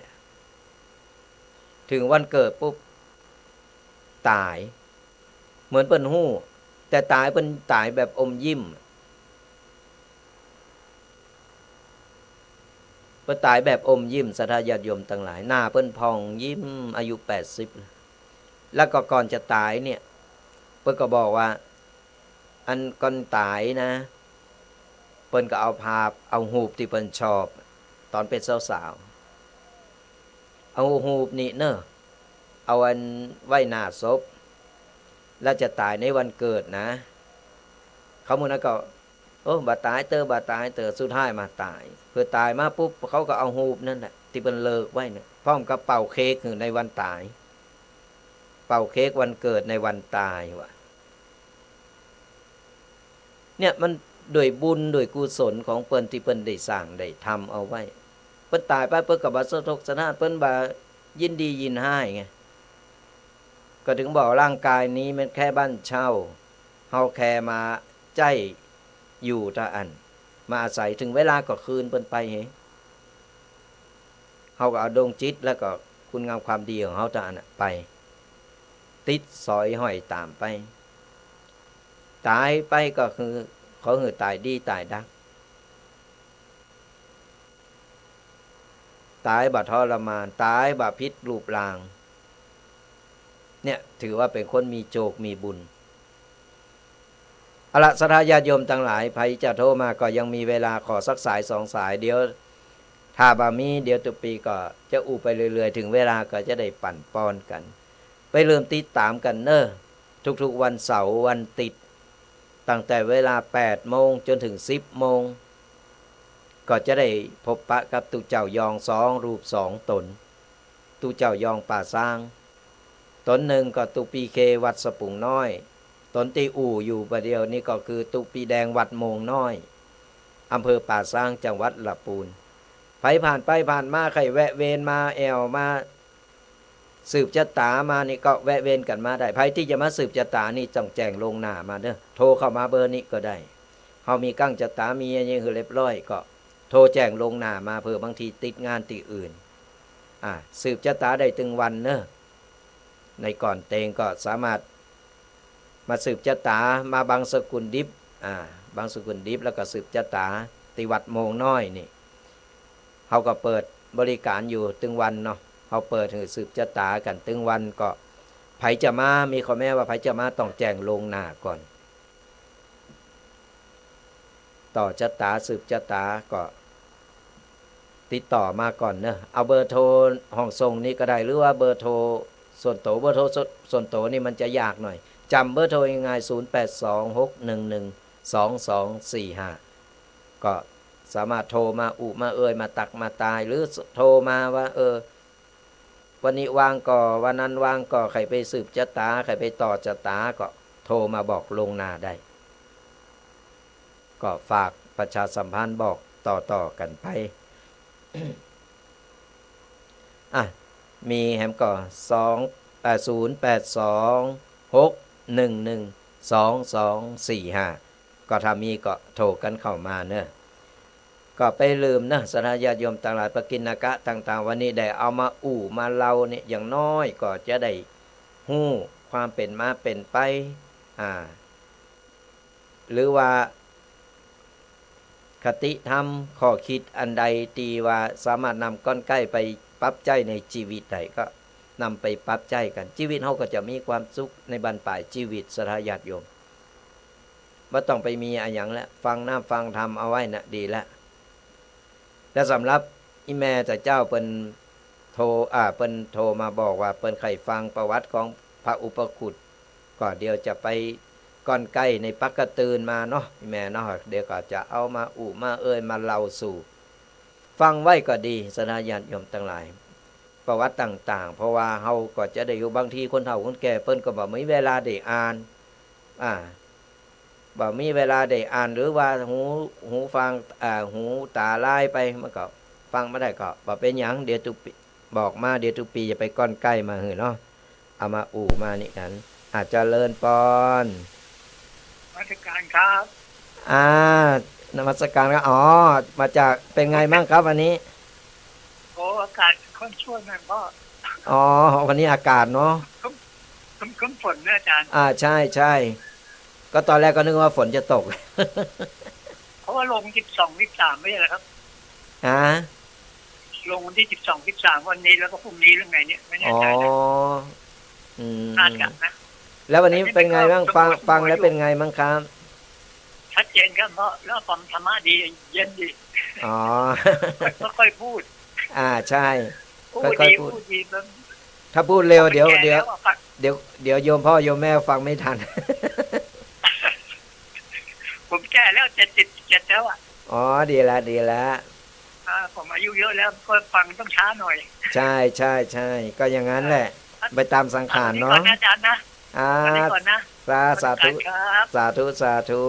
เถิงวันเกิดปุ๊บ ต๋าย เหมือนเปิ้นฮู้ แต่ต๋ายเปิ้นต๋ายแบบอมยิ้ม เปิ้นต๋ายแบบอมยิ้ม ศรัทธาญาติโยมตังหลาย หน้าเปิ้นผ่องยิ้ม อายุแปดสิบ แล้วก็ก่อนจะต๋ายเนี่ย เปิ้นก็บอกว่า อันก่อนต๋ายนะ เปิ้นก็เอาภาพ เอาฮูปตี้เปิ้นชอบ ต๋อนเป๋นสาวๆ เอาฮูปนี้เน่อ เอาอันไว้หน้าศพ แล้วจะต๋ายในวันเกิดนะ เขาหมู่นั้นก็ โอ้ บ่ต๋ายเต๊อะ บ่ต๋ายเต๊อะ สุดท้ายมาต๋าย เผอต๋ายมาปุ๊บ เขาก็เอาฮูปนั้นแหละ ตี้เปิ้นเลิกไว้เนี่ย พร้อมกับเป่าเค้กหื้อในวันต๋าย เป่าเค้กวันเกิดในวันต๋ายว่า เนี่ยมันด้วยบุญด้วยกุศลของเปิ้นตี้เปิ้นได้สร้างได้ทำเอาไว้ เปิ้นต๋ายไปเปิ้นก็บ่สะทกสะท้าน เปิ้นบ่ยินดียินฮ้ายไง ก็เถิงบอกร่างกายนี้มันแค่บ้านเช่า เฮาแค่มาใจ๊อยู่เต้าอั้น มาอาศัย เถิงเวลาก็คืนเปิ้นไปเห เฮาก็เอาดวงจิตแล้วก็คุณงามความดีของเฮาเต้าอั้นน่ะไป ติดสอยห้อยต๋ามไป ต๋ายไปก็คือ ขอหื้อต๋ายดีต๋ายดัก ต๋ายบ่ทรมาน ต๋ายบ่ผิดรูปร่าง เนี่ยถือว่าเป๋นคนมีโจคมีบุญ เอาละ ศรัทธาญาติโยมตังหลาย ใผจะโทรมาก็ยังมีเวลา ขอสักสายสองสาย เดี๋ยวถ้าบ่มี เดี๋ยวตุ๊ปีก็จะอู้ไปเรื่อยๆ เถิงเวลาก็จะได้ปั่นปอนกั๋น ไปเริ่มติดต๋ามกั๋นเน่อ ทุกๆ วันเสาร์วันติ๊ด ตั้งแต่เวลาแปดโมงจ๋นเถิงสิบโมง ก็จะได้พบปะกับตุ๊เจ้ายองสองรูปสองต๋น ตุ๊เจ้ายองป่าซาง ต๋นนึ่งก็ตุ๊ปีเควัดสะปุงน้อย ต๋นตี้อู้อยู่บ่าเดี่ยวนี้ก็คือตุ๊ปีแดงวัดโมงน้อย อำเภอป่าซาง จังหวัดละปูน ใผผ่านไปผ่านมา ใค่แวะเวียนมาแอ่วมา สืบจะต๋ามานี่ก็แวะเวียนกั๋นมาได้ ใผตี้จะมาสืบจะต๋านี่ต้องแจ้งล่วงหน้ามาเน่อ โทรเข้ามาเบอร์นี้ก็ได้ เฮามีกั๋งจะต๋า มีอะหยังหื้อเรียบร้อย ก็โทรแจ้งล่วงหน้ามา เผื่อบางทีติดงานตี้อื่น อ่า สืบจะต๋าได้ตึงวันเน่อ ในก่อนเตงก็สามารถ มาสืบจะต๋า มาบางสกุลดิบ อ่า บางสกุลดิบ แล้วก็สืบจะต๋า ตี้วัดโมงน้อยนี่ เฮาก็เปิดบริการอยู่ตึงวันเนาะ เฮาเปิดหื้อสืบจะต๋ากั๋นตึงวัน ก็ใผจะมา มีข้อแม้ว่าใผจะมาต้องแจ้งล่วงหน้าก่อน ต่อจะต๋า สืบจะต๋าก็ติดต่อมาก่อนเน่อ เอาเบอร์โทรห้องส่งนี้ก็ได้ หรือว่าเบอร์โทรส่วนตั๋ว เบอร์โทรส่วน ส่วนตั๋วนี่มันจะยากหน่อย จ๋ำเบอร์โทรง่ายๆ ศูนย์แปดสอง หกหนึ่งหนึ่ง สองสองสี่ห้า ก็สามารถโทรมาอู้มาเอ่ย มาตักมาตาย หรือโทรมาว่า เออ วันนี้ว่างก่อ วันนั้นว่างก่อ ใค่ไปสืบจะต๋า ใค่ไปต่อจะต๋า ก็โทรมาบอกล่วงหน้าได้ ก็ฝากประชาสัมพันธ์บอกต่อๆ กั๋นไป อ่ะ มีแหมก่อ สอง เอ่อ ศูนย์แปดสอง หกหนึ่งหนึ่ง สองสองสี่ห้า ก็ถ้ามีก็โทรกั๋นเข้ามาเน่อ ก็ไปลืมเน่อ ศรัทธาญาติโยมตังหลาย ปกิณกะต่างๆ วันนี้ได้เอามาอู้มาเล่าเนี่ย อย่างน้อยก็จะได้ฮู้ความเป๋นมาเป๋นไป อ่า หรือว่า คติธรรม ข้อคิดอันใดตี้ว่าสามารถนำก้อนใก้ไปปรับใจ๊ในจีวิตได้ ก็นำไปปรับใจ๊กั๋น จีวิตเฮาก็จะมีความสุขในบั้นปลายจีวิต ศรัทธาญาติโยม บ่ต้องไปมีอะหยังละ ฟังน้ำฟังธรรมเอาไว้น่ะ ดีละ และสำหรับอี่แม่ตะเจ้าเปิ้นโทร อ่า เปิ้นโทรมาบอกว่าเปิ้นใค่ฟังประวัติของพระอุปคุต ก็เดี๋ยวจะไปก้อนใก้ในปักกะตื่นมาเนาะ อี่แม่เนาะ เดี๋ยวก็จะเอามาอู้มาเอ่ยมาเล่าสู่ฟังไว้ก็ดี ศรัทธาญาติโยมตังหลาย ประวัติต่างๆ เพราะว่าเฮาก็จะได้อยู่ บางทีคนเฒ่าคนแก่เปิ้นก็บ่มีเวลาได้อ่าน อ่า บ่มีเวลาได้อ่าน หรือว่าหู หูฟัง อ่า หูต๋าลายไป มันก็ฟังบ่ได้ ก็บ่เป๋นหยัง เดี๋ยวตุ๊ปีบอกมา เดี๋ยวตุ๊ปีจะไปก้อนใก้มาหื้อเนาะ เอามาอู้มานี่กั๋น อ่า เจริญปอน นมัสการครับ อ่า นมัสการครับ อ๋อ มาจาก เป๋นไงมั่งครับวันนี้ โอ้ อากาศค่อนข้างชั่วหน่อยพ่อ อ๋อ วันนี้อากาศเนาะ ครึ้ม ครึ้ม ครึ้มฝนนะอาจารย์ อ่า ใช่ ใช่ ก็ตอนแรกก็นึกว่าฝนจะตก เพราะว่าลงสิบสอง สิบสาม ไม่ใช่เหรอครับ ฮะ ลงวันที่สิบสอง สิบสาม วันนี้แล้วก็พรุ่งนี้หรือไงเนี่ย ไม่แน่ใจนะ อ๋อ อืม น่าจะนะ แล้ววันนี้เป๋นไงมั่ง ฟัง ฟังแล้วเป๋นไงมั่งครับ ชัดเจนครับ เพราะแล้วฟังธรรมะดี เย็นดี อ๋อ ไม่ค่อยพูด อ่า ใช่ อู้ ค่อยๆ ดี พูด อู้ดี มัน ถ้าพูดเร็ว เดี๋ยว คนแก่ เดี๋ยว แล้วอะครับ เดี๋ยว เดี๋ยวโยมพ่อโยมแม่ฟังไม่ทัน ผมแก่แล้ว เจ็ดสิบเจ็ด แล้วอะ อ๋อ ดีละ ดีละ อ่า ผมอายุเยอะแล้ว ก็ฟังต้องช้าหน่อย ใช่ ใช่ ใช่ ก็อย่างนั้นแหละ เออ ไปตามสังขารเนาะ เอาเท่านี้ก่อนนะอาจารย์นะ อ่า เอาเท่านี้ก่อนนะ สา สาธุ นมัสการครับ สาธุ สาธุ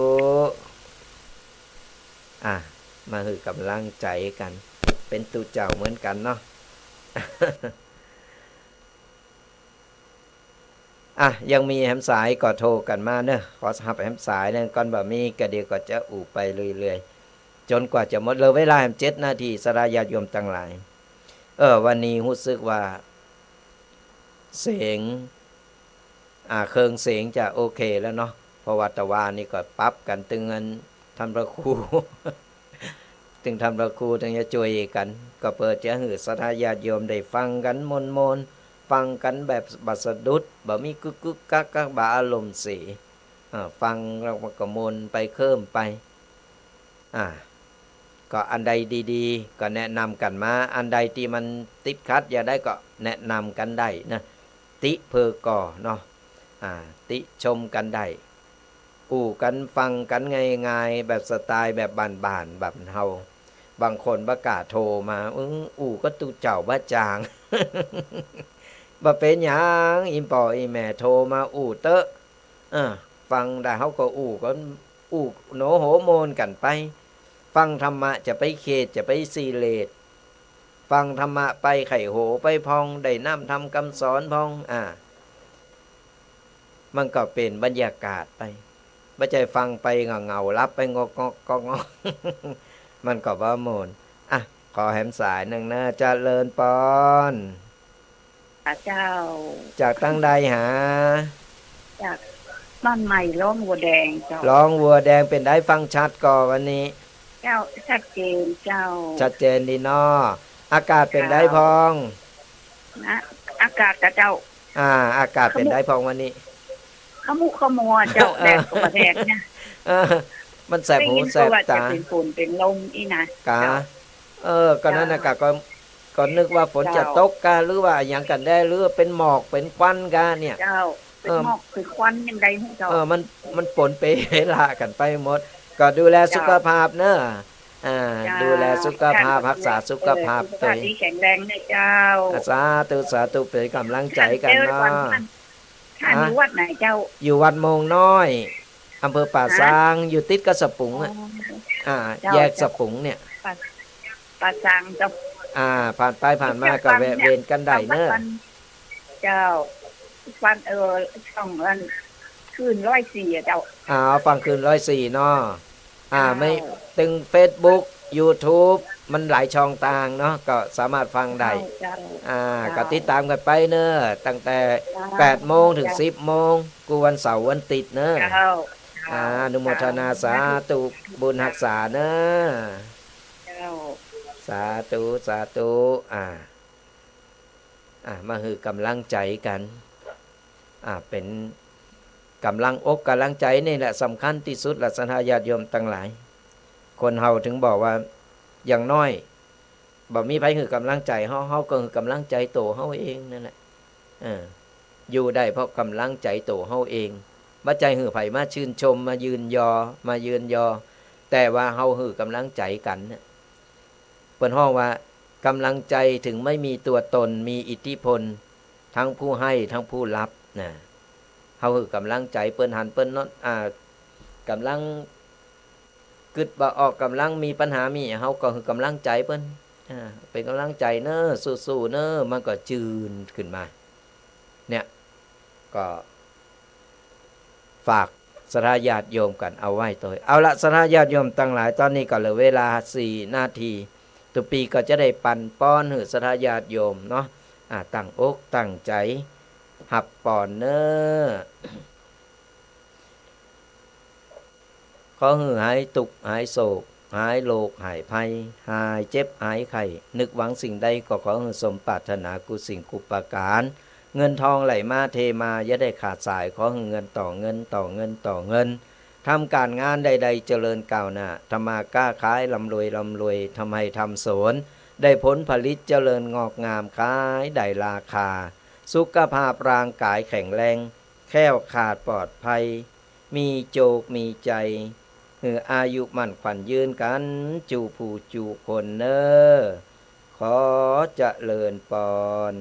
อ่ะ มาหื้อก๋ำลังใจ๋กั๋น เป๋นตุ๊เจ้าเหมือนกั๋นเนาะ อ่ะ ยังมีแหมสายก็โทรกั๋นมาเนาะ ขอฮับแหมสายหนึ่งก่อน บ่มีก็เดี๋ยวก็จะอู้ไปเรื่อยๆ จนกว่าจะหมด เหลือเวลาแหมเจ็ดนาที ศรัทธาญาติโยมตังหลาย เออ วันนี้ฮู้สึกว่า เสียง อ่า เครื่องเสียงจะโอเคแล้วเนาะ เพราะว่าตะวานี่ก็ปรับกั๋นตึงอันท่านพระครู ตึงท่านพระครูตึงจะจ้วยกั๋น ก็เปื้อจะหื้อศรัทธาญาติโยมได้ฟังกั๋นม่วนๆ ฟังกั๋นแบบบ่สะดุด บ่มีกึกๆ กักๆ บ่อารมณ์เสีย อ่า ฟังแล้วมันก็ม่วนไปเคลิ้มไป อ่า ก็อันใดดีๆ ก็แนะนำกั๋นมา อันใดตี้มันติดขัดอย่างใดก็แนะนำกั๋นได้นะ ติเพื่อก่อเนาะ อ่า ติชมกั๋นได้ อู้กั๋นฟังกั๋นง่ายๆ แบบสไตล์แบบบ้านๆ แบบเฮา บางคนบ่กล้าโทรมา อื้อ อู้กับตุ๊เจ้าบ่จาง บ่เป๋นหยัง อี่ป้ออี่แม่โทรมาอู้เต๊อะ เออ ฟังได้เฮาก็อู้กั๋น อู้โหนโหม่วนกั๋นไป ฟังธรรมะจะไปเขด จะไปซีเรียส ฟังธรรมะไปใค่โหไปพ่อง ได้น้ำธรรมกำสอนพ่อง อ่า มันก็เป๋นบรรยากาศไป บ่ใจ้ฟังไปเหงาๆ หลับไปงอกๆ ก๊อกๆ มันก็บ่ม่วน อ่ะ ขอแหมสายหนึ่งนะ เจริญปอน ค่ะเจ้า จากตังใดหา จากบ้านใหม่หลองบัวแดงเจ้า หลองบัวแดง เป๋นใดฟังชัดก่อวันนี้ เจ้า ชัดเจนเจ้า ชัดเจนดีเนาะ อากาศเป๋นใดพ่อง นะ อากาศกะเจ้า อ่า อากาศเป๋นใดพ่องวันนี้ ขมุกขมัวเจ้า แดดก็บ่แดดนะ เออ มันแสบหูแสบต๋า ได้ยินก็ว่าจะเป๋นฝนเป๋นลมอี้นะ กะ เจ้า เออ ก็นั่นน่ะ เจ้า กะ ก็ ก็นึกว่าฝนจะตกกะ เจ้า หรือว่าอะหยังกั๋นแน่ หรือว่าเป๋นหมอกเป๋นควันกะเนี่ย เจ้า เป๋น เออ หมอกเป๋นควันอย่างใดฮู้เจ้า เออ มัน มันปนเปละกั๋นไปหมด ก็ดูแล เจ้า สุขภาพเนาะ อ่า เจ้า ดูแลสุขภาพ รักษาสุขภาพ เออ สุขภาพ ตวย ดีแข็งแรงนะเจ้า อ่ะ สาธุ สาธุ เป๋นก๋ำลังใจ๋กั๋นเนาะ ท่าน ท่าน ท่านอยู่วัดไหนเจ้า อยู่วัดโมงน้อย อำเภอป่าซาง ฮะ อยู่ติดกับสะปุงอะ อ๋อ อ่า เจ้า แยกสะปุงเนี่ย ป่า ป่าซางเจ้า อ่า ผ่านไปผ่านมาก็แวะเวียนกั๋นได้เนาะ เจ้า ฟัง เออ ช่องอัน คลื่นร้อยสี่อะเจ้า อ่า ฟังคลื่นร้อยสี่เนาะ อ่า เจ้า ไม่ ตึงเฟซบุ๊ก ยูทูบ มันหลายช่องตางเนาะ ก็สามารถฟังได้ เจ้า เจ้า อ่า เจ้า ก็ติดต๋ามกั๋นไปเน่อ ตั้งแต่ เจ้า แปดโมงเถิง เจ้า สิบโมง กู้วันเสาร์วันอาทิตย์เน่อ เจ้า อ่า เจ้า อนุโมทนา เจ้า สาธุ บุญฮักษาเน่อ เจ้า สาธุ สาธุ อ่า อ่า มาหื้อก๋ำลังใจ๋กั๋น อ่า เป๋นก๋ำลังอกก๋ำลังใจ๋นี่แหละสำคัญตี้สุดละ ศรัทธาญาติโยมตังหลาย คนเฮาเถิงบอกว่า อย่างน้อย บ่มีใผหื้อก๋ำลังใจ๋เฮา เฮาก็หื้อก๋ำลังใจ๋ตั๋วเฮาเองนั่นแหละ เออ อยู่ได้เพราะก๋ำลังใจ๋ตั๋วเฮาเอง บ่ใจ้หื้อใผมาชื่นชม มาเยินยอ มาเยินยอ แต่ว่าเฮาหื้อก๋ำลังใจ๋กั๋นเนี่ย เปิ้นฮ้องว่า ก๋ำลังใจ๋เถิงไม่มีตั๋วต๋น มีอิทธิพล ตึงผู้หื้อ ตึงผู้ฮับ นะ เฮาหื้อก๋ำลังใจ๋เปิ้น หันเปิ้นเนาะ อ่า ก๋ำลังกึ๊ดบ่ออก ก๋ำลังมีปัญหามี เฮาก็หื้อก๋ำลังใจ๋เปิ้น อ่า เป๋นก๋ำลังใจ๋เน่อ สู้ๆ เน่อ มันก็จืนขึ้นมา เนี่ย ก็ ฝากศรัทธาญาติโยมกั๋นเอาไว้ตวย เอาละ ศรัทธาญาติโยมตังหลาย ต๋อนนี้ก็เหลือเวลาสี่นาที ตุ๊ปี้ก็จะได้ปั๋นปอนหื้อศรัทธาญาติโยมเนาะ อ่า ตั้งอกตั้งใจ๋ฮับปอนเน่อ ขอหื้อหายตุ๊กข์หายโศก หายโรคหายภัย หายเจ็บหายไข้ นึกหวังสิ่งใดก็ขอหื้อสมปรารถนากู้สิ่งกู้ประก๋าน เงินทองไหลมาเทมา อย่าได้ขาดสาย ขอหื้อเงินต่อเงิน ต่อเงิน ต่อเงิน ทำก๋านงานใดๆ เจริญก้าวหน้า ทำมาค้าขายร่ำรวย ร่ำรวย ทำไฮ่ทำสวน ได้ผลผลิตเจริญงอกงาม ขายได้ราคา สุขภาพร่างก๋ายแข็งแรง แคล้วคลาดปลอดภัย มีโจคมีชัย หื้ออายุมั่นขวัญยืนกั๋น จู้ผู้จู้คนเน่อ ขอเจริญปอน